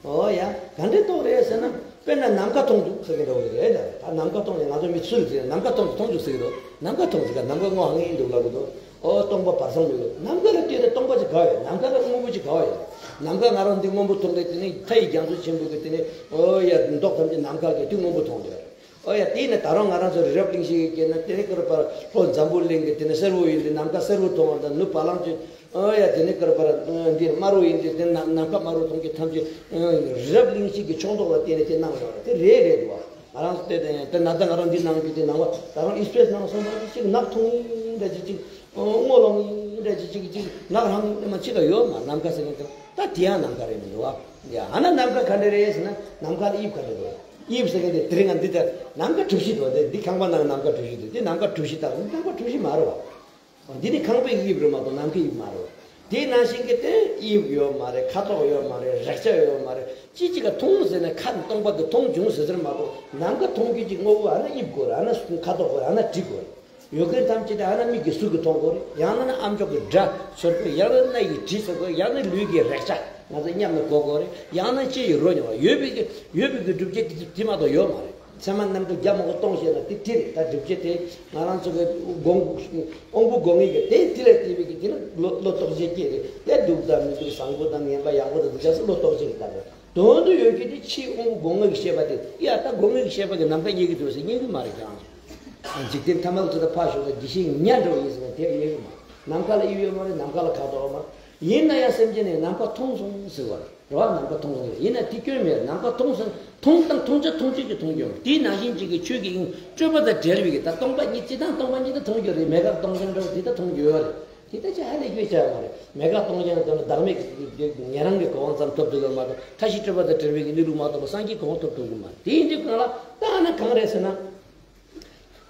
ཨོ་ཡ། ག་འདྲས་རྟོགས་རེད་ཟེར་ན། དཔེར་ན་ནམ་མཁའ་མཐོང་འདུག་ཟེར་གྱི་འདྲ་བོ་རེད་ད། ད་ནམ་མཁའ་མཐོང་ནས་ང་ཚོ་མི་སུ་ལ་ཟེར་ནམ་མཁའ་མཐོང་འདུག་མཐོང་འདུག་ཟེར་གྱི་འདུག་ནམ་མཁའ་མཐོང་ཟེར་ག་ནམ་མཁའ་སྔོ་ཧང་ངེ་འདུག་ལབ་གི་འདུག་ཨོ་སྟོང་པ་བར་མཚམས་མེད་གི། ནམ་མཁའ་ལ་བལྟས་ཏེ་སྟོང་པ་ཅིག་ག་བ་ཡོད། ནམ་མཁའ་ལ་སྔོན་པོ་ཅིག་ག་བ་ཡོད། ནམ་མཁའ་ང་རང་འདི་སྔོན་པོ་མཐོང་གི་དེ་ནི་མཐའ་ཡི་རྒྱ་མཚོ་ཆེན་པོ་གི་དེ་ནི་ཨོ་ཡ་མདོག་ཐམས་ཅད་ནམ་མཁའ་གི་དེ་སྔོན་པོ་མཐོང་གི་རེད། ཨོ་ཡ་དེ་ནི་ད་རུང་ང་རང་ཚོ་རི་རབ་གླིང་བཞི་གི་སྐྱེས་ན་དེ་ནི་ཀར་པར་ལྷོ་འཛམ་བུ་གླིང་གི་དེ་ནི་སེར་པོ་ཡིན་དུས་ནམ་མཁའ་སེར་པོ་མཐོང་བ་དང་ནུབ་བ་ལང་ཅིག་ཨོ་ཡ་དེ་ནི་ཀར་པར་འདི་དམར་པོ་ཡིན་དུས་དེ་ནམ་ནམ་མཁའ་དམར་པོ་མཐོང་གི་ཐམས་ཅད་རི་རབ་གླིང་བཞི་གི་ཕྱོགས་མདོག་ལ་བརྟེན་ནས་དེ་སྣང་ཡོང་རེད། དེ་རེད་རེད་འདུག་བ། ང་རང་ཚོ་བལྟས་ཏེ་དེ་ན་ད་ང་རང་འདི་ནང་གི་དེ་ནང་བ་ད་རུང་ཨི་སྤེ་སི་ནང་སོང་ཙང་ཅིག་ནག་ཐུང་ངེ་འདྲ་ཅིག་ཅིག་སྔོ་ལོང་ངེ་འདྲ་ཅིག་ཅིག་ཅིག་ནག་རང་ངེ་མ་ཅིག་ག་ཡོད་མ། ནམ་མཁའ་ཟེར་མཁན་དེ་ད་དེ་ཡང་ནམ་མཁའ་རེད་མི་འདུག་བ། ཡ་ཨ་ན་ནམ་མཁའ་ག་འདྲ་རེད་ཟེར་ན་ནམ་མཁའ་ལ་དབྱིབས་ག་འདྲ་འདུག་དབྱིབས་ཟེར་མཁན་དེ་དེ་རིང་ང་འདི་ལྟར་ནམ་མཁའ་གྲུ་བཞི་འདུག་དེ་འདི་ཁང་པ་ནང་ནམ་མཁའ་གྲུ་བཞི་འདུག་དེ་ནམ་མཁའ་གྲུ་བཞི་ལྟར་ནམ་མཁའ་གྲུ་བཞི་མ་རེད་བ། འདི་ནི་ཁང་པའི་དབྱིབས་རེད་མ་གཏོགས་ནམ་མཁའི་དབྱིབས་མ་རེད། དེ་ནང་བཞིན་གྱི་དེ་དབྱིབས་ཡོད་མ་རེད། ཁ་དོག་ཡོད་མ་རེད། རེག་བྱ་ཡོད་མ་རེད། ཅི་ཅིག་ག་མཐོང་ཟེར་ན་ཁ་ནི་སྟོང་པ་གི་མཐོང་བྱུང་ཟེར་ཟེར་མ་གཏོགས་ནམ་མཁའ་མཐོང་རྒྱུ་གྱི་དངོས་པོ་ཨ་ན་དབྱིབས་དགོས་རེད། ཨ་ན་ཁ་དོག་དགོས་རེད། ཨ་ན་དྲི་དགོས་རེད། ཡོད་མཁན་ཐམས་ཅད་དེ་ཨ་ན་མིག་གིས་གཟུགས་ཀྱིས་མཐོང་དགོས་རེད། ཡང་ན་ནི་ཨ་མཆོག་གི་སྒྲ་ཚོར་དགོས། ཡང་ན་སྣ་ཡིས་དྲི་ཚོར་དགོས། ཡང་ན་ལུས་ཀྱི་རེག་བྱ་ང་ཚོ་མཉམ་ནས་གོ་དགོས་རེད། ཡང་ན་ལྕེ་ཡིས་རོ་མྱོང་བ། ཡོད་པའི་གི་ཡོད་པའི་གི་སྒྲུབ་བྱེད་དེ་དེ་མ་གཏོགས་ཡོད་མ་རེད། ཚད་མ་རྣམ་གྲངས་བརྒྱ་མང་པོ་གཏོང་ཤེས་ན་དེ་དེ་རེད། ད་སྒྲུབ་བྱེད་དེ་ང་རང་ཚོ་གི་དགོངས་དབང་པོ་དགོངས་ངེས་ཀྱི་དེ་དེ་ལ་བལྟས་པའི་གི་དེ་ནི་བློ་བློ་རྟོག་བཅས་སྐྱེས་རེད། དེ་སྡུག་དང་མི་སྡུག་བཟང་པོ་དང་ངན་པ་ཡག་པོ་དང་འདི་ཆགས་སུ་བློ་རྟོག་བཅས་ཀྱི་ལྟ་བ་དོན་དུ་ཡོད་ཀྱི་དེ་ཕྱིའི་དབང་པོ་དགོངས་ངེས་ཀྱི་ཤེས་པ་དེ་ཡ་ད་དགོངས་ངེས་ཀྱི་ཤེས་པ་གི་ནམ་མཁའ་རྙེད་ཀྱི་འདུག་ཟེར་རྙེད་ཀྱི་མ་རེད་ཀྱང་། འཇིག་རྟེན་ཐ་མལ་དུ་ད་ཕར་ཞོག་ད་དགེ་བཤེས་ཉ་འདྲ་བོ་ཡིན་ཟེར་ན་དེ་རྙེད་ཀྱི་མ་རེད། ནམ་མཁའ་ལ་དབྱིབས་ཡོད་མ་རེད། ནམ་མཁའ་ལ་ཁ་དོག་ཡོད་མ་རེད། ཡིན་ན་ཡང་སེམས་ཅན་ནི་ནམ་མཁའ་མཐོང་སོང་ཟེར་བ་རེད། རེད་བ། ནམ་མཁའ་མཐོང་སོང་ཡོད། ཡིན་ན་དེ་སྐྱོན་མེད། ནམ་མཁའ་མཐོང་སོང་མཐོང་དང་མཐོང་བྱ་མཐོང་བྱེད་ཀྱི་མཐོང་རྒྱུ་དེའི་ནང་བཞིན་གཅིག་གི་ཆོས་ཀྱི་དབྱིངས་སྤྲོས་པ་དང་བྲལ་བའི་གི་ད་སྟོང་པ་ཉིད་སྤྱི་དང་སྟོང་པ་ཉིད་དུ་མཐོང་རྒྱུ་རེད། མེད་དགག་སྟོང་ཞེན་འདྲ་བོ་དེ་ད་མཐོང་རྒྱུ་ཡོད་རེད། དེ་ད་ཆ་ཧ་ལས་སྐྱོན་ཆ་ཡོད་མ་རེད། མེད་དགག་སྟོང་ཞེན་དོན་ལ་བདག་མེད་ཀྱི་ཉན་རང་གི་གོ་འཕང་ཙམ་ཐོབ་ཐུབ་ཡོད་མ་གཏོགས་མཐའ་བཞི་སྤྲོས་པ་དང་བྲལ་བའི་གི་གནས་ལུགས་མ་གཏོགས་པ་སངས་རྒྱས་གོ་འཕང་ཐོབ་ཐུབ་ཀྱི་མ་རེད། དེ་ཡིན་དུས་གང་ལ་ད་ཨ་ན་གང་རེད་ཟེར་ན།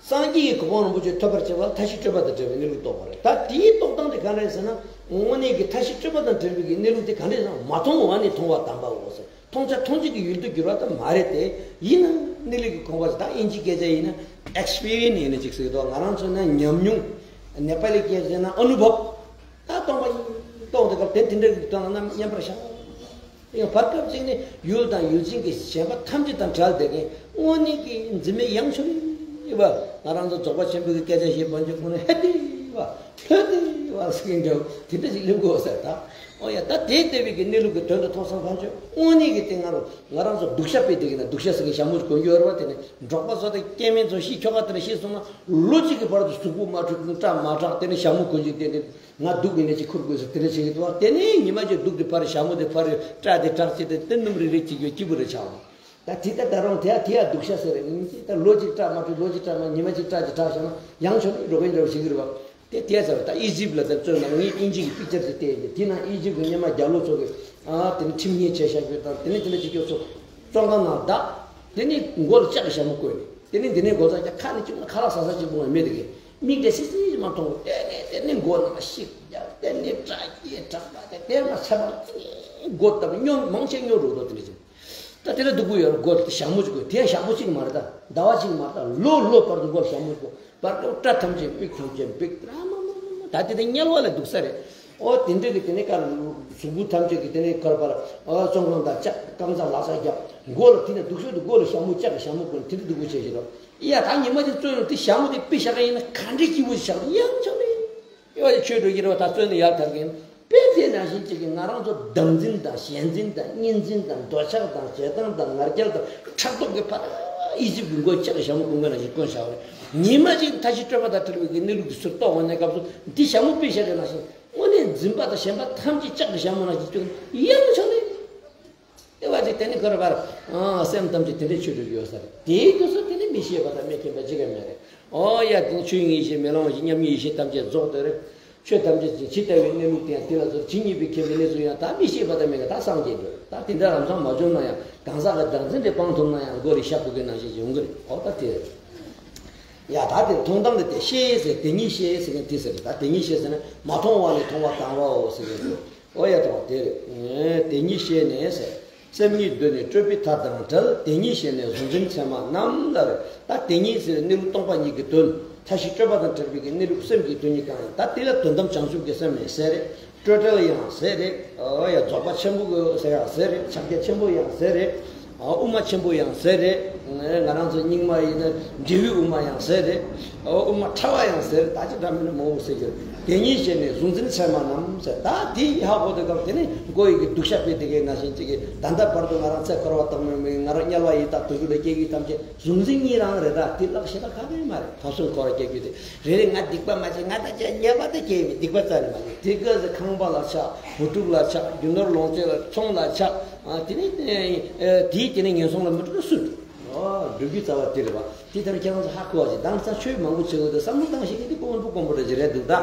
སངས་རྒྱས་ཀྱི་གོ་འཕང་རིན་པོ་ཆེ་ཐོབ་པར་བྱེད་པ་ལ་མཐའ་བཞི་སྤྲོས་པ་དང་བྲལ་བའི་གནས་ལུགས་རྟོགས་པ་རེད། ད་དེའི་རྟོགས་སྟངས་དེ་ག་འདྲ་རེད་ཟེར་ན། དངོས་གནས་ཀྱི་མཐའ་བཞི་སྤྲོས་པ་དང་བྲལ་བའི་གི་གནས་ལུགས་དེ་ག་འདྲ་ཟེར་ན། མ་མཐོང་བ་ནི་མཐོང་བ་དམ་པའོ་ཟེར། མཐོང་བྱ་མཐོང་བྱེད་ཀྱི་ཡུལ་དུ་གྱུར་པ་ཙམ་མ་རེད་དེ། ཡིན་ན་གནས་ལུགས་ཀྱི་དགོངས་པ་ཟེར། ད་དབྱིན་ཇིའི་སྐད་ཆ་ཡིན་ན་ཨེགས་པི་རི་ཡན་སི་ཡིན་ན་ཅིག་ཟེར་གི་འདུག་ང་རང་ཚོ་ན་ཉམས་མྱོང་། ནེ་པ་ལིའི་སྐད་ཆ་ཟེར་ན་ཨ་ནུ་བྷབ། ད་སྟོང་པ་ཉིད་སྟོང་དེ་སྐབས་དེ་དེ་འདྲ་གི་སྟོང་ན་མཉམ་པར་བཞག་ཡང་བར་སྐབས་གཅིག་ནི་ཡུལ་དང་ཡུལ་ཅན་གྱི་ཞེན་པ་ཐམས་ཅད་དང་བྲལ་བསྡད་མཁན་དངོས་གནས་ཀྱི་འཛིན་མེད་དབྱངས་ཕྱུག་ཡིན་པ། ང་རང་ཚོ་རྫོགས་པ་ཆེན་པོའི་སྐད་ཆ་བཤད་པ་ཅིག་ཁོ་ན་ཧེ་ཏི་བ་ལྷོད་དི་བ་ཟེར་མཁན་འདྲ་བོ་དེ་འདྲ་ཞིག་སླེབས་དགོས་ཟེར། ད་ཨོ་ཡ། ད་དེ་ལྟ་བུའི་གི་གནས་ལུགས་ཀྱི་དོན་དུ་ཐོག་སང་ཕན་ཆོད་དངོས་གནས་ཀྱི་དེ་ང་རང་ང་རང་ཚོ་སྡུག་ཤ་དཔེ་དེ་གི་ན་སྡུག་ཤ་ཟེར་མཁན་ཞྭ་མོ་གོན་རྒྱུ་ཡོད་རེད་བ། དེ་ནི་འབྲོག་པ་ཚོ་དང་སྐྱེ་དམན་ཚོ་ཤི་ཁྱོ་ག་དེ་ནི་ཤི་སོང་ན་ལོ་གཅིག་གི་བར་དུ་གཟུགས་པོ་མ་འཁྲུད་སྐྲ་མ་གྲགས། དེ་ནི་ཞྭ་མོ་གོན་ཅིག་དེ་ནི། ང་སྡུག་ཡིན་ན་ཅིག་ཁུར་དགོས་ཟེར་དེ་འདྲ་བྱེད་ཀྱི་འདུག་བ། དེ་ནས་ཉི་མ་གཅིག་སྡུག་དེ་ཕར་ཞྭ་མོ་དེ་ཕར་སྐྲ་དེ་དྲག་བྱེད་དེ་དེ་སྣུམ་རིག་རིག་བྱེད་རྒྱུ་སྐྱིད་པོ་རེ་ཆགས་འོང་། ད་དེ་ད་ད་རུང་དེ་ཡ་དེ་ཡ་སྡུག་ཤ་ཟེར་རེད། ཉིན་གཅིག་ད་ལོ་གཅིག་སྐྲ་མ་བྲེགས། ལོ་གཅིག་སྐྲ་མ་ཉི་མ་གཅིག་སྐྲ་གཅིག་དྲག་བྱས་ན་ཡང་ཆོག་ནི་འགྲོ་གིན་འགྲོ་བྱེད་ཀྱི་རེད་བ། དེ་དེ་ཡ་ཟེར་བ། ད་ཨི་ཇིབ་ལ་ད་བཙོན་ནང་ངས་དབྱིན་ཇི་གི་པིག་ཅར་ཅིག་བལྟས་ཡིན། དེ་ནང་ཨི་ཇིབ་གི་སྔོན་མ་རྒྱ་ལོ་ཚོ་གི་ཨ་དེ་ནི་ཁྲིམས་ངན་བྱས་བཞག་རྒྱུ་དང་དེ་ནི་དེ་འདྲ་བྱེད་རྒྱུ་ཚོ་བཙོན་ཁང་ནང་བདག་དེ་ནི་མགོ་ལ་ལྕགས་ཀྱི་ཞྭ་མོ་བཀོད་ནས། དེ་ནས་འདི་ནས་སྒོ་ཚང་རྒྱག་ཁ་ནས་ཅིག་ཁ་ལག་ཟ་ས་ཅིག་མོ་མེད་དེ་གི་མིག་དེ་སིལ་སིལ་མ་མཐོང་། དེ་ནས་དེ་ནས་མགོ་ནང་ཤིག་རྒྱག་དེ་ནས་སྐྲ་སྐྱེས་དྲག་པ་དེ་དེ་མ་ཚད་པ་མགོ་བཏབ་སྨྱོ་མང་ཆེ་སྨྱོ་འགྲོ་འདུག་དེ་འདྲ་ཅིག་ད་དེ་ལ་སྡུག་པོ་ཡོད་རེད། མགོ་དེ་ཞྭ་མོ་ཅིག་དགོས། དེ་ཞྭ་མོ་གཅིག་མ་རེད། ད་ཟླ་བ་གཅིག་མ་རེད། ད་ལོ་ལོ་བར་དུ་མགོ་ཞྭ་མོ་དགོས། བར་སྐབས་སྐྲ་ཐམས་ཅད་འབིག་ཐམས་ཅད་འབིག་ད་མ་མ་མ་མ་ད་དེ་དེ་དམྱལ་བ་ལ་སྡུག་ས་རེད། ཨོ་དེ་འདྲ་གི་དེ་ནས་ཀར་གཟུགས་པོ་ཐམས་ཅད་ཀྱི་དེ་ནས་ཀར་པར་ཨོ་བཙོན་ཁང་དང་ལྕགས་རྐང་ཚ་ལག་ཚ་རྒྱབ། མགོ་ལ་དེ་ནས་སྡུག་ཤོས་དེ་མགོ་ལ་ཞྭ་མོ་ལྕགས་ཀྱི་ཞྭ་མོ་བཀོན་དེ་འདྲ་སྡུག་པོ་བྱས་ཤིག་རོ། ཡ་ད་ཉི་མ་དེ་བཙོན་ཡོང་དེ་ཞྭ་མོ་དེ་པི་ཤ་ཀ་ཡིན་ན་ག་འདྲའི་སྐྱིད་པོ་ཞིག་ཆགས་ཡང་ཆགས་མེད། ཡ་ཆོས་འགྲོ་གི་རེད་བ། ད་བཙོན་ནས་ཡར་ཐར་གི་ཡིན། དཔེ་དེ་ནང་བཞིན་གཅིག་གིས་ང་རང་ཚོ་བདག་འཛིན་དང་ཞེན་འཛིན་དང་གཉིས་འཛིན་དང་འདོད་ཆགས་དང་ཞེ་སྡང་དང་ང་རྒྱལ་དང་ཕྲག་དོག་གི་ཕར་ཨི་ཇིབ་ཀྱི་མགོ་ལྕགས་ཀྱི་ཞྭ་མོ་བཀོན་མཁན་ནང་བཞིན་བཀོན་བཞག་པ་རེད། ཉི་མ་གཅིག་མཐའ་བཞི་སྤྲོས་པ་དང་བྲལ་བའི་གི་གནས་ལུགས་ཀྱི་ཚུལ་རྟོགས་འོང་ནས་སྐབས་སུ་འདི་ཞྭ་མོ་པི་ཤ་ཀ་ནང་བཞིན་དངོས་གནས་འཛིན་པ་དང་ཞེན་པ་ཐམས་ཅད་ལྕགས་ཀྱི་ཞྭ་མོ་ནང་བཞིན་བཀོན་ཡང་ཆོག་ནས། ལྟེ་བ་དེ་དེ་ནི་ག་རེ་བར། ཨང་སེམས་ཐམས་ཅད་དེ་འདྲའི་ཆོས་སྒྲུབ་ཡོད་ས་རེད། དེའི་དུས་སུ་དེ་ནི་མི་ཤེས་པ་དང་མི་མཁྱེན་པ་ཅི་ག་མེད་རེད། ཨོ་ཡ་དེ་ནི་ཆོས་དབྱིངས་ཡེ་ཤེས་མེ་ལོང་ཡེ་ཤེས་མཉམ་ཉིད་ཡེ་ཤེས་ཐམས་ཅད་རྫོགས་དེ་རེད། ཆོས་ཐམས་ཅད་ཅིག་ཇི་ལྟ་བའི་གནས་ལུགས་དེ་ཡང་དེ་ལ་ཚོར་ཇི་སྙེད་པའི་མཁྱེན་པའི་གནས་ཚུལ་ཡང་ད་མི་ཤེས་པ་དང་མི་ག་ད་སངས་རྒྱས་འགྲོ་ད་དེ་འདྲ་ལམ་སང་མ་བྱུང་ན་ཡང་གང་ཟག་གི་བདག་འཛིན་དེ་སྤང་ཐུབ་ན་ཡང་མགོ་རེ་ཤ་ཕུག་གི་ནང་བཞིན་ཡོང་གི་རེད། ཨོ་ད་དེ་རེད། ཡ་ད་དེ་མཐོང་སྟངས་དེ་དེ་ཤེས་ཟེར་དེ་ཉིད་ཤེས་ཟེར་མཁན་དེ་ཟེར་རེད། ད་དེ་ཉིད་ཤེས་ཟེར་ན་མ་མཐོང་བ་ནི་མཐོང་བ་དང་བའོ་ཟེར་མཁན་དེ། ཨོ་ཡ་དང་དེ་རེད། དེ་ཉིད་ཤེས་ནས་ཟེར། སེམས་ཉིད་གདོད་ནས་སྤྲོས་པའི་མཐའ་དང་བྲལ། དེ་ཉིད་ཤེས་ནས་གཟུང་འཛིན་མཚན་མ་རྣམས་ལ་རེད། ད་དེ་ཉིད་ཟེར་གནས་ལུགས་སྟོང་པ་ཉིད་ཀྱི་དོན། མཐའ་བཞི་སྤྲོས་པ་དང་བྲལ་བའི་གི་གནས་ལུགས་སེམས་ཀྱི་དོན་ཉིད་གང་ཡིན། ད་དེ་ལ་དོན་དམ་བྱང་ཆུབ་ཀྱི་སེམས་ཡིན་ཟེར་རེད། སྤྲོས་བྲལ་ཡང་ཟེར་རེད། ཨོ་ཡ་རྫོགས་པ་ཆེན་པོ་གི་ཟེར་ཡང་ཟེར་རེད། ཕྱག་རྒྱ་ཆེན་པོ་ཡང་ཟེར་རེད། ཨ་དབུ་མ་ཆེན་པོ་ཡང་ཟེར་རེད། ང་རང་ཚོ་རྙིང་མ་ཡིན་ན་འབྲས་བུའི་དབུ་མ་ཡང་ཟེར་རེད། ཨ་དབུ་མ་ཕྲ་བ་ཡང་ཟེར་རེད། ད་ཅི་འདྲ་མིན་ན་མང་པོ་ཟེར་གྱི་རེད། དེ་ཉིད་ཤེས་ནས་གཟུང་འཛིན་མཚན་མ་རྣམས་ཟེར། ད་དེ་ཧ་གོ་དུས་སྐབས་དེ་ནི་མགོ་ཡི་གི་སྡུག་ཤ་དཔེ་དེ་གའི་ནང་བཞིན་གཅིག་གིས་ད་ལྟ་བར་དུ་ང་རང་ཚེ་འཁོར་བ་དང་མོས་མོས་ང་རང་དམྱལ་བ་ཡི་དྭགས་དུད་འགྲོ་ལ་སྐྱེ་གི་ཐམས་ཅད་གཟུང་འཛིན་གཉིས་རང་རེད། ད་དེ་བརླག་ཤེས་ད་ཁག་པོ་མ་རེད། ཕར་ཕྱོགས་འཁོར་བ་སྐྱེ་རྒྱུ་དེ་རེ་རེ་ང་སྡིག་པ་མ་བྱས། ང་ད་ཅི་དམྱལ་བ་ད་སྐྱེ་མི་སྡིག་པ་རྩ་ནས་མ་བྱས། དེ་སྐབས་སུ་ཁང་པ་ལ་ཆགས། བུ་ཕྲུག་ལ་ཆགས། རྒྱུ་ནོར་ལོངས་སྤྱོད་ལ་ཚོང་ལ་ཆགས། ཨ་དེ་ནས་ཨེ་དེའི་དེ་ནས་ངན་སོང་ལ་མི་འགྲོ་ན་སུ་འགྲོ། ཨོ་འགྲོ་རྒྱུ་རྩ་བ་དེ་རེད་བ། དེ་ལྟར་ཁྱེད་རང་ཚོ་ཧ་གོ་བ་ཞིག་དེང་སང་ཆོས་མང་པོ་བྱེད་འོས་དེ་བསམ་བློ་བཏང་ཤེས་མཁན་དེ་དཀོན་པོ་དཀོན་པོ་འདྲ་ཞིག་རེད་འདུག་ད་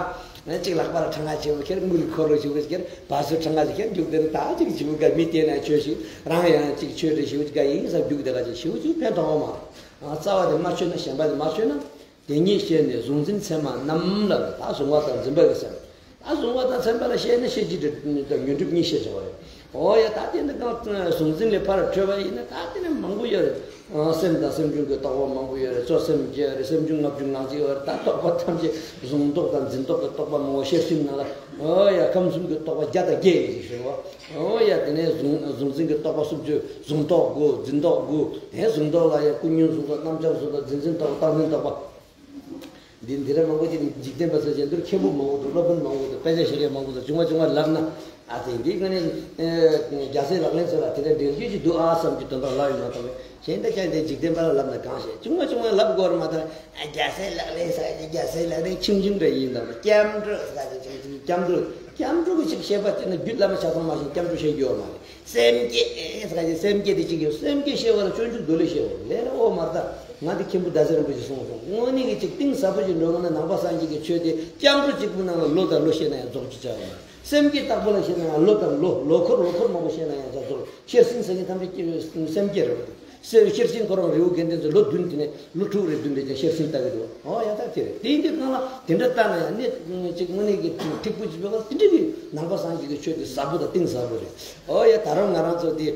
ཨ་གཅིག་ལག་པ་ལ་ཁྲ་ང་ཆེ་བོ་ཁྱེར། དངུལ་འཁོར་ལོ་ཆེ་བོ་ཁྱེར། བ་སོ་ཁྲ་ང་ཞིག་ཁྱེར་རྒྱུག་དེ་ནི་ད་གཅིག་བྱིའུ་ག་མི་བལྟས་ན་ཆོས་ཤིག་རང་ཡང་གཅིག་ཆོས་འདྲ་བྱིའུ་ག་ཡིན་ས་རྒྱུག་དེ་ག་ཅིག་བྱིའུ་གཅིག་ཕན་ཐོགས་མ་རེད། རྩ་བ་དེ་མ་ཆོད་ན་གཞན་པ་དེ་མ་ཆོད་ན། དེ་ཉིད་ཤེས་ནས་གཟུང་འཛིན་མཚན་མ་རྣམས་ལ་རེད། ད་གཟུང་བ་དང་འཛིན་པ་གི་སེམས། ད་གཟུང་བ་དང་མཚན་མ་ལ་ཤེས་ན་ཤེས་བྱེད་དང་ཉོན་སྒྲིབ་གཉིས་ཤེས་བྱ་བ་རེད། ཨོ་ཡ་ད་དེ་འདི་གང་གཟུང་འཛིན་ལས་ཕར་གྲོལ་བ་ཡིན་ན་ད་དེ་ནི་མང་པོ་ཡོད་རེད། སེམས་དང་སེམས་བྱུང་གི་རྟོག་པ་མང་པོ་ཡོད་རེད། གཙོ་སེམས་བརྒྱད་རེད། སེམས་བྱུང་ལྔ་བཅུ་ང་གཅིག་ཡོད་རེད། ད་རྟོག་པ་ཐམས་ཅད་གཟུང་རྟོག་དང་འཛིན་རྟོག་གི་རྟོག་པ་མང་པོ་ཤེར་ཕྱིན་ནང་ལ་ཨོ་ཡ་ཁམས་གསུམ་གྱི་རྟོག་པ་བརྒྱ་དང་བརྒྱད་ཡིན་ཞེས་ཞུ་བ། ཨོ་ཡ་དེ་ནས་གཟུང་གཟུང་འཛིན་གྱི་རྟོག་པ་སུམ་ཅུ། གཟུང་རྟོག་དགུ། འཛིན་རྟོག་དགུ། དེ་གཟུང་རྟོག་ལ་ཡང་ཀུན་ཉོན་གཟུང་རྟོག་རྣམ་བྱང་གཟུང་རྟོག་རྫས་འཛིན་རྟོག་པ་རྟག་འཛིན་རྟོག་པ། འདི་འདི་ར་མང་པོ་ཅིག་འཇིག་རྟེན་པ་ཚོ་བཞིན་དུ་མཁན་པོ་མང་པོ་འདུག་སློབ་དཔོན་མང་པོ་འདུག་དཔེ་ཆ་ཤེས་མཁན་མང་པོ་འདུག་ཆུང་མ་ཆུང་མ་ལབ་ན། ཨ་ཙི་འདི་ང་ནི་རྒྱལ་སྲས་ལག་ལེན་ཚོ་ལ་དེ་འདྲ་འགྲེལ་བརྗོད་ཅིག་འདུག་ཨ་བསམ་གྱི་དོན་དག་ལབ་ཡོང་མ་གཏོགས་པས། གཞན་དག་ཀྱང་དེ་འཇིག་རྟེན་པ་ལ་ལབ་ན་གང་ཤེས། ཆུང་མ་ཆུང་མ་ལབ་དགོས་རེད་མ་གཏོགས། ཨ་རྒྱལ་སྲས་ལག་ལེན་ཟེར་གྱི་རྒྱལ་སྲས་ལག་ལེན་ཆུང་ཆུང་འདྲ་ཡིན་དང་། སྐྱབས་འགྲོ་ཟེར་གྱི་ཆུང་ཆུང་སྐྱབས་འགྲོ། སྐྱབས་འགྲོ་གི་ཅིག་བཤད་པ་དེ་ནི་རྒྱུད་བླ་མ་ཆ་ཚང་མ་ཞིག་སྐྱབས་འགྲོ་བཤད་རྒྱུ་ཡོད་མ་རེད། སེམས་བསྐྱེད་ཟེར་གྱི་སེམས་བསྐྱེད་དེ་ཅིག་ཡོད། སེམས་བསྐྱེད་བཤད་པ་ལ་སྤྱོད་འཇུག་མདོ་ལས་བཤད་པ་ལས་ན། ཨོ་མ་རེད། ད་ང་དེ་མཁན་པོ་ཟླ་ཟེར་རིན་པོ་ཆེ་གསུངས་སོང་། དངོས་གནས་ཀྱི་ཅིག་གཏིང་ཟབ་པོ་ཞིག་འགྲོ་དགོས་ན་ནང་པ་སངས་རྒྱས་ཀྱི་ཆོས་དེ་སྐྱབས་འགྲོ་གཅིག་པུ་ནང་ལ་ལོ་དང་ལོ་བཤད་ན་ཡང་རྫོགས་རྒྱུ་ཆགས་ཡོད་མ་རེད། སེམས་བསྐྱེད་བརྟག་པ་ལ་བཤད་ན་ཡང་ལོ་དང་ལོ་ལོ་འཁོར་ལོ་འཁོར་མང་པོ་བཤད་ན་ཡང་རྫོགས་རྫོགས། ཤེར་ཕྱིན་ཟེར་མཁན་ཐམས་ཅད་སེམས་བསྐྱེད་རེད། སེ་ཤེར་ཕྱིན་ཁོ་རང་རི་བོ་དགེ་ལྡན་ཚོ་ལོ་བདུན་དེ་ནས་ལོ་དྲུག་རེ་བདུན་རེ་ཀྱང་ཤེར་ཕྱིན་ལྟ་གི་འདུག་ཨོ་ཡ་ད་དེ་རེད། དེ་ཡིན་དུས་གང་ལ་དེ་འདྲ་ལྟ་ན་ཡང་གནས་གཅིག་དངོས་གནས་ཀྱི་ཐིག་པོ་ཅིག་བྱས་པ་དེ་འདྲ་གི་ནང་པ་སངས་རྒྱས་ཀྱི་ཆོས་དེ་ཟབ་པོ་དང་གཏིང་ཟབ་པོ་རེད། ཨོ་ཡ་ད་རུང་ང་རང་ཚོ་དེ་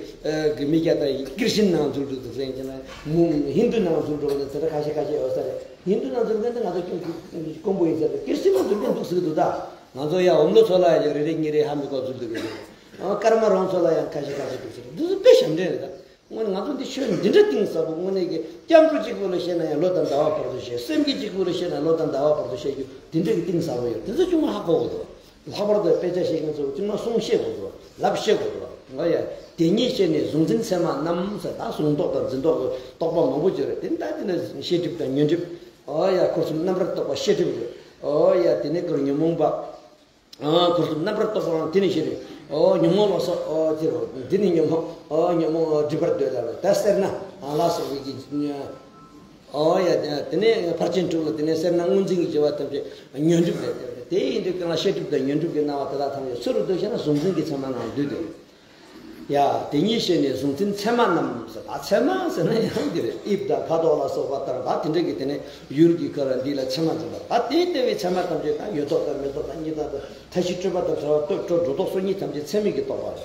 གི་མི་སྐྱ་དང་ཀིར་ཤིན་ནང་འཛུལ་འགྲོ་འདུག་ཟེར་གྱི་ན་མུ་ཧིན་དུ་ནང་འཛུལ་འགྲོ་བ་དེ་ཚོ་ཁ་ཤས་ཁ་ཤས་ཡོད་ས་རེད། ཧིན་དུ་ནང་འཛུལ་མཁན་དེ་ང་ཚོ་ཀུན་དཀོན་པོ་ཡིན་ས་རེད། ཀིར་ཤིན་ནང་འཛུལ་མཁན་འདུག་ཟེར་གི་འདུག་ད་ང་ཚོ་ཡ་འོམ་ལོ་ཚོ་ལ་ཡ་རེ་རེ་གཉིས་རེ་ཧ་མི་གོ་འཛུལ་འདུག་གི་འདུག་ཨ་ཀརྨ་རོང་ཚོ་ལ་ཡང་ཁ་ཤས་ཁ་ཤས་འདུག་ཟེར་འདུག་ཟེར་དཔེ་ཞབས་འདྲེན་རེད་ད། སྔོན་ང་ཚོ་འདི་ཆོས་འདི་འདྲ་གཏིང་ཟབ་པོ་དངོས་གནས་ཀྱི་སྐྱབས་འགྲོ་གཅིག་པུ་ལ་བཤད་ན་ཡང་ལོ་དང་ཟླ་བ་བར་དུ་བཤད། སེམས་བསྐྱེད་གཅིག་པུ་ལ་བཤད་ན་ལོ་དང་ཟླ་བ་བར་དུ་བཤད་རྒྱུ་འདི་འདྲ་གི་གཏིང་ཟབ་པོ་ཡོད། དེ་ཚོ་ཆུང་མ་ཧ་གོ་གི་འདུག་ལྷག་པར་དུ་དཔེ་ཆ་ཤེས་མཁན་ཚོ་ཆུང་མ་གསུང་ཤེས་དགོས་འདུག་ལབ་ཤེས་དགོས་འདུག་ང་ཡ་དེ་ཉིད་ཤེས་ནས་གཟུང་འཛིན་མཚན་མ་རྣམས་ཟེར། ད་གཟུང་རྟོག་དང་འཛིན་རྟོག་གི་རྟོག་པ་མང་པོ་ཅིག་རེད། དེ་ད་དེ་ནས་ཤེས་སྒྲིབ་དང་ཉོན་སྒྲིབ། ཨོ་ཡ་འཁོར་གསུམ་རྣམ་པར་རྟོག་པ་ཤེས་སྒྲིབ་རེད། ཨོ་ཡ་དེ་ནས་ཀུན་ཉོན་མོངས་པ། ཨ་འཁོར་གསུམ་རྣམ་པར་རྟོག་པའང་དེ་ནི་ཤེས་རེད། ཨོ་ཉོན་མོངས་ལ་སོགས། ཨོ་དེ་རུ་འདི་ནི་ཉོན་མོངས། ཨོ་ཉོན་མོངས་སྒྲིབ་པར་འདོད་ལ་ད་སེར་སྣ་ལ་སོགས་པའི་གི། ཨོ་ཡ་དེ་ནས་ཕར་ཕྱིན་དྲུག་ལ་དེ་ནས་སེར་སྣ་དངོས་འཛིན་གྱི་སྦྱོར་བ་ཐམས་ཅད་ཉོན་སྒྲིབ་རེད། དེ་ཡིན་དུས་གང་ལ་ཤེས་སྒྲིབ་དང་ཉོན་སྒྲིབ་ཀྱི་སྣང་བ་དེ་དག་ཐམས་ཅད་ཚུར་རུ་འདོད་བྱས་ན་གཟུང་འཛིན་གྱི་མཚན་མ་རྣམས་འདུས་ཏེ། ཡ། དེ་ཉིད་ཤེས་ནས་གཟུང་འཛིན་མཚན་མ་རྣམས་ཟེར། ད་མཚན་མ་ཟེར་ན་ཡང་འདི་རེད། དབྱིབས་དང་ཁ་དོག་ལ་སོགས་པ་ལྟར་ད་དེ་འདྲ་གི་དེ་ནས་ཡུལ་གྱི་ཁ་ར་འདི་ལ་མཚན་མ་འཛིན་པ། ད་དེ་ལྟ་བུའི་མཚན་མ་ཐམས་ཅད་ད་ཡོད་རྟོག་དང་མེད་རྟོག་དང་གཉིས་རྟོག་དང་མཐའ་བཞི་སྤྲོས་པ་དང་བྲལ་བ་སྟོབས་སྤྲོ་སྒྲོ་འདོགས་སོ་གཉིས་ཐམས་ཅད་མཚན་མའི་གི་རྟོག་པ་རེད།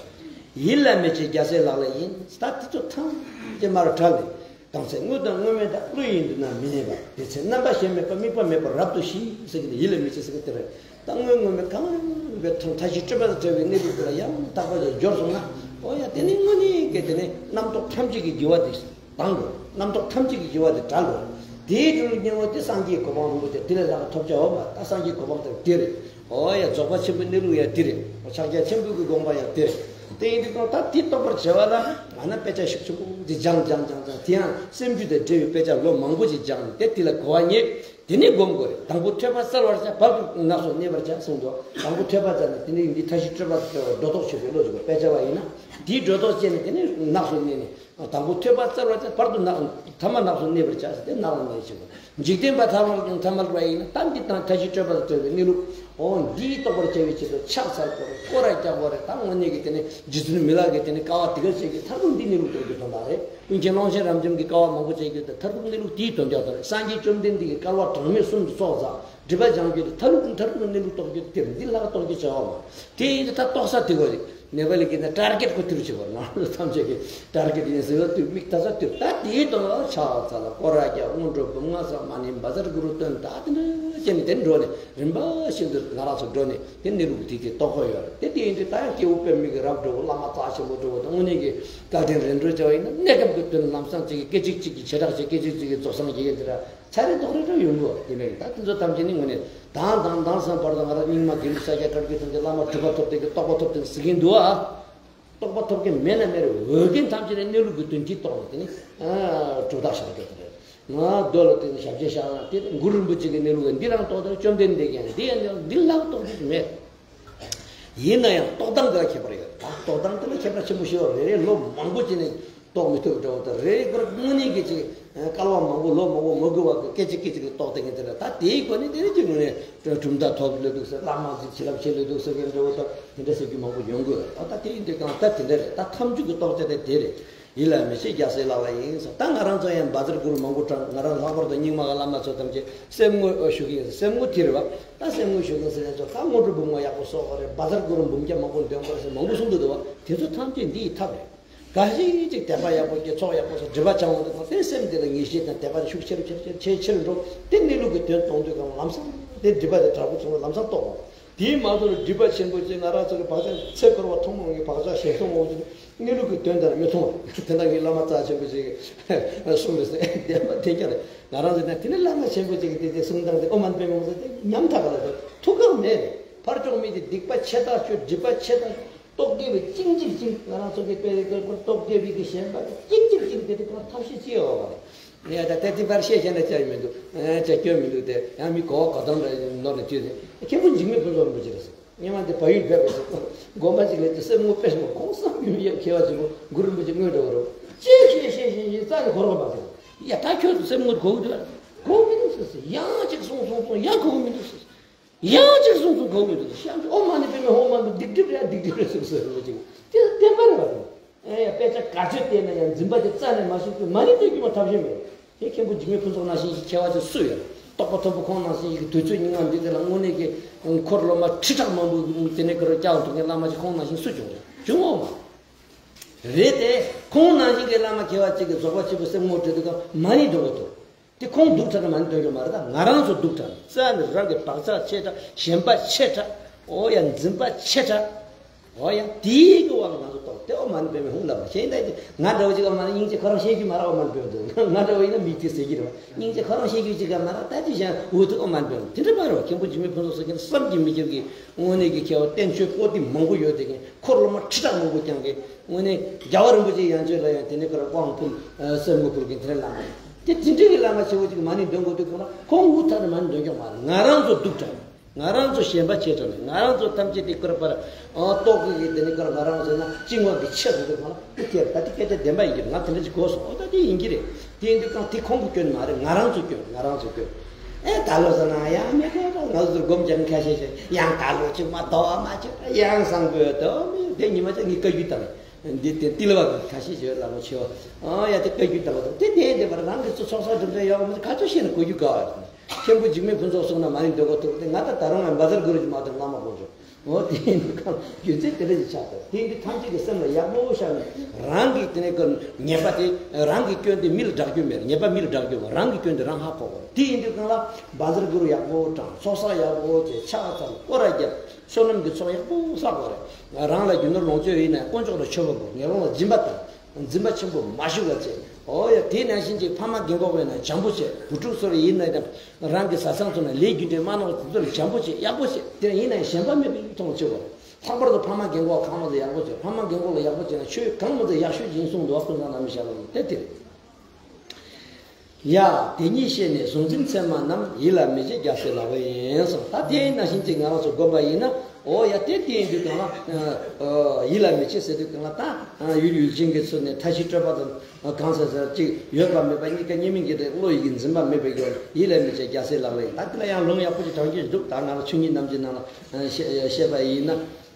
ཡིད་ལ་མི་བྱེད་རྒྱལ་སྲས་ལག་ལེན་ཡིན། ད་དེ་ཚོ་ཐམས་ཅད་མར་བྲལ་ནས། གང་ཚེ་དངོས་དང་དངོས་མེད་དག་བློ་ཡིས་འདི་ན་མི་གནས་པ། དེ་ཚེ་རྣམ་པ་གཞན་མེད་པ་དམིགས་པ་མེད་པར་རབ་ཏུ་ཞི་ཟེར་གྱི་འདུག་ཡིད་ལ་མི་བྱེད་ཟེར་གྱི་དེ་རེད། ད་དངོས་དངོས་མེད་གང་རུང་བའི་མཐོང་མཐའ་བཞི་སྤྲོས་པ་དང་བྲལ་བའི་གནས་ལུགས་དེ་ལ་ཡང་དག་པ་ཞིག་འབྱོར་སོང་ན། ཨོ་ཡ་དེ་ནི་དངོས་གནས་ཀྱི་དེ་ནི་རྣམ་རྟོག་ཐམས་ཅད་ཀྱི་རྒྱུ་བ་དེ་དང་དུ་རྣམ་རྟོག་ཐམས་ཅད་ཀྱི་རྒྱུ་བ་དེ་བྲལ་ལོ། དེའི་དྲུང་དུ་སྙིང་པོ་དེ་སངས་རྒྱས་གོ་འཕང་རིན་པོ་ཆེ་དེ་ལས་ལྷག་པ་ཐོབ་བྱ་འོ་མ། ད་སངས་རྒྱས་གོ་འཕང་དེ་དེ་རེད། ཨོ་ཡ་རྫོགས་པ་ཆེན་པོའི་གནས་ལུགས་ཡང་དེ་རེད། ཕྱག་རྒྱ་ཆེན་པོའི་གི་དགོངས་པ་ཡང་དེ་རེད། དེ་ཡིན་དུས་ད་དེ་རྟོགས་པར་བྱ་བ་ལ་ང་ན་དཔེ་ཆ་ཤུགས་ཆེན་པོ་འདི་སྦྱངས་སྦྱངས་སྦྱངས་སྦྱངས། དེ་ཡང་སེམས་རྒྱུད་དང་འབྲེལ་བའི་དཔེ་ཆ་ལོ་མང་པོ་ཞིག་སྦྱངས་ནས་དེ་དེ་ལ་གོ་བ་རྙེད། དེ་ནས་སྒོམ་དགོས་རེད། དང་པོ་ཐོས་པ་སྩལ་བར་བྱ། བར་དུ་ནགས་སུ་གནས་པར་བྱ་གསུངས་འདུག་དང་པོ་ཐོས་པ་སྩལ་ནས་དེ་ནས་ཡིན་འདི་མཐའ་བཞི་སྤྲོས་པ་སྒྲོ་འདོགས་ཆོད་པའི་བློ་ཅིག་དཔེ་ཆ་བ་ཡིན་ན་དེའི་སྒྲོ་འདོགས་བཅད་ནས་དེ་ནས་ནགས་སུ་གནས་ནས། དང་པོ་ཐོས་པ་སྩལ་བར་བྱ། བར་དུ་ནགས་ཐ་མ་ནགས་སུ་གནས་པར་བྱ་ཟེར་ཏེ་ནགས་ལ་གནས་ཆེན་པོ། འཇིག་རྟེན་པ་ཐ་མ་ཐ་མལ་པ་ཡིན་ན་ད་འདི་དང་མཐའ་བཞི་སྤྲོས་པ་དང་བྲལ་བའི་གནས་ལུགས། འོ་འདིའི་རྟོགས་པར་བྱ་བའི་ཆེད་དུ་ཕྱག་འཚལ་དགོས་རེད། སྐོར་ར་རྒྱག་དགོས་རེད། ད་དངོས་གནས་ཀྱི་དེ་ནི་རྗེ་བཙུན་མི་ལ་གི་དེ་ནི་དཀའ་བ་དེ་ག་ཅིག་གི་མཐར་ཐུག་འདི་གནས་ལུགས་སྟོན་རྒྱུ་དོན་དག་རེད། ཀུན་མཁྱེན་ཀློང་ཆེན་རབ་འབྱམས་ཀྱི་དཀའ་བ་མང་པོ་བྱས་རྒྱུ་དེ་མཐར་ཐུག་གནས་ལུགས་དེའི་དོན་རྒྱག་དོན་རེད། སངས་རྒྱས་བཅོམ་ལྡན་འདས་ཀྱི་སྐལ་བ་གྲངས་མེད་གསུམ་དུ་ཚོགས་བསགས། སྒྲིབ་པ་སྦྱང་རྒྱུ་དེ་མཐར་ཐུག་མཐར་ཐུག་གནས་ལུགས་རྟོགས་རྒྱུ་དེ་འདི་ལྷག་རྟོགས་རྒྱུ་བྱ་བ་མ། དེ་ཡིན་དུས་ད་རྟོགས་ས་དེ་གོ་རེད། ནེ་པ་ལི་གི་ནི་ཊར་གེཊ་ཁོ་དེ་རུ་བྱེད་པར་ང་ཚོ་ཐམས་ཅད་ཀྱི་ཊར་གེཊ་ཡིན་ཟེར་བ་དུས་མིག་ལྟ་ས་དུས་ད་དེའི་དོན་ལ་ཕྱག་འཚལ་ལ་སྐོར་ར་རྒྱག་སྔོན་འགྲོ་འབུམ་ལྔ་བསགས་མ་ཎི་བཛྲ་གུ་རུ་འདོན་ད་དེ་འདྲ་བྱས་ནས་དེ་འགྲོ་ནས་རིམ་པ་བཞིན་དུ་ང་རང་ཚོ་འགྲོ་ནས་དེ་གནས་ལུགས་དེ་དེ་རྟོགས་ཀྱི་ཡོད་རེད། དེ་དེ་ཡིན་དུས་ད་ཡང་སྐྱེས་བུ་པད་མ་གི་རབ་འགྲོ་བོ་བླ་མ་རྩ་ཆེན་པོ་འགྲོ་བོ་དང་དངོས་གནས་ཀྱི་བཀའ་དྲིན་རེ་འགྲོ་བྱ་བ་ཡིན་ན་གནས་སྐབས་ཀྱི་དོན་ལམ་སང་གཅིག་གི་སྐད་ཅིག་གཅིག་གི་བྱེ་བྲག་ཅིག་སྐད་ཅིག་གཅིག་གི་རྫོགས་སངས་རྒྱས་ཀྱི་དེ་འདྲ། ཚ་རེ་དོག་རེ་འདྲ་ཡོང་གི་ཡིན་པས། ད་དེ་ཚོ་ཐམས་ཅད་ནི་དངོས་གནས་དང་དང་དང་སང་བར་དུ་ང་རང་རྙིང་མ་དགེ་ལུགས་ས་སྐྱ་བཀའ་བརྒྱུད་ཐམས་ཅད་བླ་མ་གྲུབ་པ་ཐོབ་སྟེ་གི་རྟོགས་པ་ཐོབ་སྟེ་ཟེར་གྱིན་འདུག་ཨ། རྟོགས་པ་ཐོབ་མཁན་མེད་ན་མེད་རེད། འོས་མཁན་ཐམས་ཅད་ནི་གནས་ལུགས་ཀྱི་དོན་གྱིས་རྟོགས་ནས་དེ་ནི་གྲུབ་རྟགས་ཤར་གྱི་དེ་རེད། ང་རྡོ་ལ་བརྟེན་ནས་ཞབས་རྗེས་བཞག་ན་དེ་གུ་རུ་རིན་པོ་ཆེ་གི་གནས་ལུགས་ཀྱི་འདི་རང་རྟོགས་དང་བཅོམ་ལྡན་འདས་ཀྱང་འདི་ཡང་འདི་ལྷག་རྟོགས་རྒྱུ་མེད། ཡིན་ན་ཡང་རྟོགས་སྟངས་འདི་ལ་ཁྱད་པར་ཡོད། ད་རྟོགས་སྟངས་འདི་ལ་ཁྱད་པར་ཆེན་པོ་ཞིག་ཡོད་རེད། རེ་རེ་ལོ་མང་པོ་བྱས་ནས་རྟོགས་མི་ཐུབ་འདྲ་བོ་དང་། རེ་རེ་ཁོ་རང་དངོས་གནས་ཀྱི་ཅིག་སྐལ་བ་མང་པོ་ལོ་མང་པོ་མ་འགོར་བ་གི་སྐད་ཅིག་སྐད་ཅིག་གི་རྟོགས་བསྡད་མཁན་དེ་འདྲ། ད་དེའི་སྒོ་ནས་དེ་རིང་གི་ངོས་ནས་གྲུབ་མཐའ་ཐོབ་ལོས་འདུག་ཟེར། བླ་མ་ཅིག་བྱིན་རླབས་ཆེ་ལོས་འདུག་ཟེར་མཁན་འདྲ་བོ་དང་དེ་འདྲ་ཟེར་རྒྱུ་མང་པོ་ཡོང་གི་ཡོད་རེད། ད་ད་དེ་ཡིན་དུས་གང་ལྟར་དེ་འདྲ་རེད། ད་ཐམས་ཅད་ཀྱི་རྟོགས་བྱ་དེ་དེ་རེད། ཡིད་ལ་མི་བྱེད་རྒྱལ་སྲས་ལག་ལེན་ཡིན་ཟེར། ད་ང་རང་ཚོ་ཡང་བཛྲ་གུ་རུ་མང་པོ་བགྲངས། ང་རང་ལྷག་པར་དུ་རྙིང་མ་གི་བླ་མ་ཚོ་ཐམས་ཅད་སེམས་དངོས་ཞུ་གི་ཡིན་ཟེར། སེམས་དངོས་དེ་རེད་བ། ད་སེམས་དངོས་ཞུ་གི་ཡིན་ཟེར་ནས་ཚོ་ད་སྔོན་འགྲོ་འབུམ་ལྔ་ཡག་པོ་གསོག་དགོས་རེད། བཛྲ་གུ་རུ་འབུམ་བརྒྱ་མང་པོ་འདོན་དགོས་རེད་ཟེར་མང་པོ་གསུང་གི་འདུག་བ། དེ་ཚོ་ཐམས་ཅད་འདི་ཡི་ཐབས་རེད། འགའ་ཞིག་ཅིག་དད་པ་ཡག་པོ་སྐྱེ། ཚོགས་ཡག་པོ་སོགས་སྒྲིབ་པ་བྱང་བ་དེ་དང་དེ་སེམས་དེ་ལ་ངེས་ཤེས་དང་དད་པ་དེ་ཤུགས་ཆེ་རུ་ཆེ་རུ་ཆེ་རུ་ཆེ་རུ་འགྲོ། དེ་གནས་ལུགས་ཀྱི་དོན་མཐོང་དུས་གང་ལམ་སང་དེ་སྒྲིབ་པ་དེ་དྲག་པོ་བྱུང་བ་ལམ་སང་རྟོགས་པ། དེའི་མ་ཐུབ་ལ་སྒྲིབ་པ་ཆེན་པོ་ཅིག་ང་རང་ཚོ་གི་བག་ཆགས་ཚེ་འཁོར་བ་ཐོག་མ་གི་བག་ཆགས་ཞེན་སོང་མང་པོ་ཅིག་གནས་ལུགས་ཀྱི་དོན་དེ་ལ་མི་མཐོང་བ། དེ་འདྲ་གི་བླ་མ་རྩ་ཆེན་པོ་ཅིག་གསུངས་རེད་ཟེར། བདེན་པ་དེ་ཀྱང་རེད། ང་རང་ཚོ་ནས་དེ་ནས་བླ་མ་ཆེན་པོ་ཅིག་གི་དེ་དེ་གསུང་སྟངས་དེ་ཨོཾ་མ་ཎི་པདྨེ་ཧཱུྃ་ཟེར་དེ་ཉམ་ཐག་ལ་དེ་ཐུགས་ཁག་མེད་རེད། ཕར་ཕྱོགས་མི་དེ་སྡིག་པ་ཆེ་ཐག་ཆོད། སྒྲིབ་པ་ཆེ་ཐག་རྟོག་གེ་བའི་ཅིང་ཅིག་ཅིང་། ང་རང་ཚོ་གི་དཔེ་རེ་དཀར་པོ་རྟོག་གེ་བའི་གི་ཞེན་པ་ཅིང་ཅིག་ཅིང་དེ་དེ་ཁོ་ཐབས་ཤེས་ཅི་ཡོད་པ་རེད། ངས་ད་ལྟ་དེ་ཕར་བཤད་བཤད་ན་བྱ་ཡི་མི་འདུག་ཨ་བྱ་སྐྱོན་མི་འདུག་དེ་ཡང་མི་གོ་བ་ག་ཙམ་རེ་ནོར་ནས་དུས་རེད། མཁན་པོ་འཇིགས་མེད་ཕུན་ཚོགས་རིན་པོ་ཆེ་རེད་ཟེར། སྔོན་མ་དེ་བལ་ཡུལ་ཕེབས་པའི་ཚེ་དགོན་པ་ཅིག་སླེབས་ཏེ་སེམས་ངོ་དཔེ་ཞིག་གོང་སང་ཡུལ་ཡབ་མཁས་པ་ཆེན་པོ་གུ་རུ་རིན་པོ་ཆེ་དངོས་འདྲ་བོ་རེད། ཅེས་བཤད་བཤད་བཤད་བཤད་རྩ་ནས་གོ་རོགས་མ་ཟེར། ཡ་ད་ཁྱོད་ཚོ་སེམས་ངོ་གོ་གི་འདུག་གོ་གི་འདུག་ཟེར་ཟེར། ཡང་ཅིག་གསུངས་གསུངས་གསུངས་ཡང་གོ་གི་མི་འདུག་ཟེར། ཡང་ཅིག་གསུངས་གསུངས་གོ་གི་མི་འདུག་ཟེར། ཡང་ཅིག་ཨོཾ་མ་ཎི་པདྨེ་ཧཱུྃ་མ་འདུག་སྡིག་སྒྲིབ་རེད། སྡིག་སྒྲིབ་རེད་ཟེར་ཟེར་རིན་པོ་ཆེ་དེ་བདེན་པ་རེད་བ། ཨེ་ཡ་དཔེ་ཆ་ག་ཚོད་བལྟས་ན་ཡང་འཛིན་པ་དེ་རྩ་ནས་མ་ཞིག་དུས་མ་ཎི་འདོན་རྒྱུ་མ་ཐབས་གཞན་མེད། དེ་མཁན་པོ་འཇིགས་མེད་ཕུན་ཚོགས་ནང་བཞིན་ཞིག་མཁས་པ་ཅིག་སུ་ཡོད། རྟོགས་པ་མཐོན་པོ་ཁོང་ནང་བཞིན་ཞིག་དུས་ཚོད་སྙིགས་མ་འདི་དེ་ལ་དངོས་གནས་ཀྱི་འཁོར་སློབ་མ་ཁྲི་ཕྲག་མང་པོ་དེ་ནས་ཀྱི་རོ་སྐྱག་འཐུང་མཁན་བླ་མ་ཅིག་ཁོང་ནང་བཞིན་སུ་བྱུང་རེད། བྱུང་འོང་མ་རེད། དེ་ཁོང་ནང་བཞིན་གྱི་བླ་མ་མཁས་པ་ཅིག་གིས་རྫོགས་པ་ཆེན་པོའི་སེམས་ངོ་སྤྲོད་དུས་སྐབས་མ་ཎི་འདོན་དགོས་འདུག་དེ་ཁོང་སྡུག་དྲགས་ནས་མ་ཎི་འདོན་རྒྱུ་མ་རེད། ད་ང་རང་ཚོ་སྡུག་དྲགས་ནས་རྩ་ནས་རང་གི་བག་ཆགས་ཆེ་དྲགས། ཞེན་པ་ཆེ་དྲགས། འོ་ཡ་འཛིན་པ་ཆེ་དྲགས། འོ་ཡ་དེའི་གི་དབང་ང་ཚོ་རྟོགས་དེ་འོ་མ་ཎི་འདོན་མི་ཧུང་ལ་བ་ཤེས་ད་ང་འདྲ་བོ་ཅིག་ག་མ་ཎི་སྙིང་རྗེ་ཁོ་རང་ཤེས་རྒྱུ་མ་རེད། འོ་མ་ཎི་འདོན་འདུག་ང་འདྲ་བོ་ཡིན་ན་མིག་དེ་ཟེར་གྱི་རེད་བ། སྙིང་རྗེ་ཁོ་རང་ཤེས་རྒྱུ་ཅིག་ག་མ་རེད། ད་ཅི་བཞིན་འུ་ཐུག་འོ་མ་ཎི་འདོན་དེ་འདྲ་མ་རེད་བ། མཁན་པོ་འཇིགས་མེད་ཕུན་ཚོགས་ཟེར་མཁན་བསམ་གྱིས་མི་ཁྱབ་ཀྱི་དངོས་གནས་ཀྱི་མཁས་པ་བསྟན་བཅོས་པོ་ཏི་མང་པོ་ཡོད་དེ་མཁན། འཁོར་སློབ་མ་ཁྲི་ཕྲག་མང་པོ་བསྐྱངས་ཀྱི། དངོས་གནས་རྒྱལ་བ་རིན་པོ་ཆེ་ཡང་ཆོས་ལ་ཡང་དེ་ནས་ཁོ་ར་དབང་ཕུལ་སེམས་ངོ་ཕུལ་གྱི་དེ་འདྲའི་བླ་མ། དེ་དེ་འདྲའི་གི་བླ་མ་ཆེ་བོ་ཅིག་མ་ཎི་འདོན་དགོས་དུས་ཁོང་ལ་ཁོང་འུ་ཐག་ནས་མ་ཎི་འདོན་ཀྱང་མ་རེད། ང་རང་ཚོ་སྡུག་དྲགས་ནས་ང་རང་ཚོ་ཞེན་པ་ཆེ་དྲགས་ནས་ང་རང་ཚོ་ཐམས་ཅད་དེ་ཁོ་ར་པར་རྟོག་གི་གི་དེ་ནས་ཁོ་ར་ང་རང་ཚོ་ན་བཅིངས་པ་གི་ཆེད་དུ་ཁོང་ལ་དེ་ཁྱེད་ད་དེ་སྐད་ཆ་བདེན་པ་ཡིན་གྱི་རེད། ང་དེ་འདྲ་ཅིག་གོ་སོང་། ཨོ་ད་དེ་ཡིན་གྱི་རེད། དེ་ཡིན་དུས་ཀྱང་དེ་ཁོང་གི་སྐྱོན་མ་རེད། ང་རང་ཚོ་སྐྱོན། ང་རང་ཚོ་སྐྱོན། ཨེ་ད་ལོ་ཟེར་ན་ཡང་མི་ཁ་ཁ་ང་ཚོ་ཚོར་སྒོམ་རྒྱག་མཁན་ཁ་ཤས་ཤིག་ཡང་ད་ལོ་ཅིག་མ་དོ་བ་མ་བྱེད་ཡང་བཟང་པོའི་དོ་མི་དེ་ཉི་མ་ཅིག་ངས་བཀའ་བཀྱོན་བཏང་། འདི་དེ་ཏི་ལ་བ་གི་ཁ་ཤས་ཤིག་ལ་མོ་ཆེ་བ་ཨ་ཡ་དེ་བཀའ་བཀྱོན་བཏང་བ་དང་དེ་དེ་དེ་བར་རང་གི་ཚོ་ཚོགས་བསགས་གྲུབ་འབྲས་ཡག་མི་ག་ཚོད་ཤེས་ན་གོ་རྒྱུ་དགའ་བ་རེད། མཁན་པོ་འཇིགས་མེད་ཕུན་ཚོགས་གསུངས་ན་མ་ཎི་འདོན་གོ་ཐུབ་དེ་ང་ད་ད་རུང་ཡང་བཛྲ་གུ་རུ་གྱི་མ་དང་བླ་མ་དཀོན་མཆོག་འོ་དེ་ཡིན་དུས་ཁམས་རྒྱུ་མཚན་དེ་འདྲ་ཞིག་ཆགས་ཐུབ། དེ་ཡིན་དུས་ཐམས་ཅད་ཀྱི་སེམས་ལ་ཡག་པོ་བཞག་ནས་རང་གི་དེ་ནས་ཀྱི་ཉེས་པ་དེ་རང་གི་སྐྱོན་དེ་མི་ལ་བསྒྲག་རྒྱུ་མེད། ཉེས་པ་མི་ལ་བསྒྲག་རྒྱུ་མེད། རང་གི་སྐྱོན་དེ་རང་ཧ་གོ་དགོས། དེ་ཡིན་དུས་གང་ལ་བཛྲ་གུ་རུ་ཡག་པོ་བགྲང་། ཚོགས་བསགས་ཡག་པོ་བྱས། ཕྱག་འཚལ་སྐོར་ར་རྒྱབ། བསོད་ནམས་ཀྱི་ཚོགས་ཡག་པོ་བསགས་དགོས་རེད། རང་ལ་རྒྱུ་ནོར་ལོངས་སྤྱོད་ཡིན་ན་དཀོན་མཆོག་ལ་མཆོད་པ་དགོས། ངན་སློང་ལ་སྦྱིན་པ་དང་། འཛིན་པ་ཆེན་པོ་མ་ཞུགས་པ་བྱས། འོ་ཡ་དེ་ནང་བཞིན་གྱི་ཕ་མ་རྒན་གོག་ཡིན་ན་བྱམས་པོ་བྱས། བུ་ཕྲུག་ཚོ་ལ་ཡིན་ན་ཡང་རང་གི་བཟའ་ཚང་ཚོ་ན་ལས་རྒྱུ་འབྲས་མ་གནང་བ་དེ་ཚོ་ལ་བྱམས་པོ་བྱས། ཡག་པོ་བྱས། དེ་ཡིན་ན་ཡང་ཞེན་པ་མེད་པའི་ཡིད་ཐོང་བྱེད་དགོས། ལྷག་པར་དུ་ཕ་མ་རྒན་གོག་གང་མང་ཚོ་ཡག་པོ་བྱས། ཕ་མ་རྒན་གོག་ལ་ཡག་པོ་བྱས་ན་ཆོས་གང་མང་ཚོ་ཡག་ཤོས་ཡིན་གསུངས་འདུག་བ། ཀུན་བཟང་རྣམ་གཉིས་ཞབས་ལ་དེ་དེ་རེད། ཡ། དེ་ཉིད་ཤེས་ནས་གཟུང་འཛིན་མཚན་མ་རྣམས། ཡིད་ལ་མི་བྱེད་རྒྱལ་སྲས་ལག་ལེན་ཡིན་གསུངས། ད་དེ་ནང་བཞིན་གྱི་ང་རང་ཚོ་བསྒོམ་པ་ཡིན་ན། འོ་ཡ་དེ་དེ་ཡིན་དུས་གང་ལ། ཡིད་ལ་མི་བྱེད་ཟེར་དུས་གང་ལ་ད་ཡུལ་ཡུལ་ཅན་གྱི་ཚུལ་ནས་མཐའ་བཞི་སྤྲོས་པ་དང་གང་ཟེར་ཟེར་གཅིག་ཡོད་པ་མེད་པ་གཉིས་ཀ་གཉིས་མིན་གྱི་རེད། བློ་ཡི་གི་འཛིན་པ་མེད་པའི་ཡོད། ཡིད་ལ་མི་བྱེད་རྒྱལ་སྲས་ལག་ལེན་ཡིན། ད་དེ་ལ་ཡང་ལུང་ཡག་པོ་ཅིག་དྲངས་རྒྱུ་འདུག་ད་ང་རང་ཆོས་ཉིད་རྣམ་འབྱེད་ནང་ལ་བཤད་པ་ཡིན་ན།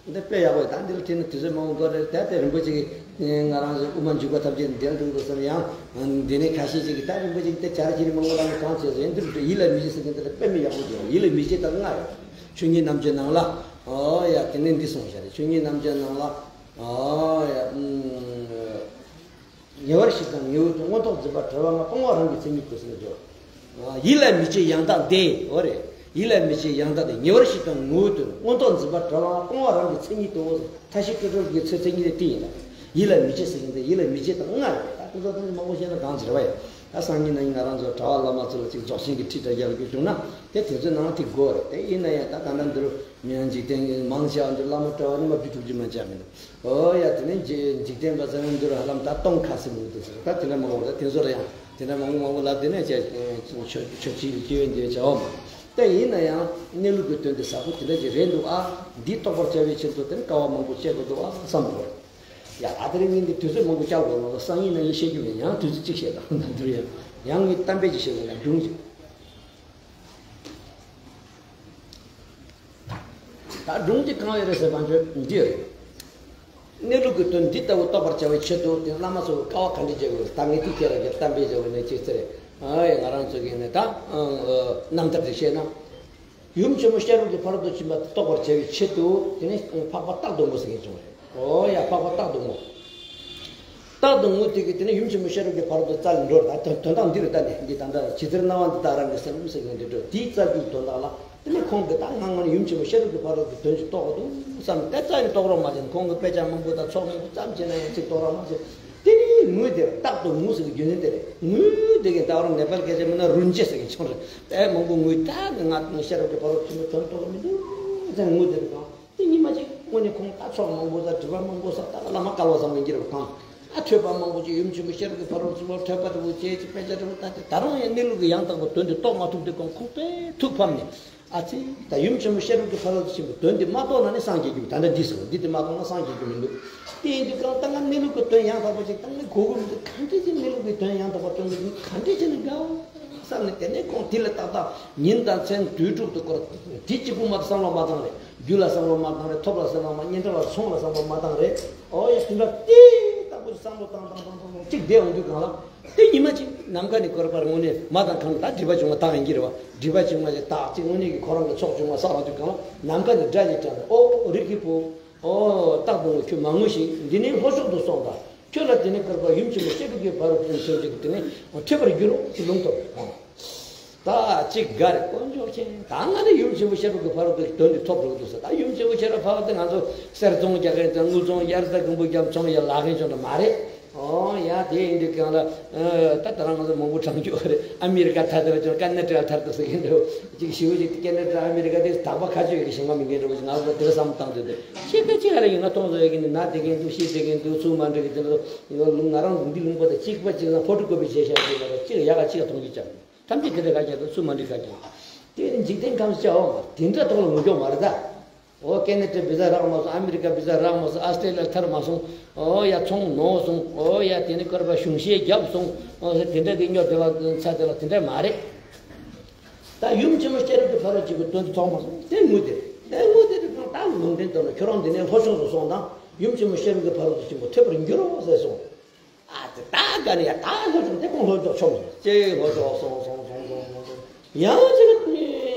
འདི་དཔེ་ཡག་པོ་ད་འདི་ལ་དྲིས་ན་དུས་ཚོད་མང་པོ་འགོར་རེད། ད་དེ་རིན་པོ་ཆེ་གིས་ང་རང་ཚོ་དབུ་མ་འཇུག་པ་ཐམས་ཅད་འདིར་འགྲོ་འདུག་བསམ། ཡང་འདི་ནས་ཁ་ཤས་ཤིག་གིས་ད་རིན་པོ་ཆེ་གིས་དེ་བྱ་ར་ཁྱེར་མང་པོ་ལ་ནི་གང་བྱས་ཟེར། འདིར་འགྲོ་ཡིད་ལ་མི་བྱེད་ཟེར་མཁན་དེ་ལ་དཔེ་མི་ཡག་པོ་འདུག་ཡིད་ལ་མི་བྱེད་ད་ལྔ་ཡོད། ཆོས་ཉིད་རྣམ་འབྱེད་ནང་ལ། ཨོ་ཡ་དེ་ནས་འདི་གསུངས་བཞག་རེད། ཆོས་ཉིད་རྣམ་འབྱེད་ནང་ལ། ཨོ་ཡ། ཉེ་བར་ཞི་དང་ཉེ་བོ་དེ། མངོན་རྟོགས་འཛིན་པ་བྲལ་བ་ལྔ། སྤོང་བ་རང་གི་མཚན་ཉིད་དུ་ཟེར་འདུག་ཡིད་ལ་མི་བྱེད་ཡང་དག་འདི། འོ་རེད། ཡིད་ལ་མི་བྱེད་ཡང་དག་འདི། ཉེ་བར་ཞི་དང་ཉེ་བོ་དེ། མངོན་རྟོགས་འཛིན་པ་བྲལ་བ་ལྔ། སྤོང་བ་རང་གི་མཚན་ཉིད་དུ། མཐའ་བཞི་སྤྲོས་བྲལ་གྱི་ཚུལ་མཚན་ཉིད་དེ་ཡིན་ལ། ཡིད་ལ་མི་བྱེད་ཟེར་མཁན་དེ་ཡིད་ལ་མི་བྱེད་དང་ལྔ་རེད། ད་དེ་ཚོ་དེ་མང་པོ་བཤད་ན་གང་ཟེར་བ་ཡ། ད་སང་ཉིན་གནངས་ཉིན་ང་རང་ཚོ་གྲྭ་པ་བླ་མ་ཚོ་ལ་ཅིག་རྫོགས་ཆེན་གྱི་ཁྲིད་དྲ་རྒྱག་རྒྱུ་བྱུང་ན་དེ་དེ་ཚོའི་ནང་ཐིག་དགོས་རེད། དེ་ཡིན་ན་ཡང་ད་ད་ལྟ་འདི་རུ་མི་ཡང་འཇིག་རྟེན་གྱི་མང་ཆེ་བ་འདི་བླ་མ་གྲྭ་པ་ནི་མ་བུ་ཐུག་རྒྱུ་མ་ཆགས་མི་འདུག་ཨོ་ཡ། དེ་ནས་འཇིག་འཇིག་རྟེན་པ་ཚོ་ནི་འདི་རུ་ཧ་ལམ་ད་སྟོང་ཁ་ཟིན་མི་འདུག་ཟེར། ད་དེ་འདྲ་མང་པོ་ད་དེ་ཚོ་ལ་ཡང་དེ་འདྲ་མང་པོ་མང་པོ་ལབ། དེ་ནས་ཅེས་ཆོས་ཆོས་ཕྱིའི་སྐྱེ་བོའི་འདི་བྱ་བ་མ། ད་ཡིན་ན་ཡང་གནས་ལུགས་ཀྱི་དོན་དེ་ཟབ་པོ་དེ་འདྲ་ཅིག་རེད་འདུག་ཨ། འདི་རྟོགས་པར་བྱ་བའི་ཕྱིར་དུ་དེ་ནི་དཀའ་བ་མང་པོ་སྤྱད་དགོས་འདུག་ཨ་བསམ་འདུག་ཡ། ཨ་དེ་རིང་ངས་འདི་དུས་ཚོད་མང་པོ་བསྐྱལ་དགོས་ལ་སང་ཉིན་གནངས་ཉིན་བཤད་རྒྱུ་མེད། ཡང་དུས་ཚོད་གཅིག་བཤད་དང་། ད་འདིར་ཡང་ཡང་ངས་གཏམ་དཔེ་ཅིག་བཤད་དགོས་ལ་སྒྲུང་ཅིག་ད་སྒྲུང་འདི་གང་ཡོད་རེད་ཟེར་བ་འདི་འདི་ཡོད་རེད། གནས་ལུགས་ཀྱི་དོན་འདི་ལྟ་བུ་རྟོགས་པར་བྱ་བའི་ཆེད་དུ་དེ་བླ་མ་ཚོ་གི་དཀའ་བ་ག་འདྲ་བྱེད་དགོས། ད་ངས་དེ་ཁྱེད་རང་གི་གཏམ་དཔེ་བྱ་བའི་ནས་ཅིག་ཟེར། ཨ་ཡ་ང་རང་ཚོ་གི་ནས་ད་རྣམ་ཐར་དེ་བཤད་ན། ཡུམ་ཆེན་མོ་བཤད་རུང་གི་ཕ་རོལ་ཏུ་ཕྱིན་པ་རྟོགས་པར་བྱ་བའི་ཆེད་དུ་དེ་ནས་འཕགས་པ་སྟག་གདོང་མོ་ཟེར་མཁན་བྱུང་རེད། ཨོ་ཡ། འཕགས་པ་སྟག་གདོང་མོ། སྟག་གདོང་མོ་དེ་གིས་དེ་ནས་ཡུམ་ཆེན་མོ་བཤད་རུང་གི་ཕ་རོལ་ཏུ་བཙལ་འགྲོ་རེད། ད་དོན་དོན་དག་འདི་རེད། ད་ནི་འདི་ད་ལྟ་ཇི་ལྟར་སྣང་བ་འདི་དག་རང་གི་སེམས་ཟེར་མཁན་འདི་འགྲོ། དེའི་བཙལ་རྒྱུའི་དོན་དག་ལ་དེ་ནས་ཁོང་གིས་ད་སྔ་མོ་ནས་ཡུམ་ཆེན་མོ་བཤད་རུང་གི་ཕ་རོལ་ཏུ་དོན་ཅིག་རྟོགས་དགོས་འདུག་བསམ་སྟེ་རྩ་ནས་རྟོགས་རོགས་མ་བྱས་ན། ཁོང་གིས་དཔེ་ཆ་མང་པོ་དང་ཚོགས་མང་པོ་ཙམ་བྱས་ན་ཡང་ཅིག་རྟོགས་རོགས་མ་བྱས། དེ་ནི་ངོས་དེར་སྟག་གདོང་མོ་ཟེར་གྱི་རྒྱུ་མཚན་དེ་རེད། ངོས་དེ་གའི་ད་རུང་ནེ་པཱལ་སྐད་ཆ་མིན་ན་རུན་ཅེ་ཟེར་གྱི་ཆོག་རེད། དཔེ་མང་པོ་ངོས་ད་ནི་ང་བཤད་རབས་ཀྱི་ཕ་རོལ་ཕྱིན་པའི་དོན་རྟོགས་མི་འདུག་ཟེར་ངོས་དེར་གང་དེ་ཉི་མ་གཅིག་དངོས་གནས་ཁོང་ད་ཚོགས་མང་པོ་ཟ་དྲི་བ་མང་པོ་ཟ་ད་བླ་མ་སྐལ་བ་བཟང་པོ་ཡིན་གྱི་རེད་པ། གང་ཨ་ཐོས་པ་མང་པོ་ཅིག་ཡུམ་ཆེན་པོ་བཤད་རབས་ཀྱི་ཕ་རོལ་ཕྱིན་པ་ཐོས་པ་དེ་བོ་བྱས་ཅིག་དཔེ་ཆ་དྲི་བ་ད་དེ་ད་རུང་ཡང་གནས་ལུགས་ཀྱི་ཡང་དག་པའི་དོན་དེ་རྟོགས་མ་ཐུབ་དུས་ཁོང་ཁུག་པས་ཐུགས་ཕམ་ནས། ཨ་ཙི། ད་ཡུམ་ཆེན་མོ་བཤད་རབས་ཀྱི་ཕ་རོལ་ཏུ་ཕྱིན་པའི་དོན་འདི་མ་རྟོགས་ན་ནི་སངས་རྒྱས་རྒྱུ་མེད། ད་ལྟ་འདི་ཟེར་བ་འདི་དེ་མ་རྟོགས་ན་སངས་རྒྱས་རྒྱུ་མི་འདུག་དེ་ཡིན་དུས་གང་ལྟར་ང་གནས་ལུགས་ཀྱི་དོན་ཡང་དག་པ་ཅིག་ད་ངས་གོ་གི་མི་འདུག་ག་འདྲ་ཅིག་གནས་ལུགས་ཀྱི་དོན་ཡང་དག་པ་སྟོན་གི་མི་འདུག་ག་འདྲ་ཅིག་ནི་དགའ་བསམ་ནས་དེ་ནས་ཁོང་དེ་ལ་ཏག་ཏག་ཉིན་དང་མཚན་དུས་དྲུག་ཏུ་སྐོར་དེ་གཅིག་པུ་མ་གཏོགས་བསམ་བློ་མ་བཏང་རེད། རྒྱུ་ལ་བསམ་བློ་མ་བཏང་རེད། ཐོབ་ལ་བསམ་བློ་མ། གཉེན་གྲོགས་ལ་ཚོང་ལ་བསམ་བློ་མ་བཏང་རེད། ཨོ་ཡ་དེ་འདྲ་ཏིག་ཏག་བསམ་བློ་བཏང་བཏང་བཏང་བཏང་གཅིག་བསྡད་འོང་དུས་གང་ལ། དེ་ཉི་མ་གཅིག་ནམ་མཁའ་ནས་སྐོར་པར་དངོས་གནས་མ་དང་གང་ད་སྒྲིབ་པ་བྱུང་བ་དག་ཡིན་གྱི་རེད་བ། སྒྲིབ་པ་བྱུང་བ་ཞིག་དག་གཅིག་དངོས་གནས་ཀྱི་ཁོ་རང་གི་ཚོགས་བྱུང་བ་བསགས་འོང་དུས་གང་ལ་ནམ་མཁའ་ནས་སྒྲ་ཞིག་གྲགས་ནས། ཨོ་རིགས་ཀྱི་བུ། ཨོ་སྟག་བུ་མོ། ཁྱོད་མ་ངུ་ཞིག་འདི་ནས་ལྷོ་ཕྱོགས་སུ་སོང་དང་། ཁྱོད་ལ་དེ་ནས་སྐོར་པ་ཡུམ་ཆེན་མོ་བཤད་སྒྲུབ་ཀྱི་ཕ་རོལ་ཏུ་ཕྱིན་ཅིག་དེ་ནས་ཐོས་པར་འགྱུར་རོ་ཞེས་ལུང་བསྟན་པ། ད་གཅིག་དགའ་རེད་དཀོན་མཆོག་མཁྱེན། ད་ང་ནི་ཡུམ་ཆེན་པོ་བཤད་སྒྲུབ་ཀྱི་ཕ་རོལ་ཏུ་དོན་འདི་ཐོབ་འགྲོ་གི་འདུག་ཟེར། ད་ཡུམ་ཆེན་པོ་བཤད་སྒྲུབ་ཕ་རོལ་ཏུ་ང་ཚོ་གསེར་བཙོང་རྒྱག་མཁན་དང་དངུལ་བཙོང་གཡར་ས་གོང་བུ་རྒྱབ་ཚོང་ཡ་ལག་མཁན་ཅང་འདྲ་མ་རེད། ཨོ་ཡ་དེ་ཡིན་དུས་གང་ལ། ད་ད་རང་ང་ཚོ་མང་པོ་དྲངས་རྒྱུ་རེད། ཨ་མི་རི་ཀ་ཐར་དེ་ལ་ཅང་ཀ་ན་ཌ་ཐར་དུ་ཟེར་མཁན་འདྲ་བོ་ཅིག་ཞིག་ཅིག་ཀ་ན་ཌ་ཨ་མི་རི་ཀ་དེ་དག་པ་ཁ་ཆོད་ཡོད་ཀྱི་ཞིང་ཁམས་མིན་མཁན་འདྲ་བོ་ཅིག་ང་ཚོ་དེ་ལ་བསམ་བཏང་དུས་དེ་ཅིག་ག་ཅིག་ག་ལ་ཡིན་ང་མཐོང་བཟོ་ཡོད་ཀྱི་ནི་ན་དེ་མཁན་འདུག་ཤི་དེ་མཁན་འདུག་ཚུལ་མ་འགྲིག་གི་དེ་ལ་ང་རང་འདི་ལུང་པ་དང་གཅིག་པ་གཅིག་ན་ཕོ་ཊོ་ཀོ་པི་བྱས་བཞག་དེ་ལ་གཅིག་ཡག་ག་གཅིག་ག་མཐོང་རྒྱུ་ཅང་། ཐམས་ཅད་དེ་འདྲ་ག་ཀྱང་འདུག་ཚུལ་མ་འགྲིག་ག་ཀྱང་། དེ་ནི་འཇིག་རྟེན་ཁམས་སུ་བྱ་བ་མ་དེ་འདྲ་ཐོག་ལ་ངུ་སྐྱོ་མ་རེད་ད། ཨོ་ཀེ་ན་ཌ་བི་ཟ་རག་མ་སོང་། ཨ་མི་རི་ཀ་བི་ཟ་རག་མ་སོང་། ཨ་སི་ཊྲེ་ལི་ཡ་ཐར་མ་སོང་། ཨོ་ཡ་ཚོང་ནོར་སོང་། ཨོ་ཡ་དེ་ནི་སྐོར་པ་གཞུང་བཞེས་བརྒྱབ་སོང་། ཨོ་དེ་འདྲ་གི་སྨྱོ་དེ་ལ་ཚ་དེ་ལ་དེ་འདྲ་མ་རེད། ད་ཡུམ་ཆེན་མོ་བཤད་སྒྲུབ་ཀྱི་ཕ་རོལ་ཅིག་གི་དོན་དུ་ཐོག་མ་སོང་དེ་ངུ་དེ་དེ་ངུ་དེ་དེ་ད་ལུང་བསྟན་དོན་ལ་ཁྱོད་རང་འདི་ནས་ལྷོ་ཕྱོགས་སུ་སོང་དང་ཡུམ་ཆེན་མོ་བཤད་སྒྲུབ་ཀྱི་ཕ་རོལ་ཏུ་ཕྱིན་པ་ཐོས་པར་འགྱུར་རོ་ཟེར་སོང་། ཨ་ཙི་ད་དགའ་ནི་ཡ་ད་ལྷོ་ཕྱོགས་དེ་ཁོང་ལྷོ་ཕྱོགས་ཆོམ་ཅེས་ལྷོ་ཕྱོགས་སོང་སོང་སོང་སོང་སོང་སོང་ཡང་ཅིག་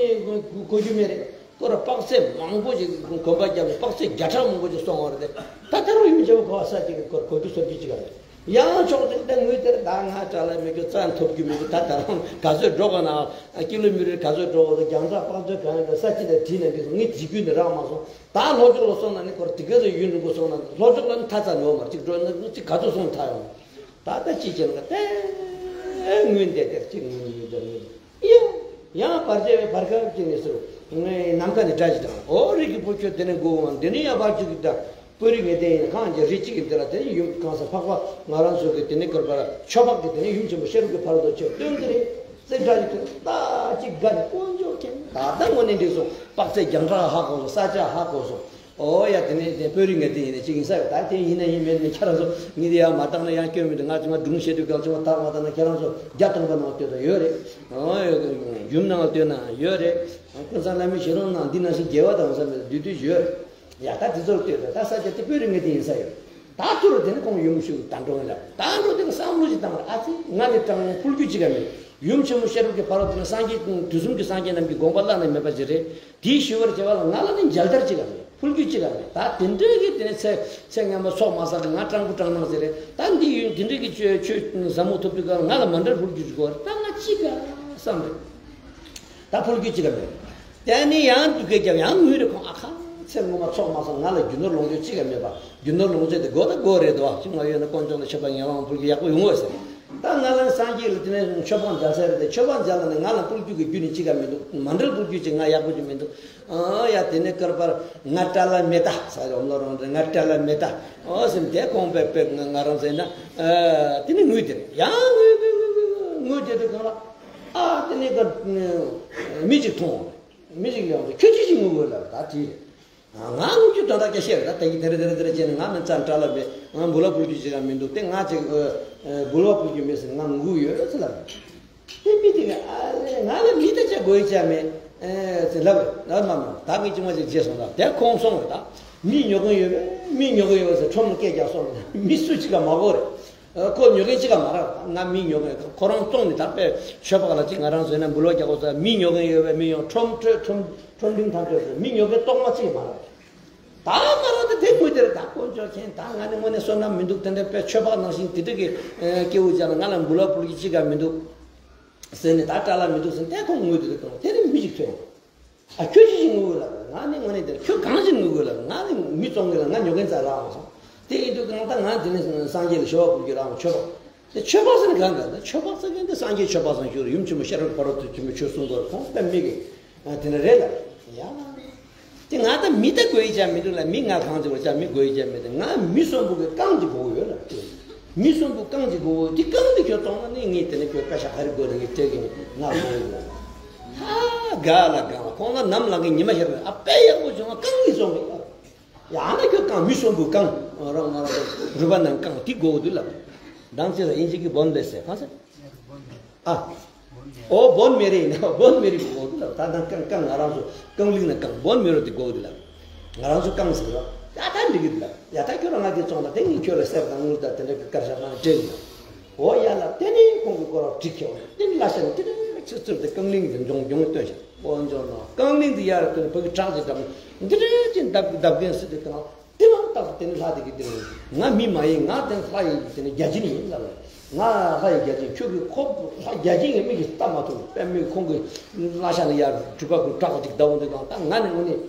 གོ་རྒྱུ་མེད་རེད། སྐོར་དཔག་ཚད་མང་པོ་ཞིག་གོམ་པ་བརྒྱབ་ནས་དཔག་ཚད་བརྒྱ་ཕྲག་མང་པོ་ཞིག་སོང་བ་རེད་དེ། ད་ད་རུང་ཡུམ་ཆེན་པོ་ག་བ་ས་ཅིག་གི་སྐོར་གོ་རྒྱུ་ཚོར་རྒྱུ་ཅིག་ག་རེད། ཡང་ཕྱོགས་ཅིག་ད་ངུས་དེར་ད་ང་ཅ་ལག་མེད་རྒྱུ་རྩྭ་འཐོབ་རྒྱུ་མེད་རྒྱུ་ད་ད་རུང་ག་ཚོད་འགྲོ་ག་ན་ཀི་ལོ་མི་ཊར་ག་ཚོད་འགྲོ་ག་རྒྱང་ཐག་དཔག་ཚོད་ག་ཡིན་ད་ས་ཅིག་ད་བྲིས་ནས་འདུག་སོང་ངས་བྲིས་རྒྱུ་ནི་རག་མ་སོང་། ད་ལྷོ་ཕྱོགས་ལ་སོང་ན་ནི་སྐོར་དེ་ག་ཚོད་ཡུན་རིང་པོ་སོང་ན་ལྷོ་ཕྱོགས་ལ་ནི་ཐ་ཚ་ནོར་མ་གཅིག་འགྲོ་ན་གཅིག་ག་ཚོད་སོང་ཐ་ཡོང་། ད་ལྟ་ཅི་བྱེད་ན་ལྟས་ངུས་བསྡད་དེར་གཅིག་ངུས་ངུས་དེར་ངུས་ཡང་ཡང་བར་ཆད་བར་ཁ་ཅི་ནས་སུ་ནམ་མཁའ་ནས་སྒྲ་ཞིག་དང་ཨོ་རིགས་ཀྱི་བུ་ཁྱོད་དེ་ནས་མགོ་བོ་འདི་ནི་ཡང་བར་ཆད་ཀྱི་ད་པོ་རིགས་ངེས་གཏན་ཡིན་གང་གི་རིགས་གཅིག་གི་འདི་ལ་དེ་ཡུམ་གང་ས་འཕགས་པ་ང་རང་ཚོ་གི་དེ་ནི་སྐོར་པ་ལ་ཆོས་འཕགས་ཀྱི་དེ་ནི་ཡུམ་ཆེན་པོ་ཤེས་རབ་ཀྱི་ཕ་རོལ་ཏུ་ཕྱིན་སྟོན་གྱི་རེད། ཙེ་འདྲ་ཡི་དོན་ལྟ་ཅིག་དགའ་ནས་དཀོན་མཆོག་མཁྱེན། ད་ལྟ་དངོས་གནས་འགྲིག་སོང་། དཔག་ཚད་རྒྱང་གྲགས་ཧ་གོ་སོང་། ས་ཆ་ཧ་གོ་སོང་། ཨོ་ཡ་དེ་ནས་དེ་དཔོན་རིགས་ངེས་གཏན་ཡིན་ནས་ཅིག་ཡིན་ས་ཡོད། ད་དེ་ཡིན་ན་ཡིན་མིན་ནི་ཁྱེད་རང་ཚོ་ངས་དེ་ཡང་མ་བཏང་ན་ཡང་སྐྱོན་མི་འདུག་ང་ཚོ་ང་སྒྲུང་བཤད་དུས་གང་ཚོད་ང་བཏང་མ་བཏང་ན་ཁྱེད་རང་ཚོ་བརྒྱ་སྟོང་པ་ནང་ལྟོས་དང་ཡོད་རེད། ཨོ་ཡ་ཡུམ་ནང་ལ་ལྟོས་ན་ཡོད་རེད། ཀུན་བཟང་བླ་མའི་ཞལ་ལུང་ནང་འདི་ནང་བཞིན་རྒྱལ་བ་དང་ཟེར་ནས་བསྡུས་བསྡུས་ཡོད་རེད། ཡ་ད་དེ་ཚོར་ལྟོས་དང་ད་ས་ཆ་དེ་དཔོན་རིགས་ངེས་གཏན་ཡིན་ས་ཡོད། ད་ཐུར་དེ་ནི་ཁོང་ཡུམ་ཞུགས་ད་འགྲོ་ལ་ད་འགྲོ་དེ་ནི་བསམ་བློ་ཞིག་བཏང་བ་ཨ་ཙི་ང་ནི་དྲང་ཕུལ་རྒྱུ་ཅིག་ག་མེད། ཡུམ་ཆེན་མོ་ཤེས་རབ་ཀྱི་ཕ་རོལ་ཏུ་ནི་སངས་རྒྱས་དུས་གསུམ་གྱི་སངས་རྒྱས་རྣམས་ཀྱི་དགོངས་པ་བླ་ན་མེད་པ་ཞིག་རེད། དེའི་ཞུ་བར་བྱ་བ་ལ་ང་ལ་ནི་མཇལ་དར་ཅིག་ལ་མེད། ཕུལ་རྒྱུ་ཅིག་ལ་མེད། ད་དེ་འདྲའི་གི་དེ་ནི་ཚེ་ཚེ་སྔ་མ་ཚོགས་མ་བསགས་གི་ང་སྤྲང་པོ་སྤྲང་སྣང་ཟེར་རེད། ད་འདི་ཡུན་དེ་འདྲའི་གི་ཆོས་ཆོས་ཟབ་མོ་ཐོབ་དུས་ག་ང་ལ་མཎྜལ་ཕུལ་རྒྱུ་ཅིག་དགོས་རེད། ད་ང་ཅི་ག་བསམ་རེད། ད་ཕུལ་རྒྱུ་ཅིག་ལ་མེད། དེ་ནི་ཡང་སྡུག་སྐད་རྒྱབ་ཡང་ངུས་རེད་ཁོང་ཨ་ཁ་ཚེ་སྔོན་མ་ཚོགས་མ་བསགས་ང་ལ་རྒྱུ་ནོར་ལོངས་སྤྱོད་ཅིག་ལ་མེད་པ། རྒྱུ་ནོར་ལོངས་སྤྱོད་དེ་དགོས་ད་དགོས་རེད་དོ། ཅི་ང་ཡོད་ན་དཀོན་མཆོག་ལ་མཆོད་པ་ངན་པ་ཕུལ་རྒྱུ་ཡག་པོ་ཡོང་ངོ་ཟེར། ད་ང་ལ་སངས་རྒྱས་ལ་དེ་ནས་མཆོད་པ་མཇལ་ས་རེད་དེ་མཆོད་པ་མཇལ་ལ་ནི་ང་ལ་ཕུལ་རྒྱུ་གི་རྒྱུ་ནི་ཅི་ག་མི་འདུག་མཎྜལ་ཕུལ་རྒྱུ་ཅིག་ང་ཡག་པོ་ཅིག་མི་འདུག་ཨ་ཡ་དེ་ནས་སྐར་པར་ང་བཀྲ་ལ་མེ་ཏ་ས་རོམ་ལོ་རོང་དེ་ང་བཀྲ་ལ་མེ་ཏ་ཨོ་སེམས་དེ་ཁོང་པེ་པེ་ང་ང་རང་ཟེར་ན་ཨ་དེ་ནས་ངུས་དེ་ཡང་ངུས་ངུས་ངུས་ངུས་ངུས་དེ་དུས་གང་ལ་ཨ་དེ་ནས་ག་མི་ཅིག་མཐོང་མི་ཅིག་ཡོང་དུས་ཁྱོད་ཅི་ཞིག་ངུ་དགོས་ལ་ད་དེ། ང་ངུ་རྒྱུ་དོན་དག་སྐད་ཆ་རེད་ད་ལྟ་གི་དེ་རེད་དེ་རེད་དེ་རེད་བྱས་ནས་ང་ནི་རྩ་བཀྲ་ལ་མེད། ང་འབུལ་བ་ཕུལ་རྒྱུ་ཅིག་ཡང་མི་འདུག་སྟེ་ང་ཅིག་འབུལ་བ་ཕུལ་རྒྱུ་མེད་ཟེར་ང་ངུ་གི་ཡོད་ཟེར་ལབ། དེ་མི་དེ་ག་ཨ་ལེ་ང་ལ་མི་ད་ཆ་དགོས་ཡ་ཆ་མེད་ཟེར་ལབ་རེད། ལབ་མ་མ་ད་ངས་ཅི་མ་ཅིག་བརྗེད་སོང་ད་དེ་ཁོང་སོང་རེད་ད། མི་ཉོ་མཁན་ཡོད་པས་མི་ཉོ་གི་ཡོད་ཟེར་ཁྲོམ་ལ་སྐད་རྒྱག་སོང་རེད། མི་སུ་ཅིག་ག་མ་གོ་རེད། ཁོ་ཉོ་མཁན་གཅིག་ག་མ་རག་ང་མི་ཉོ་མཁན་ཁོ་རང་བཙོང་ནས་ད་དཔེ་ཆོས་འཕགས་ལ་གཅིག་ང་རང་བཟོས་ན་འབུལ་བ་རྒྱག་དགོས་ས་མི་ཉོ་མཁན་ཡོད་པས་མི་ཡོང་ཁྲོམ་ཁྲོད་ཁྲོམ་ཁྲོམ་རིང་ཐག་ཆོད་ཟེར་མི་ཉོ་མཁན་གཏོགས་མ་གཅིག་མ་རག་ད་མ་རག་ད་དེ་དངུལ་དེར་ད་དཀོན་མཆོག་མཁྱེན་ད་ང་ནི་དངོས་གནས་བསོད་ནམས་མི་འདུག་དེ་འདྲ་དཔེ་ཆོས་འཕགས་ནང་བཞིན་དེ་འདྲ་གི་སྐྱེ་བོ་ཅག་ལ་ང་ལ་འབུལ་བ་ཕུལ་གྱི་གཅིག་ག་མི་འདུག་ཟེར་ནས་ད་བཀྲ་ལ་མི་འདུག་ཟེར་ནས་དེ་ཁོང་དངུལ་དེ་རེ་གཏོང་དེ་ནི་མི་ཞིག་ཐོན། ཨ་ཁྱོད་ཅི་ཞིག་ངུ་གི་ལབ། ང་ནི་དངོས་གནས་དེར་ཁྱོད་གང་ཞིག་ངུ་གི་ལབ། ང་ནི་མི་བཙོང་གི་ལ་ང་ཉོ་མཁན་རྩ་རག་མ་སོང་། དེ་ཡིན་དུས་གང་ལྟར་ང་དེ་ནས་སངས་རྒྱས་ལ་ཞུ་བ་ཕུལ་རྒྱུ་རག་མ་ཆོས་པ། དེ་ཆོས་པ་ཟེར་ནི་གང་ག་ལ་ཆོས་པ་ཟེར་མཁན་དེ་སངས་རྒྱས་ཆོས་པ་ཟེར་ཞུ་རུ་ཡུམ་ཆེན་མོ་ཤེས་རབ་ཕ་རོལ་ཏུ་ཕྱིན་པའི་ཆོས་གསུང་དགོས་ཁོང་དཔེ་མི་གི་དེ་འདྲ་རེད་ལ། ཡ། དེ་ང་ད་མི་ད་དགོས་ཡི་ཅག་མི་འདུག་ལ་མི་ང་གང་ཅི་བ་ཅག་མི་དགོས་ཡི་ཅག་མི་འདུག་ང་མི་གསོན་པོ་གི་རྐང་ཅིག་དགོས་ཡོད་ལ། མི་གསོན་པོ་རྐང་གཅིག་དགོས། དེ་རྐང་དེ་ཁྱོད་བཙོང་ན་ནི་ངས་དེ་ནས་ཁྱོད་ཀ་ཤ་ཧ་རི་དགོས་ནས་ངས་སྤྲད་གི་ནི་ང་དགོས་ཡོད་ལ། ཧ་ག་ལ་གང་ལ་ཁོང་ལ་ནམ་ལངས་གི་ཉི་མ་ཤར་བས་ཨ་དཔེ་ཡག་པོ་བྱུང་བ་རྐང་གཉིས་བཙོང་གི་ཨ། ཡང་ན་ཁྱོད་རྐང་མི་གསོན་པོ་རྐང་རང་ང་རང་རུས་པ་ནང་རྐང་དེ་དགོས་འདུག་ལ། མདང་ཅི་ལ་ཨིན་ཇི་གི་བོན་ལེ་སེ་གང་ཟེར། ཨ། ཨོ་བོན་མེ་རེ་ཡིན་ན་བོན་མེ་རེ་དགོས་འདུག་ལ། ད་ནང་རྐང་རྐང་ང་རང་ཚོ་རྐང་གླིང་ན་རྐང་བོན་མེ་རོ་དེ་དགོས་འདུག་ལ། ང་རང་ཚོ་རྐང་ཟེར་བ། ཡ་ད་འགྲིག་གི་འདུག་ཡ་ད་ཁྱོད་རང་ང་དེ་བཙོང་ལ་དེ་ངས་ཁྱོད་ལ་གསེར་དང་དངུལ་དང་དེ་འདྲ་གི་དཀར་ཆག་དང་སྤྲད་གི་འདུག་འོ་ཡ་ལ་དེ་ནས་ཁོང་གི་སྐོར་བ་འགྲིག་ཁྱེར་བ་དེ་ནས་ལ་ཤ་ནས་དེ་འདྲ་ཆུ་ཚུར་དེ་རྐང་གླིང་དེ་འབྱུང་འབྱུང་སྟོན་ཞིག་འོ་འབྱོར་ནོ་རྐང་གླིང་དེ་ཡར་སྟོན་ཕ་གི་བྲག་ཅིག་བསྒྲབས་ནས་འདི་འདྲ་ཅིག་འདབ་འདབ་མཁན་སྲིད་དེ་དང་དེ་མ་ཏག་ཏག་དེ་ནས་ལྷ་དེ་གི་དེ་ནས་ང་མི་མ་ཡིན། ང་དེ་ལྷ་ཡིན་དེ་ནས་བརྒྱ་བྱིན་ཡིན་ལབ་ལ། ང་ལྷ་ཡི་བརྒྱ་བྱིན། ཁྱོད་ཀྱིས་ཁོ་ལྷ་བརྒྱ་བྱིན་གྱི་མིག་གིས་ལྟ་མ་ཐུབ། དཔེ་མིག་ཁོང་གི་ལྷ་ཤ་ནས་ཡར་སྒྲུབ་པ་ཀུན་དྲག་ཅིག་ཟླ་བོ་འདི་དང་ད་ང་ནི་དངོས་གནས་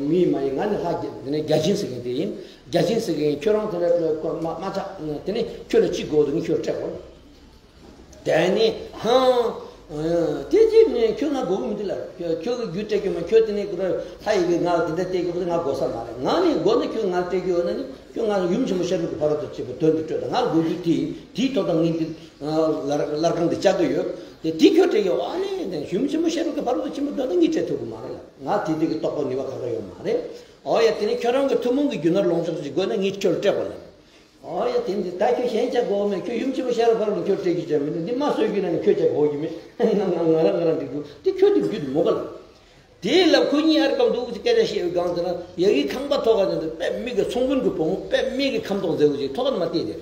མི་མ་ཡིན། ང་ནི་ལྷ་བརྒྱ་དེ་ནས་བརྒྱ་བྱིན་ཟེར་མཁན་དེ་ཡིན། བརྒྱ་བྱིན་ཟེར་མཁན་ཁྱོད་རང་དེ་འདྲ་མ་མ་ཆགས། དེ་ནས་ཁྱོད་ལ་ཅི་དགོས་འདུག་ངས་ཁྱོད་སྤྲད་དགོས། དེ་ནས་ཧང་། དེ་ཅི་ནས་ཁྱོད་ང་དགོས་ཀྱི་མི་འདུག་ལབ། ཁྱོད་ཁྱོད་ཀྱི་རྒྱུ་སྤྲད་རྒྱུ་མ། ཁྱོད་དེ་ནས་ཁོ་ར་ལྷ་ཡི་གི་ང་ལ་དེ་འདྲ་སྤྲད་རྒྱུ་ཁོ་ང་དགོས་ས་མ་རེད། ང་ནི་དགོས་ན་ཁྱོད་ང་ལ་སྤྲད་རྒྱུ་ཡོད་ན་ནི་ཁྱོད་ང་ལ་ཡུམ་ཆེན་མོ་ཤེས་རབ་ཀྱི་ཕ་རོལ་ཏུ་ཕྱིན་པའི་དོན་དུ་སྤྲོད་དང་། ང་ལ་དགོས་རྒྱུ་དེ་དེའི་ཐོག་དང་ངས་འདི་ལར་ལར་ཁང་འདི་བཅག་གི་ཡོད། དེ་དེ་ཁྱོད་སྤྲད་ཡོད། ཨ་ནི་དེ་ཡུམ་ཆེན་མོ་ཤེས་རབ་ཀྱི་ཕ་རོལ་ཏུ་ཕྱིན་པའི་དོན་དུ་ངས་སྤྲད་ཐུབ་ཀྱི་མ་རེད་ལ། ང་དེ་དེ་གི་རྟོགས་པ་ནུས་པ་ག་ག་ཡོད་མ་རེད། ཨོ་ཡ་དེ་ནི་ཁྱོད་རང་གི་ཐུན་མོང་གི་རྒྱུ་ནོར་ལོངས་སྤྱོད་ཅིག་དགོས་ན་ངས་ཁྱོད་ལ་སྤྲད་དགོས་ལ། ཨོ་ཡ་དེ་འདི་ད་ཁྱོད་གཞན་ཅག་དགོས་མེད། ཁྱོད་ཡུམ་ཆེན་མོ་ཤེས་རབ་ཕ་རོལ་ཏུ་ཁྱོད་སྤྲད་རྒྱུ་ཅང་མི་འདུག་འདི་མ་གསོད་རྒྱུ་ན་ནི་ཁྱོད་ཅག་དགོས་རྒྱུ་མེད། ང་ང་ང་རང་ང་རང་འགྲིག་འདུག་དེ་ཁྱོད་དེ་རྒྱུ་དེ་མོ་ག་ལ། དེའི་ལབ་ཁོ་གཉིས་ཨར་ཀམ་འདུག་ཅིག་སྐད་ཆ་བཤད་པའི་སྒང་དེ་ན་ཡ་གི་ཁང་པ་ཐོག་ཁ་དེ་འདི་དཔེ་མིག་གི་ཚོང་དཔོན་གྱི་བུ་མོ་དཔེ་མིག་གི་ཁམ་ཐོག་མཛེས་པོ་ཅིག་ཐོག་ཁ་ནས་མ་བལྟས་དེ།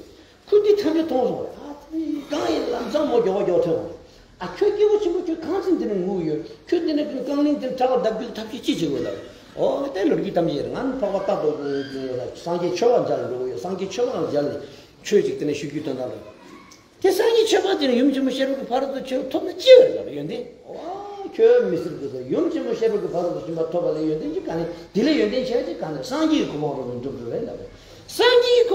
ཁོས་འདི་ཐམས་ཅད་མཐོང་སོང་རེད། ཨ་ཙི་གང་ཡིན་ལམ་སང་མོ་མགྱོགས་མགྱོགས་ཐོན་འོང་། ཨ་ཁྱོད་སྐྱེ་བོ་ཆེན་པོ་ཁྱོད་གང་ཚེ་འདི་ནས་ངུ་ཡོད། ཁྱོད་འདི་ནས་རྐང་གླིང་འདི་ནས་བྲག་ག་བརྡབ་རྒྱུ་ཐབས་ཤེས་ཅི་བྱེད་དགོས་ལབ། ཨོ་དེ་ལོ་རྒྱུས་ཐམས་ཅད་ང་ནི་འཕགས་པ་རྟག་ཏུ་སངས་རྒྱས་ཆོས་པ་མཇལ་འགྲོ་གི་ཡོད། སངས་རྒྱས་ཆོས་པ་མཇལ་ནས་ཆོས་ཅིག་དེ་ནས་ཞུ་རྒྱུ་དོན་དག་རེད། དེ་སངས་རྒྱས་ཆོས་པ་དེ་ནས་ཡུམ་ཆེན་མོ་ཤེས་རབ་ཀྱི་ཕ་རོལ་ཏུ་ཕྱིན་ཐོབ་ན་ཅི་ཡོད་ལབ་ཡོན་ཏན། ཨོ་ཁྱོད་མི་ཟེར་དགོས་ཟེར། ཡུམ་ཆེན་མོ་ཤེས་རབ་ཀྱི་ཕ་རོལ་ཏུ་ཕྱིན་པ་ཐོབ་པ་ལས་ཡོན་ཏན་ཅི་ག་ནས། དེ་ལས་ཡོན་ཏན་ཆེ་ཅིག་ག་ནས། སངས་རྒྱས་ཀྱི་གོ་འཕང་རོ་མི་འགྲུབ་འགྲོ་བས་ལབ། སངས་རྒྱས་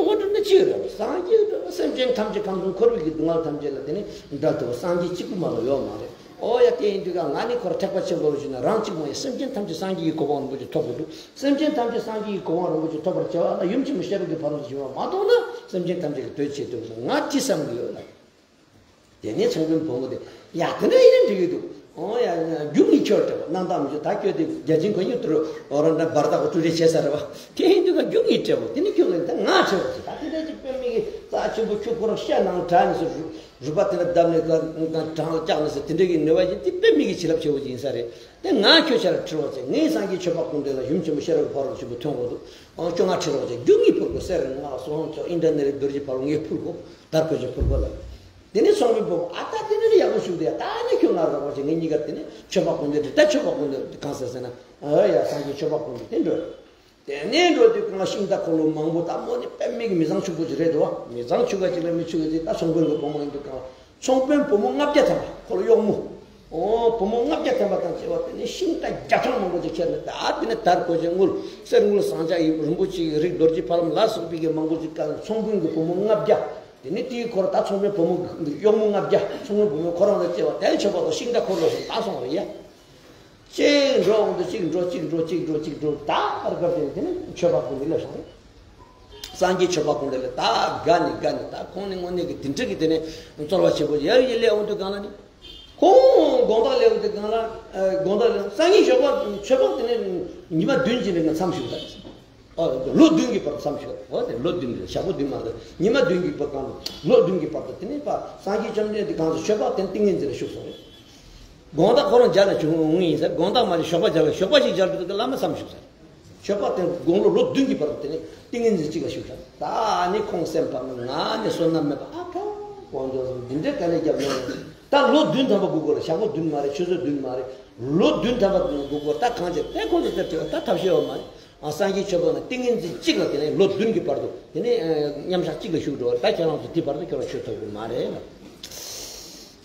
ཀྱི་སེམས་ཅན་ཐམས་ཅད་ཁམས་གསུམ་འཁོར་བའི་གི་སྡུག་བསྔལ་ཐམས་ཅད་ལ་དེ་ནི་འདྲ་ཐུབ་པ་སངས་རྒྱས་གཅིག་པུ་མ་གཏོགས་ཡོད་མ་རེད། ཨོ་ཡ་དེ་ཡིན་དུས་ཀ་ང་ནི་ཁོ་ར་ཐེག་པ་ཆེན་པོ་རུ་ཞུས་ན་རང་གཅིག་མ་ཡིན། སེམས་ཅན་ཐམས་ཅད་སངས་རྒྱས་ཀྱི་གོ་འཕང་རིན་པོ་ཆེ་ཐོབ་དགོས་འདུག་སེམས་ཅན་ཐམས་ཅད་སངས་རྒྱས་ཀྱི་གོ་འཕང་རིན་པོ་ཆེ་ཐོབ་པར་བྱ་བ་ན་ཡུམ་ཆེན་མོ་ཤེས་རབ་ཀྱི་ཕ་རོལ་ཏུ་ཕྱིན་པ་མ་གཏོགས་ན་སེམས་ཅན་ཐམས་ཅད་ཀྱི་དོན་བྱེད་ཐུབ་ཟེར་ང་ཅི་བསམ་གྱི་ཡོད་ལ། དེ་ནས་ཚོང་དཔོན་བུ་མོ་དེ་ཡ་དེ་འདྲ་ཡིན་ན་འགྲིག་གི་འདུག་ཨོ་ཡ་རྒྱུ་ངའི་ཁྱོད་སྤྲད་པ་གནང་དང་མི་ཆོག་ད་ཁྱོད་དེ་བརྒྱ་བྱིན་གོ་ཡུལ་དུ་རུ་ཨོ་ར་འདྲ་འབར་དག་གོ་ཀྲུ་རེ་བྱས་ས་རེད་བ། དེ་ཡིན་དུས་ཀ་རྒྱུ་ངའི་སྤྲད་པ་དེ་ནི་ཁྱོད་ལ་ད་ང་ཁྱོད་ཀྱི་ད་དེ་འདྲ་ཅིག་དཔེ་མི་གི་རྩ་ཆེན་པོ་ཁྱོད་ཁོ་རང་བཤད་ནང་དྲ་ནས་སུ་རུ་རུ་པ་དེ་ལ་བརྡབ་ནས་ག་གྲང་ལ་བཀྱག་ནས་སུ་དེ་འདྲ་གི་ནུས་པ་ཡིན་དེ་དཔེ་མི་གི་བྱིན་རླབས་ཆེ་བོ་ཅིག་ཡིན་ས་རེད། དེ་ང་ཁྱོད་ཆ་ལ་ཁྲིད་རོགས་བྱས། ངས་སངས་རྒྱས་ཆོས་འཕགས་ཀུན་འདུས་ལ་ཡུམ་ཆེན་མོ་ཤེས་རབ་ཀྱི་ཕ་རོལ་ཏུ་ཕྱིན་པ་ཐོན་དགོས་འདུག་ཨང་ཁྱོད་ང་ཁྲིད་རོགས་བྱས། རྒྱུ་ངའི་ཕུལ་དགོས། གསེར་སྔགས་སོགས་ཚོགས་ཨིནྡྲ་ནཱི་ལའི་རྡོ་རྗེ་ཕ་རོལ་ངས་ཕུལ་དགོས། དར་གོས་ཆེན་ཕུལ་དགོས་ལབ། དེ་ནས་ཚོང་དཔོན་བུ་མོ་ཨ་ད་དེ་ནས་ཡག་པོ་བྱུང་དེ་ཡ། ད་ནི་ཁྱོད་ང་རོགས་བྱེད། ངེད་གཉིས་ཀ་དེ་ནས་ཆོས་འཕགས་ཀུན་འདུས་འགྲོ། ད་ཆོས་འཕགས་ཀུན་འདུས་གང་ཟེར་ཟེར་ན། ཨ་ཡ་སངས་རྒྱས་ཆོས་འཕགས་ཀུན་འདུས་དེ་འགྲོ། དེ་ནས་འགྲོ་དུས་ཀྱང་ཤིང་རྟ་འཁོར་ལོ་མང་པོ་དང་མོ་ནི་དཔེ་མི་གི་མི་ཚང་ཕྱུག་པོ་ཅིག་རེད་དོ། མི་ཚང་ཕྱུག་ག་ཅིག་ལ་མི་ཕྱུག་ག་ཅིག་ད་ཚོང་དཔོན་གྱི་བུ་མོ་ཡིན་དུས་ཀྱང་ཚོང་དཔོན་བུ་མོ་ལྔ་བརྒྱ་ཐམ་པ་ཁོ་ལ་གཡོག་མོ། ཨོ་བུ་མོ་ལྔ་བརྒྱ་ཐམ་པ་དང་བཅས་པ་དེ་ནས་ཤིང་རྟ་བརྒྱ་ཕྲག་མང་པོ་ཅིག་ཁྱེར་ནས་ད་དེ་ནས་དར་གོས་ཆེན་དངུལ་གསེར་དངུལ་ཟངས་ལྕགས་ཡིབ་རིན་པོ་ཆེའི་རིགས་རྡོ་རྗེ་ཕ་ལམ་ལ་སོགས་པའི་གི་མང་པོ་ཅིག་བཀལ་ནས་ཚོང་དཔོན་གྱི་བུ་མོ་ལྔ་བརྒྱ། དེ་ནས་དེའི་འཁོར་ད་ཚོང་དཔོན་བུ་མོ་གི་གཡོག་མོ་ལྔ་བརྒྱ། ཚོང་དཔོན་བུ་མོ་ཁོ་རང་དང་བཅས་པ་དེ་ཆོས་འཕགས་དང་ཤིང་རྟ་འཁོར་ལོ་ཞིག་ད་སོང་བ་རེད་ཡ། གཅིག་འགྲོ་འོང་དུ་གཅིག་འགྲོ་གཅིག་འགྲོ་གཅིག་འགྲོ་གཅིག་འགྲོ་ད་བར་སྐབས་དེ་ནས་དེ་ནས་ཆོས་འཕགས་ཀུན་འདུས་སླེབས་སོང་རེད། སངས་རྒྱས་ཆོས་འཕགས་ཀུན་འདུས་ལ་ད་དགའ་ནས་དགའ་ནས་ད་ཁོང་ནི་དངོས་གནས་ཀྱི་དེ་འདྲ་གི་དེ་ནས་རྩོལ་བ་ཆེ་པོ་ཡར་ཡི་སླེབས་འོང་དུས་གང་ལ་ནི། ཁོང་དགོང་དག་སླེབས་འོང་དུས་གང་ལ་དགོང་དག་ལ་སངས་རྒྱས་ཆོས་འཕགས་ཆོས་འཕགས་དེ་ནས་ཉི་མ་བདུན་གྱི་རིང་ལ་མཚམས་བཞུགས་ད། ཨོ་ལོ་བདུན་གྱི་བར་དུ་མཚམས་བཞག་ཨོ་དེ་ལོ་བདུན་གྱི་ཞག་པོ་བདུན་མ་གཏོགས་ཉི་མ་བདུན་གྱི་བར་གང་དུ་ལོ་བདུན་གྱི་བར་དུ་དེ་ནས་པ་སངས་རྒྱས་བཅོམ་ལྡན་འདས་གང་དུ་ཆོས་འཕགས་དེ་ཏིང་ངེ་འཛིན་ལ་བཞུགས་སོང་རེད། དགོང་དག་ཁོ་རང་མཇལ་ལ་བྱུང་ཡིན་ཟེར། དགོང་དག་མ་རེད་ཞོགས་པ་མཇལ་ལ་ཞོགས་པ་ཞིག་མཇལ་དུས་བླ་མ་མཚམས་བཞུགས་ཟེར། ཆོས་འཕགས་དེ་དགུང་ལོ་ལོ་བདུན་གྱི་བར་དུ་དེ་ནས་ཏིང་ངེ་འཛིན་གཅིག་ལ་བཞུགས་ཤག་ད་ནི་ཁོང་སེམས་ཕམ་ནས་ང་ནི་བསོད་ནམས་མེད་པ་ཨ་ཁ་དཀོན་མཆོག་གསུམ་འདི་འདྲའི་དཀའ་ལས་བརྒྱབ་མྱོང་ཡོད། ད་ལོ་བདུན་ཐམ་པ་སྒུག་དགོས་རེད། ཞག་པོ་བདུན་མ་རེད། ཆུ་ཚོད་བདུན་མ་རེད། ལོ་བདུན་ཐམ་པ་སྒུག་དགོས་ད་གང་བྱེད་དེ་ཁོང་ཚོ་དེར་དྲི་བ་ད་ཐབས་ཤེས་ཡོད་མ་རེད། ཨ་སངས་རྒྱས་ཆོས་འཕགས་ན་ཏིང་ངེ་འཛིན་གཅིག་ལ་དེ་ནས་ལོ་བདུན་གྱི་བར་དུ་དེ་ནས་མཉམ་ཞག་གཅིག་ལ་བཞུགས་འགྲོ་བ་ད་ཁྱེད་རང་ཚོ་དེ་བར་དུ་ཁྱོད་རང་ཆོས་ཐོབ་ཀྱི་མ་རེད་ལ།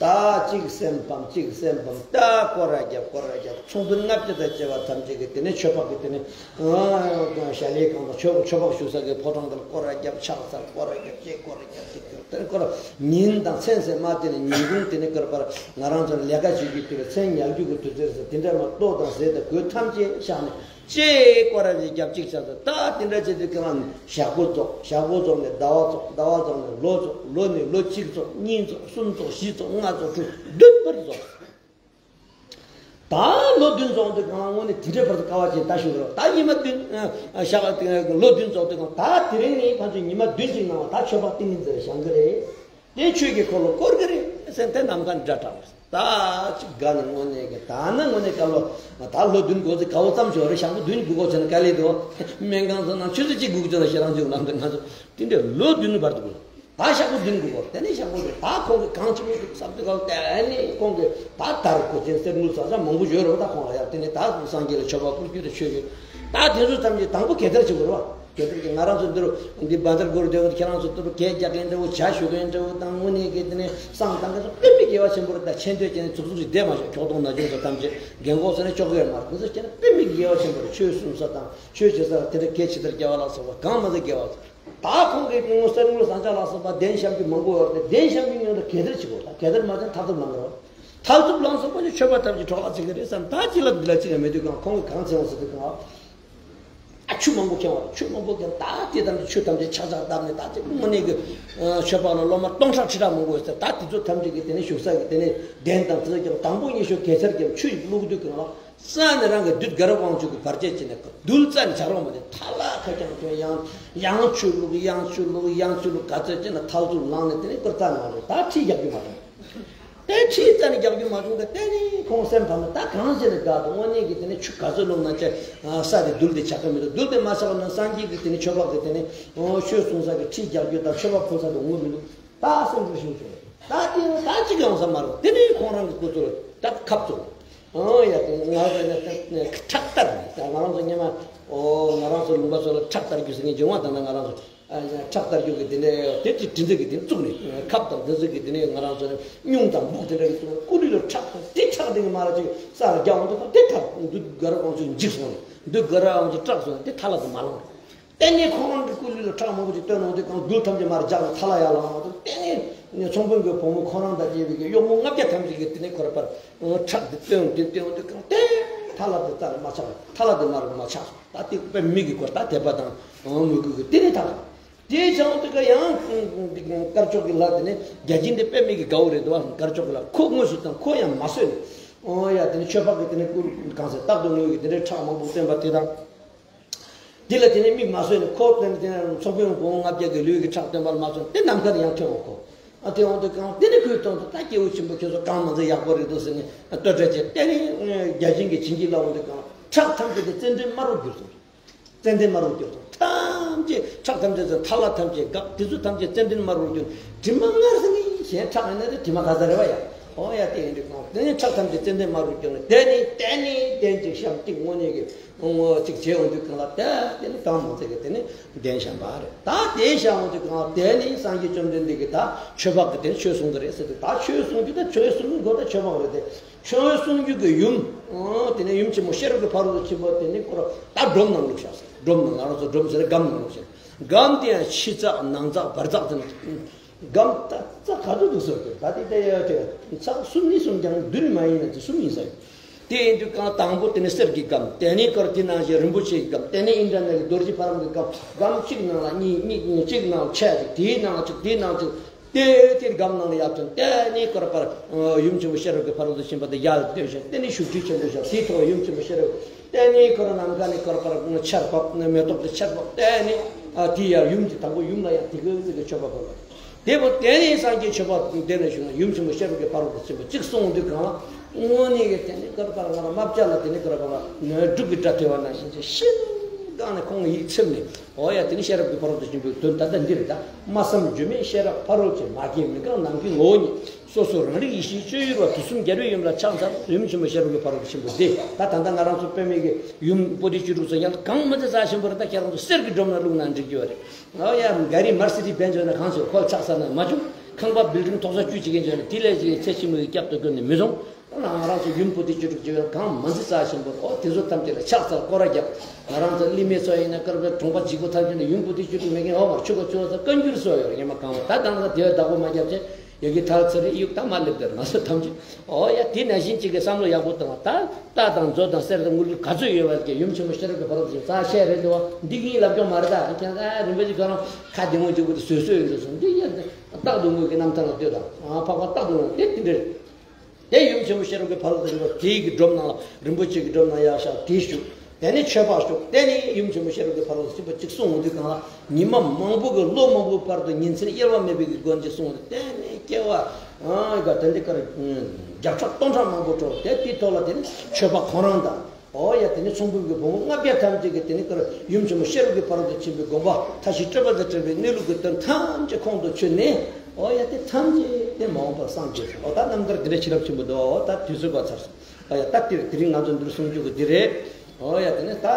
ད་གཅིག་སེམས་ཕམ་གཅིག་སེམས་ཕམ་ད་སྐོར་ར་རྒྱབ་སྐོར་ར་རྒྱབ་ཚོང་དཔོན་ལྔ་བརྒྱ་དང་བཅས་པ་ཐམས་ཅད་ཀྱིས་དེ་ནས་ཆོས་འཕགས་ཀྱི་དེ་ནས་ཞལ་ལས་གང་དང་ཆོས་ཆོས་འཕགས་བཞུགས་ས་གི་ཕོ་བྲང་དེར་སྐོར་ར་རྒྱབ་ཕྱག་འཚལ་སྐོར་ར་རྒྱབ་ཅེས་སྐོར་ར་རྒྱབ་ཅིག་གྱུར་དེ་ནས་སྐོར་ར་ཉིན་དང་མཚན་ཟེར་མ་དེ་ནས་ཉིན་གུང་དེ་ནས་སྐོར་བར་ང་རང་ཚོ་ལས་ཀ་བྱེད་རྒྱུ་དེ་ལ་མཚན་ཉར་རྒྱུ་གི་དུས་ཚོད་ཟེར་དེ་འདྲ་མ་ལྟོ་དང་ཟས་དང་གོས་ཐམས་ཅད་བཞག་ནས། ཅེས་སྐོར་ར་ཅིག་རྒྱབ་ཅིག་བྱ་ཚོ་ད་དེ་འདྲ་བྱེད་དུས་ཀྱང་ཞག་པོ་རྫོགས། ཞག་པོ་རྫོགས་ནས་ཟླ་བ་རྫོགས། ཟླ་བ་རྫོགས་ནས་ལོ་རྫོགས། ལོ་ནས་ལོ་གཅིག་རྫོགས། གཉིས་རྫོགས། གསུམ་རྫོགས། བཞི་རྫོགས། ལྔ་རྫོགས། དྲུག་བདུན་བར་རྫོགས། ད་ལོ་བདུན་རྫོགས་དུས་ཀྱང་དངོས་གནས་དེ་འདྲའི་བར་དུ་དཀའ་བ་ཅན་ད་ཞུ་རོགས། ད་ཉི་མ་བདུན་ཞག་ལོ་བདུན་རྫོགས་དུས་ཀྱང་ད་དེ་རིང་ནས་ཕན་ཚུན་ཉི་མ་བདུན་ཅིག་ནང་ལ་ད་ཆོས་འཕགས་ཏིང་ངེ་འཛིན་ལ་བཞེངས་ཀྱི་རེད། དེ་ཆོས་ཀྱི་འཁོར་ལོ་བསྐོར་གྱི་རེད་ཟེར་དེ་ནམ་མཁའ་སྒྲ་གྲགས་པ། ད་ཅིག་དགའ་ནས་དངོས་གནས་ཀྱི་ད་ནི་དངོས་གནས་དཀའ་ལོ། ད་ལོ་བདུན་འགོར་ཚེ་དགའ་བོ་ཙམ་ཞིག་རེད། ཞག་པོ་བདུན་སྒུག་དགོས་བྱས་ན་དཀའ་ལས་འདུག་སྨན་ཁང་སོང་ན་ཆུ་ཚོད་གཅིག་སྒུག་བྱས་ན་ཞེ་སྡང་ཅིག་ལངས་འདུག་ང་ཚོ་དེ་འདྲའི་ལོ་བདུན་བར་དུ་དགོས། ད་ཞག་པོ་བདུན་སྒུག་དགོས། དེ་ནས་ཞག་པོ་བདུན་ད་ཁོང་གིས་གང་བྱེད་མི་ཐུབ་བསམ་དུས་ག་ལ་དེ་ནས་ཁོང་གིས་ད་དར་གོས་ཆེན་གསེར་དངུལ་བཟང་ཆ་མང་པོ་ཡོད་རེད་པ། ད་ཁོང་ལ་ཡར་དེ་ནས་ད་སངས་རྒྱས་ལ་མཆོད་པ་ཕུལ་རྒྱུ་དེ་ཆོས་ཀྱི་ད་དེ་ཚོ་ཐམས་ཅད་དང་པོ་གད་བདར་བྱེད་དགོས་རེད་པ། གད་བདར་གྱི་ང་རང་ཚོ་འདི་རུ་འདི་བཛྲ་གུ་རུ་སྡེ་བ་ཁྱེད་རང་ཚོ་འདི་རུ་གད་རྒྱག་མཁན་འདྲ་བོ་ཇ་བཞུ་མཁན་འདྲ་བོ་དང་དངོས་གནས་ཀྱི་དེ་ནས་བསང་བཏང་མཁན་ཚོ་དཔེ་མི་དགེ་བ་ཆེན་པོ་རེད། ད་ཆེ་འདོད་ཅན་ཚུགས་ཚུགས་ཤིག་བསྡད་མ་ཤོག་ཁྱོག་གཏོང་ན་ཆུང་ཚོ་ཐམས་ཅད་རྒན་གོག་ཚོ་ནས་ཅོག་གེར་མར་དེ་ཚོ་བྱས་ན་དཔེ་མི་དགེ་བ་ཆེན་པོ་རེད། ཆོས་གསུང་ས་དང་ཆོས་བྱེད་ས་དེ་འདྲ་གད་ཇི་ལྟར་རྒྱག་པ་ལ་སོགས་པ་གང་མ་ཟད་དགེ་བ། ད་ཁོང་གིས་ངོ་གསེར་དངུལ་ཟངས་ལྕགས་ལ་སོགས་པ་གདན་བཤམས་ཀྱི་མང་པོ་ཡོད་རེད། གདན་བཤམས་ཀྱི་སྔོན་དུ་གད་བདར་བྱེད་དགོས། ད་གད་བདར་མ་བྱས་ན་མཐར་ཐུག་ལངས་རོགས། མཐར་ཐུག་ལངས་སོང་པ་ནི་མཆོད་པ་ཐམས་ཅད་འཕྲོ་བརླག་བྱེད་ཀྱི་རེད་བསམ། ད་ཅི་ལབ་འདི་ལ་ཅི་ཡང་མེད་དུས་གང་ཁོང་གིས་གང་བྱས་འོང་ཟེར་དུས་གང་ཨ་ཆུ་མང་པོ་ཁྱེར་བ་རེད། ཆུ་མང་པོ་ཁྱེར་ད་དེ་ཐམས་ཅད་ཆུ་ཐམས་ཅད་ཆག་ཆག་བཏབ་ནས་ད་དེ་དངོས་གནས་ཀྱི་མཆོད་པ་ལ་སློབ་མ་སྟོང་ཕྲག་ཁྲི་ཕྲག་མང་པོ་ཡོད་ཟེར། ད་དེ་ཚོ་ཐམས་ཅད་ཀྱི་དེ་ནས་བཞུགས་ས་ཀྱི་དེ་ནས་གདན་དང་དེ་ཚོ་ཀྱང་དང་པོ་ཉིད་ཤོག་གེ་སར་གྱི་ཆུ་ཞིག་བླུགས་དུས་གང་ལ། རྩ་ནས་རང་གི་བདུད་དགའ་རབ་དབང་ཕྱུག་གི་བར་ཆད་བྱས་ནས་རྡུལ་རྩ་ནས་བྱ་རོག་མ་དེ་ཐ་ལ་ཁ་རྐྱང་ཐོན། ཡང་ཡང་ཆུ་བླུགས། ཡང་ཆུ་བླུགས། ཡང་ཆུ་བླུགས། ག་ཚོད་བྱས་ན་མཐར་ཐུག་ལངས་ནས་དེ་ནས་ཀུར་རྩ་ནས་མ་རེད། ད་ཁྲིད་རྒྱག་རྒྱུ་མ་བྱུང་། དེ་ཁྲིད་རྩ་ནས་རྒྱག་རྒྱུ་མ་བྱུང་། དེ་དེ་ནས་ཁོང་སེམས་ཕམ་ནས་ད་གང་བྱས་ནས་དགའ་འདུག་དངོས་གནས་ཀྱི་དེ་ནས་ཆུ་ག་ཚོད་བླུགས་ན་ཅི་ས་དེ་རྡུལ་དེ་ཆགས་ཀྱི་མི་འདུག་རྡུལ་དེ་མ་ཆགས་ན་སངས་རྒྱས་ཀྱི་དེ་ནས་མཆོད་པ་གི་དེ་ནས་ཆོས་གསུང་ས་གི་ཁྲིད་རྒྱག་རྒྱུ་དང་མཆོད་པ་ཕུལ་ས་དེ་ངོ་མི་འདུག་ད་སེམས་ཁུར་ཞིག་བྱུང་། ད་དེ་ད་གཅིག་ཡོང་ས་མ་རེད། དེ་ནས་ཁོང་རང་གི་སྐུ་ཚུར་ད་ཁབ་བཙུགས། ཨོ་ཡ་དེ་ང་རང་ཚོ་ནས་ཁྲག་གཏར་ནས་ད་ང་རང་ཚོ་སྔོན་མ་ཨོ་ང་རང་ཚོ་ལུང་པ་ཚོ་ལ་ཁྲག་གཏར་རྒྱུ་ཟེར་མཁན་བྱུང་བ། ད་ནི་ང་རང་ཚོ་ཨ་ཁྲག་གཏར་རྒྱུ་གི་དེ་ནས་དེ་དེ་དེ་ཚོ་གི་དེ་བཙུགས་ནས་ཁབ་དང་དེ་ཚོ་གི་དེ་ནས་ང་རང་ཚོ་ནས་སྨྱུང་དང་འབུག་དེ་འདྲ་གི་བཙུགས་ནས་སྐུ་ལུས་ལ་ཁྲག་དང་དེ་ཁྲག་དེ་གི་མ་ར་ཅིག་ས་ལ་རྒྱག་འོང་དུས་ད་དེ་ཁྲག་བདུད་དགའ་རབ་དབང་ཕྱུག་འཇིགས་སོང་ནས་བདུད་དགའ་རབ་དབང་ཕྱུག་སྐྲག་སོང་ནས་དེ་ཐ་ལ་དུ་མ་ལངས། དེ་ནས་ཁོ་རང་གི་སྐུ་ལུས་ལ་ཁྲག་མང་པོ་ཅིག་བཏོན་འོང་དུས་གང་རྡུལ་ཐམས་ཅད་མར་འཇགས་ནས་ཐ་ལ་ཡར་ལངས་འོང་དུས། དེ་ནས་ཚོང་དཔོན་གྱི་བུ་མོ་ཁོ་རང་དང་བཅས་པའི་གི་གཡོག་མོ་ལྔ་བརྒྱ་ཐམས་ཅད་ཀྱིས་དེ་ནས་ཁོ་ར་པར་ཁྲག་དེ་བཏོན་དེ་བཏོན་དུས་གང་དེ་ཐ་ལ་དེ་རྩ་ལ་མ་ཆགས། ཐ་ལ་དེ་མར་མ་ཆགས་སོང་། ད་དེ་དཔེ་མི་གི་སྐོར་ད་དད་པ་དང་མོས་གུས་ཀྱི་དེ་ནས་ཐ་ལ་དེ་བྱུང་དུས་ཀ་ཡང་དཀར་ཕྱོགས་ཀྱི་ལྷ་དེ་ནས་བརྒྱ་བྱིན་དེ་དཔེ་མི་གི་དགའ་བོ་རེད་འདུག་བ། དཀར་ཕྱོགས་ཀྱི་ལྷ་ཁོ་དངོས་སུ་དང་ཁོ་ཡང་མ་བཟོད་ནས་ཨོ་ཡ་དེ་ནས་ཆོས་འཕགས་ཀྱི་དེ་ནས་སྐུ་གང་ཟེར་རྟག་ཏུ་ངུས་ཀྱི་དེ་འདྲའི་ཁྲག་མང་པོ་བཏོན་པ་དེ་དང་། དེ་ལ་དེ་ནས་མིག་མ་བཟོད་ནས་ཁོ་དེ་ནས་དེ་ནས་ཚོགས་དཔོན་གོང་ལྔ་བརྒྱ་གི་ལུས་ཀྱི་ཁྲག་བཏོན་པར་མ་བཟོད་དེ་ནམ་མཁའ་ལ་ཡང་ཐོན་འོང་ཁོ། ཨ་དེ་འོང་དུས་གང་དེ་ནས་ཁོས་མཐོང་དུས་ད་སྐྱེས་བུ་ཆེན་པོ་ཁྱོད་ཚོ་གང་མང་ཚེ་ཡག་པོ་རེད་འདུག་ཟེར་ནས་བསྟོད་སྒྲ་བྱས། དེ་ནས་བརྒྱ་བྱིན་གྱིས་བྱིན་གྱིས་བརླབས་འོང་དུས་གང་ཁྲག་ཐམས་ཅད་དེ་ཙན་དན་དམར་པོར་གྱུར་སོང་། ཙན་དན་དམར་པོར་གྱུར་སོང་། ཐམས་ཅད་ཁྲག་ཐམས་ཅད་ཚོ་ཐ་ལ་ཐམས་ཅད་འགག་དེ་ཚོ་ཐམས་ཅད་ཙན་དན་དམར་པོར་གྱུར། དྲི་མ་མངར་ཟིན་ནས་གཞན་ཁྲག་ཡིན་ན་དེ་དྲི་མ་ག་ས་རེད་བ་ཡ། ཨོ་ཡ་དེ་ཡིན་དུས་གང་དེ་ནས་ཁྲག་ཐམས་ཅད་ཙན་དན་དམར་པོར་གྱུར་ནས་དེ་ནས་དེ་ནས་དེ་ནས་ཅིག་ཤམ་ཏིག་དངོས་གནས་ཀྱི་ངོ་གཅིག་བྱས་འོང་དུས་གང་ལ་དེ་དེ་ནི་གང་མང་ཚད་ཀྱི་དེ་ནི་གདན་བཤམས་པ་རེད། ད་དེ་བཤམས་འོང་དུས་གང་ལ་དེ་ནི་སངས་རྒྱས་བཅོམ་ལྡན་འདས་ཀྱིས་ད་ཆོས་འཕགས་ཀྱི་དེ་ནི་ཆོས་གསུང་གི་རེད་ཟེར་དུས། ད་ཆོས་གསུང་རྒྱུ་ད་ཆོས་གསུང་རྒྱུ་ཁོ་ད་ཆོས་འཕགས་རེད་དེ། ཆོས་གསུང་རྒྱུ་གི་ཡུམ་དེ་ནི་ཡུམ་ཆེན་མོ་ཤེས་རབ་ཀྱི་ཕ་རོལ་ཏུ་ཕྱིན་པ་དེ་ནི་ཁོ་ར་ད་སྒྲོམ་ནང་བླུགས་བཞག་ཟེར། སྒྲོམ་ནང་ང་རང་ཚོ་སྒྲོམ་ཟེར་ན་སྒམ་ནང་བླུགས་བཞག་སྒམ་དེ་ཡང་ཕྱི་ཚགས་ནང་ཚགས་བར་ཚགས་ཟེར་ན། སྒམ་ད་རྩ་ག་ཚོད་འདུག་ཟེར་དུས་ད་དེ་ལྟ་ཡ་དེ་ཚགས་གསུམ་ནི་གསུམ་ཀྱང་བདུན་མ་ཡིན་ན་དེ་གསུམ་ཡིན་ས་ཡོད། དེ་ཡིན་དུས་གང་དང་པོ་དེ་ནི་གསེར་གྱི་སྒམ། དེ་ནི་ཁོར་དེ་ནང་བཞིན་རིན་པོ་ཆེའི་སྒམ། དེ་ནི་ཨིནྡྲ་ནཱི་ལའི་རྡོ་རྗེ་ཕ་རོལ་གྱི་སྒམ། སྒམ་གཅིག་ནང་ལ་གཉིས། གཉིས་གཅིག་ནང་ལ་ཕྱེད་ཅིག་དེའི་ནང་ལ་གཅིག་དེའི་ནང་ལ་གཅིག་དེ་དེ་སྒམ་ནང་ལ་ཡར་ཐོན། དེ་ནི་ཁོར་པར་ཡུམ་ཆེན་པོ་ཤེས་རབ་ཀྱི་ཕ་རོལ་ཏུ་ཕྱིན་པ་དེ་ཡར་སྟོན་བཞག་དེ་ནི་བཞུགས་ཁྲི་ཆེན་པོ་བཞག་དེའི་ཐོག་ཡུམ་ཆེན་པོ་ཤེས་རབ། དེ་ནི་ཁོ་རང་ནམ་མཁའ་ནས་ཁོར་པར་ཆར་བབས། མེ་ཏོག་གི་ཆར་བབས། དེ་ནི་ཨ་དེ་ཡར་ཡུམ་གྱི་དང་པོ་ཡུམ་ལ་ཡང་དེ་ག་ཙམ་གྱི་མཆོད་པ་ཕུལ་བ། དེ་བོ་དེ་ནས་སངས་རྒྱས་མཆོད་པ་དེ་ནས་བྱུང་ན་ཡུམ་ཆེན་པོ་ཤེས་རབ་ཀྱི་ཕ་རོལ་ཏུ་ཕྱིན་པ་གཅིག་གསུངས་དུས་གང་ལ་དངོས་གནས་ཀྱི་དེ་ནི་ཀར་པར་ང་རང་རྨ་བྱ་ལ་དེ་ནི་ཀར་པར་ནོར་འབྲུག་གི་སྒྲ་ཐོས་པ་ནང་བཞིན་གྱི་ཤིན་ཏུ་ནས་ཁོང་ཡིད་ཚིམ་ནས། འོ་ཡ་དེ་ནི་ཤེས་རབ་ཀྱི་ཕ་རོལ་ཏུ་ཕྱིན་པའི་དོན་ད་ལྟ་འདི་རེད། ད་སྨྲ་བསམ་བརྗོད་མེད་ཤེས་རབ་ཕ་རོལ་ཕྱིན། མ་སྐྱེས་མི་འགག་ནམ་མཁའི་ངོ་བོ་ཉིད། སོ་སོ་རང་རིག་ཡེ་ཤེས་སྤྱོད་ཡུལ་བ། དུས་གསུམ་རྒྱལ་བའི་ཡུམ་ལ་ཕྱག་འཚལ་ལོ། ཡུམ་ཆེན་མོ་ཤེས་རབ་ཀྱི་ཕ་རོལ་ཏུ་ཕྱིན་པ་འདི། ད་ད་ལྟ་ང་རང་ཚོ་པད་མའི་གི་ཡུམ་པོ་ཏི་བཅུ་དྲུག་ཚོ་ཡང་གང་མ་ཚད་རྩ་ཆེན་པོ་རེད། ད་ཁྱེད་རང་ཚོ་གསེར་གྱི་སྒྲོམ་ནང་བླུགས་ན་འགྲིག་གི་ཡོད་རེད། ཨོ་ཡ་ག་རི་མར་སི་ཌིས་བེན་ཛི་ཡོད་ན་གང་ཟེར་ཁོ་ལ་ཆགས་ས་ན་མ་བྱུང་། ཁང་པ་བིལ་ཌིང་ཐོག་ས་བཅུ་གཅིག་གིན་བྱས་ན་དེ་ལས་ཀྱི་ཚེ་ཕྱི་མའི་སྐྱབས་ཏུ་བཀོད་ནས་མི་བཟུང་། ང་རང་ཚོ་ཡུམ་པོ་ཏི་བཅུ་དྲུག་ཅེས་པའི་གང་མ་འཛི་རྩ་ཆེན་པོ། ཨོ་དེ་ཚོ་ཐམས་ཅད་ལ་ཕྱག་འཚལ་སྐོར་ར་རྒྱབ། ང་རང་ཚོ་གླི་མེད་ཚོ་ཡིན་ན་སྐར་པའི་གྲོང་པ་གཅིག་པོ་ཐམས་ཅད་ནས་ཡུམ་པོ་ཏི་བཅུ་དྲུག་མེད་མཁན་ཨོ་མ་ཆུ་ཁ་ཆུ་བ་ཚ་བཀའ་འགྱུར་སོགས་ཡོད་རེད། ཉི་མ་གང་བ་ད་དང་ས་དེ་བས་བདག་པོ་མ་རྒྱབ་ཅེས་ཡོད་ཀྱི་ཐལ་ཚེ་རེ་ཡུག་ད་མ་སླེབས་དེར་ང་ཚོ་ཐམས་ཅད་ཨོ་ཡ་དེ་ནང་བཞིན་གཅིག་གི་བསམ་བློ་ཡག་པོ་བཏང་བ། ད་རྟ་དང་མཛོ་དང་གསེར་དང་དངུལ་ག་ཚོད་ཡོད་པ་གི་ཡུམ་ཆེན་མོ་ཤེས་རབ་ཀྱི་ཕ་རོལ་ཏུ་ཕྱིན་རྩ་ཆེ་རེད་འདུག་བ། འདི་གིན་ལབ་སྐྱོང་མ་རེད། ད་ཁྱེད་ད་རིན་པོ་ཆེ་ཁོ་རང་ཁ་བདེ་མོ་འཇུག་གི་བཟོད་བཟོད་ཡོད་རེད་གསུངས། འདི་ཡ་རྟག་ཏུ་དངུལ་གྱི་རྣམ་ཐར་ལ་ལྟོས་དང་། ཨ་འཕགས་པ་རྟག་ཏུ་དངུལ་དེ་དེ་འདྲ་རེད། དེ་ཡུམ་ཆེན་མོ་ཤེས་རབ་ཀྱི་ཕ་རོལ་ཏུ་ཕྱིན་པ་དེའི་གི་སྒྲོམ་ནང་ལ་རིན་པོ་ཆེ་གི་སྒྲོམ་ནང་ཡར་བཞག་དེ་བཞུགས། དེ་ནས་མཆོད་པ་བཞུགས། དེ་ནས་ཡུམ་ཆེན་མོ་ཤེས་རབ་ཀྱི་ཕ་རོལ་ཏུ་ཕྱིན་པ་གཅིག་གསུངས་འོང་དུས་གང་ལ་ཉི་མ་མང་པོ་གི་ལོ་མང་པོའི་བར་དུ་ཉིན་མཚན་དབྱེ་བ་མེད་པའི་གི་སྒོ་ནས་གསུངས་འོང་དུས་དེ་ནས་སྐྱེ་བ་ཨང་ག་དེ་འདི་ཀར་ བརྒྱ་ཕྲག་སྟོང་ཕྲག་མང་པོ་འགྲོ་དེ་དེའི་ཐོག་ལ་དེ་ནི་ཆོས་པ་ཁོང་རང་དང་། ཨོ་ཡ་དེ་ནི་ཚོང་དཔོན་གྱི་བུ་མོ་ལྔ་བརྒྱ་ཐམས་ཅད་ཀྱིས་དེ་ནི་ཀར་ཡུམ་ཆེན་མོ་ཤེས་རབ་ཀྱི་ཕ་རོལ་ཏུ་ཕྱིན་པའི་དགོངས་པ་མཐའ་བཞི་སྤྲོས་པ་དང་བྲལ་བའི་གནས་ལུགས་ཀྱི་དོན་ཐམས་ཅད་ཁོང་དུ་ཆུད་ནས། ཨོ་ཡ་དེ་ཐམས་ཅད་དེ་མ་འོངས་པར་སངས་རྒྱས་སོ། ཨོ་ད་རྣམ་ཐར་འདི་འདྲ་ཆེས་རབ་ཆེན་པོ་འདུག་ཨོ་ད་དུས་ཚོད་བར་ཚར་སོང་། ཨོ་ཡ་ད་དེ་དེ་རིང་ང་ཚོ་འདིར་གསུང་རྒྱུ་གི་འདི་རེད། ཨོ་ཡ་དེ་ནི་ད་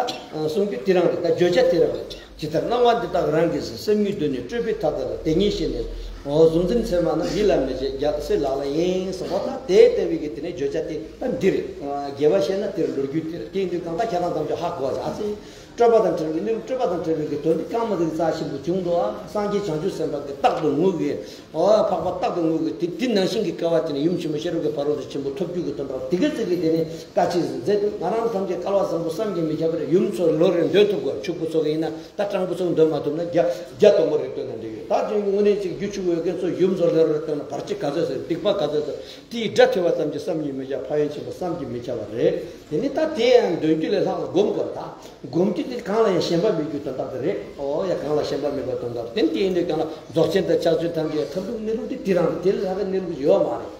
གསུང་རྒྱུ་དེ་རང་རེད། ད་བརྗོད་བྱ་དེ་རང་རེད། ཇི་ལྟར་སྣང་བ་འདི་དག་རང་གིས་ཟིན། སེམས་ཉིད་དུ་ནི་སྤྲོས་པའི་མཐའ་དག་ལ། དེ་ཉིད་ཤེས་ནས་ཨོ་གཟུང་འཛིན་མཚན་མ་རྣམས། ཡིད་ལ་མི་བྱེད་རྒྱལ་སྲས་ལག་ལེན་ཡིན་གསུངས་པ། ད་དེ་ལྟ་བུའི་གི་དེ་ནས་བརྗོད་བྱ་དེ་ད་འདི་རེད། རྒྱས་པ་བཤད་ན་དེར་ལོ་རྒྱུས་དེ་རེད། དེ་ཡིན་དུས་གང་ལྟར་ཁྱེད་རང་ཐམས་ཅད་ཧ་གོ་བ་བྱ་ཨ་ཙི། སྤྲོས་པ་དང་བྲལ་བའི་གནས་ལུགས། སྤྲོས་པ་དང་བྲལ་བའི་གི་དོན་འདི་རྐང་མ་དེ་གི་རྩ་ཆེན་པོ་བྱུང་འདུག་ཨ། སངས་རྒྱས་བྱང་ཆུབ་སེམས་དཔའ་གི་རྟག་ཏུ་ངུ་གི་ཨོ་འཕགས་པ་རྟག་ཏུ་ངུ་གི་དེ་དེ་ནང་བཞིན་གྱི་སྐལ་བ་དེ་ནི་ཡུམ་ཆེན་མོ་ཤེས་རབ་ཀྱི་ཕ་རོལ་ཏུ་ཆེན་པོ་ཐོབ་རྒྱུ་གི་དོན་དག་དེ་ག་ཅིག་མཛད་དུས། ང་རང་ཚོ་ཐམས་ཅད་སྐལ་བ་བཟང་པོ་བསམ་གྱིས་མི་ཁྱབ་པ་རེད། ཡུམ་ཚོ་ལོ་རེར་འདོན་ཐུབ་དགོས། ཕྱུག་པོ་ཚོ་གི་ཡིན་ན་ད་སྤྲང་པོ་ཚོ་འདོན་མ་ཐུབ་ན་བརྒྱ་བརྒྱ་སྟོང་པོ་རེ་བཏོན་ན་འགྲིག་ཡོད། ད་དེ་དངོས་གནས་ཅིག་རྒྱུ་ཕྱུག་ཡོད་མཁན་ཚོ་ཡུམ་ཚོ་ལོ་རེར་བཏོན་ན་བར་ཆད་ག་ཚོད་ཟེར། སྡིག་པ་ག་ཚོད་ཟེར། དེའི་དགྲ་ཐུལ་བ་ཙམ་གྱིས་བསམ་གྱིས་མི་ཁྱབ། ཕན་ཡོན་ཆེན་པོ་བསམ་གྱིས་མི་ཁྱབ་པ་རེད། དེ་ནི་ད་དེ་ཡང་འདོན་རྒྱུ་ལས་ལྷག་ལ་སྒོམ་དགོས། ད་སྒོམ་རྒྱུ་དེ་གང་ལ་ཡང་ཞེན་པ་མེད་རྒྱུ་དོན་དག་དེ་རེད། ཨོ་ཡ་གང་ལ་ཞེན་པ་མེད་པ་དོན་དག་དེ་ནི་དེ་ཡིན་དུས་གང་ལ་རྫོགས་ཆེན་དང་ཕྱག་མཆོད་ཐམས་ཅད་ཐབས་སྡུག་གནས་ལུགས་དེ་དེ་རང་རེད། དེ་ལས་ལྷག་གི་གནས་ལུགས་ཡོད་མ་རེད།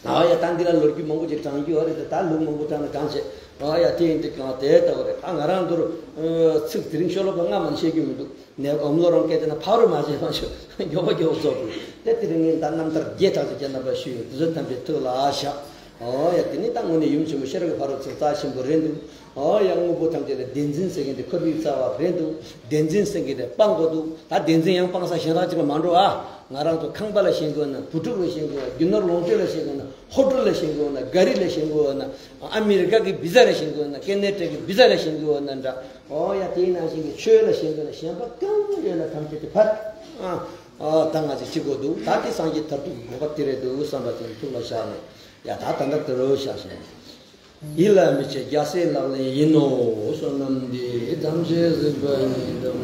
ཨ་ཡ་ད་འདི་ལ་ལོ་རྒྱུས་མང་པོ་ཅིག་དྲངས་རྒྱུ་ཡོད་རེད་དེ། ད་ལུང་མང་པོ་དྲངས་ན་གང་བྱེད། ཨ་ཡ་དེ་ཡིན་དུས་གང་དེ་ལྟ་བུ་རེད། ད་ང་རང་ཚོར་ཚིག་དེ་རིང་ཤོ་ལོ་ཀ་ལྔ་མ་བཤད་རྒྱུ་མི་འདུག་ནས་ཨོམ་ལོ་རང་སྐད་དེ་ན་ཕ་རོལ་མ་བྱས་མ་ཤོད་མགྱོགས་པོ་མགྱོགས་པོ་རྫོགས་འགྲོ། དེ་དེ་རིང་ངས་ད་རྣམ་ཐར་བརྒྱད་གྲགས་ཅིག་ཀྱང་རྣམ་པར་ཞུས་ཡོད། དེ་ཚོ་ཐམས་ཅད་ཐུགས་ལ་བཞག་ཨོ་ཡ་དེ་ནི་ད་དངོས་གནས་ཡུམ་ཆེན་མོ་ཤེས་རབ་ཀྱི་ཕ་རོལ་ཏུ་རྩ་ཆེན་པོ་རེད་འདུག་ཨོ་ཡ་དངོས་པོ་ཐམས་ཅད་ལ་བདེན་འཛིན་ཟེར་མཁན་དེ་འཁོར་བའི་རྩ་བ་རེད་འདུག་བདེན་འཛིན་ཟེར་མཁན་དེ་སྤང་དགོས་འདུག་ད་བདེན་འཛིན་ཡང་སྤང་ས་གཞན་དག་ཅིག་ལ་མ་འགྲོ་ཨ། ང་རང་ཚོ་ཁང་པ་ལ་ཞེན་དགོས་ན། བུ་ཕྲུག་ལ་ཞེན་དགོས་ན། རྒྱུ་ནོར་ལོངས་སྤྱོད་ལ་ཞེན་དགོས་ན། ཧོ་ཊེལ་ལ་ཞེན་དགོས་ན། ག་རི་ལ་ཞེན་དགོས་ན། ཨ་མི་རི་ཀ་གི་བི་ཛ་ལ་ཞེན་དགོས་ན། ཁེ་ན་ཌ་གི་བི་ཛ་ལ་ཞེན་དགོས་ན་འདྲ། ཨོ་ཡ་དེའི་ནང་བཞིན་གྱི་ཆོས་ལ་ཞེན་དགོས་ན། ཞེན་པ་གང་ཡོད་ན་ཐམས་ཅད་དེ་ཕར། ཨ་ཨ་ད་ང་ཅིག་བྱེད་དགོས་འདུག་ད་དེ་སངས་རྒྱས་མཐར་ཐུག་གི་དགོས་པ་དེ་རེད་འདུག་བསམ་པ་དེ་ཐུགས་ལ་བཞག་ནས། ཡ་ད་ད་ལྟ་དེ་རུ་བཞག་སོང་། ཡིད་ལ་མི་བྱེད་རྒྱལ་སྲས་ལག་ལེན་ཡིན་ནོ། བསོད་ནམས་འདི་ཙམ་ཞིག་གཟིགས་པ་ཡིས།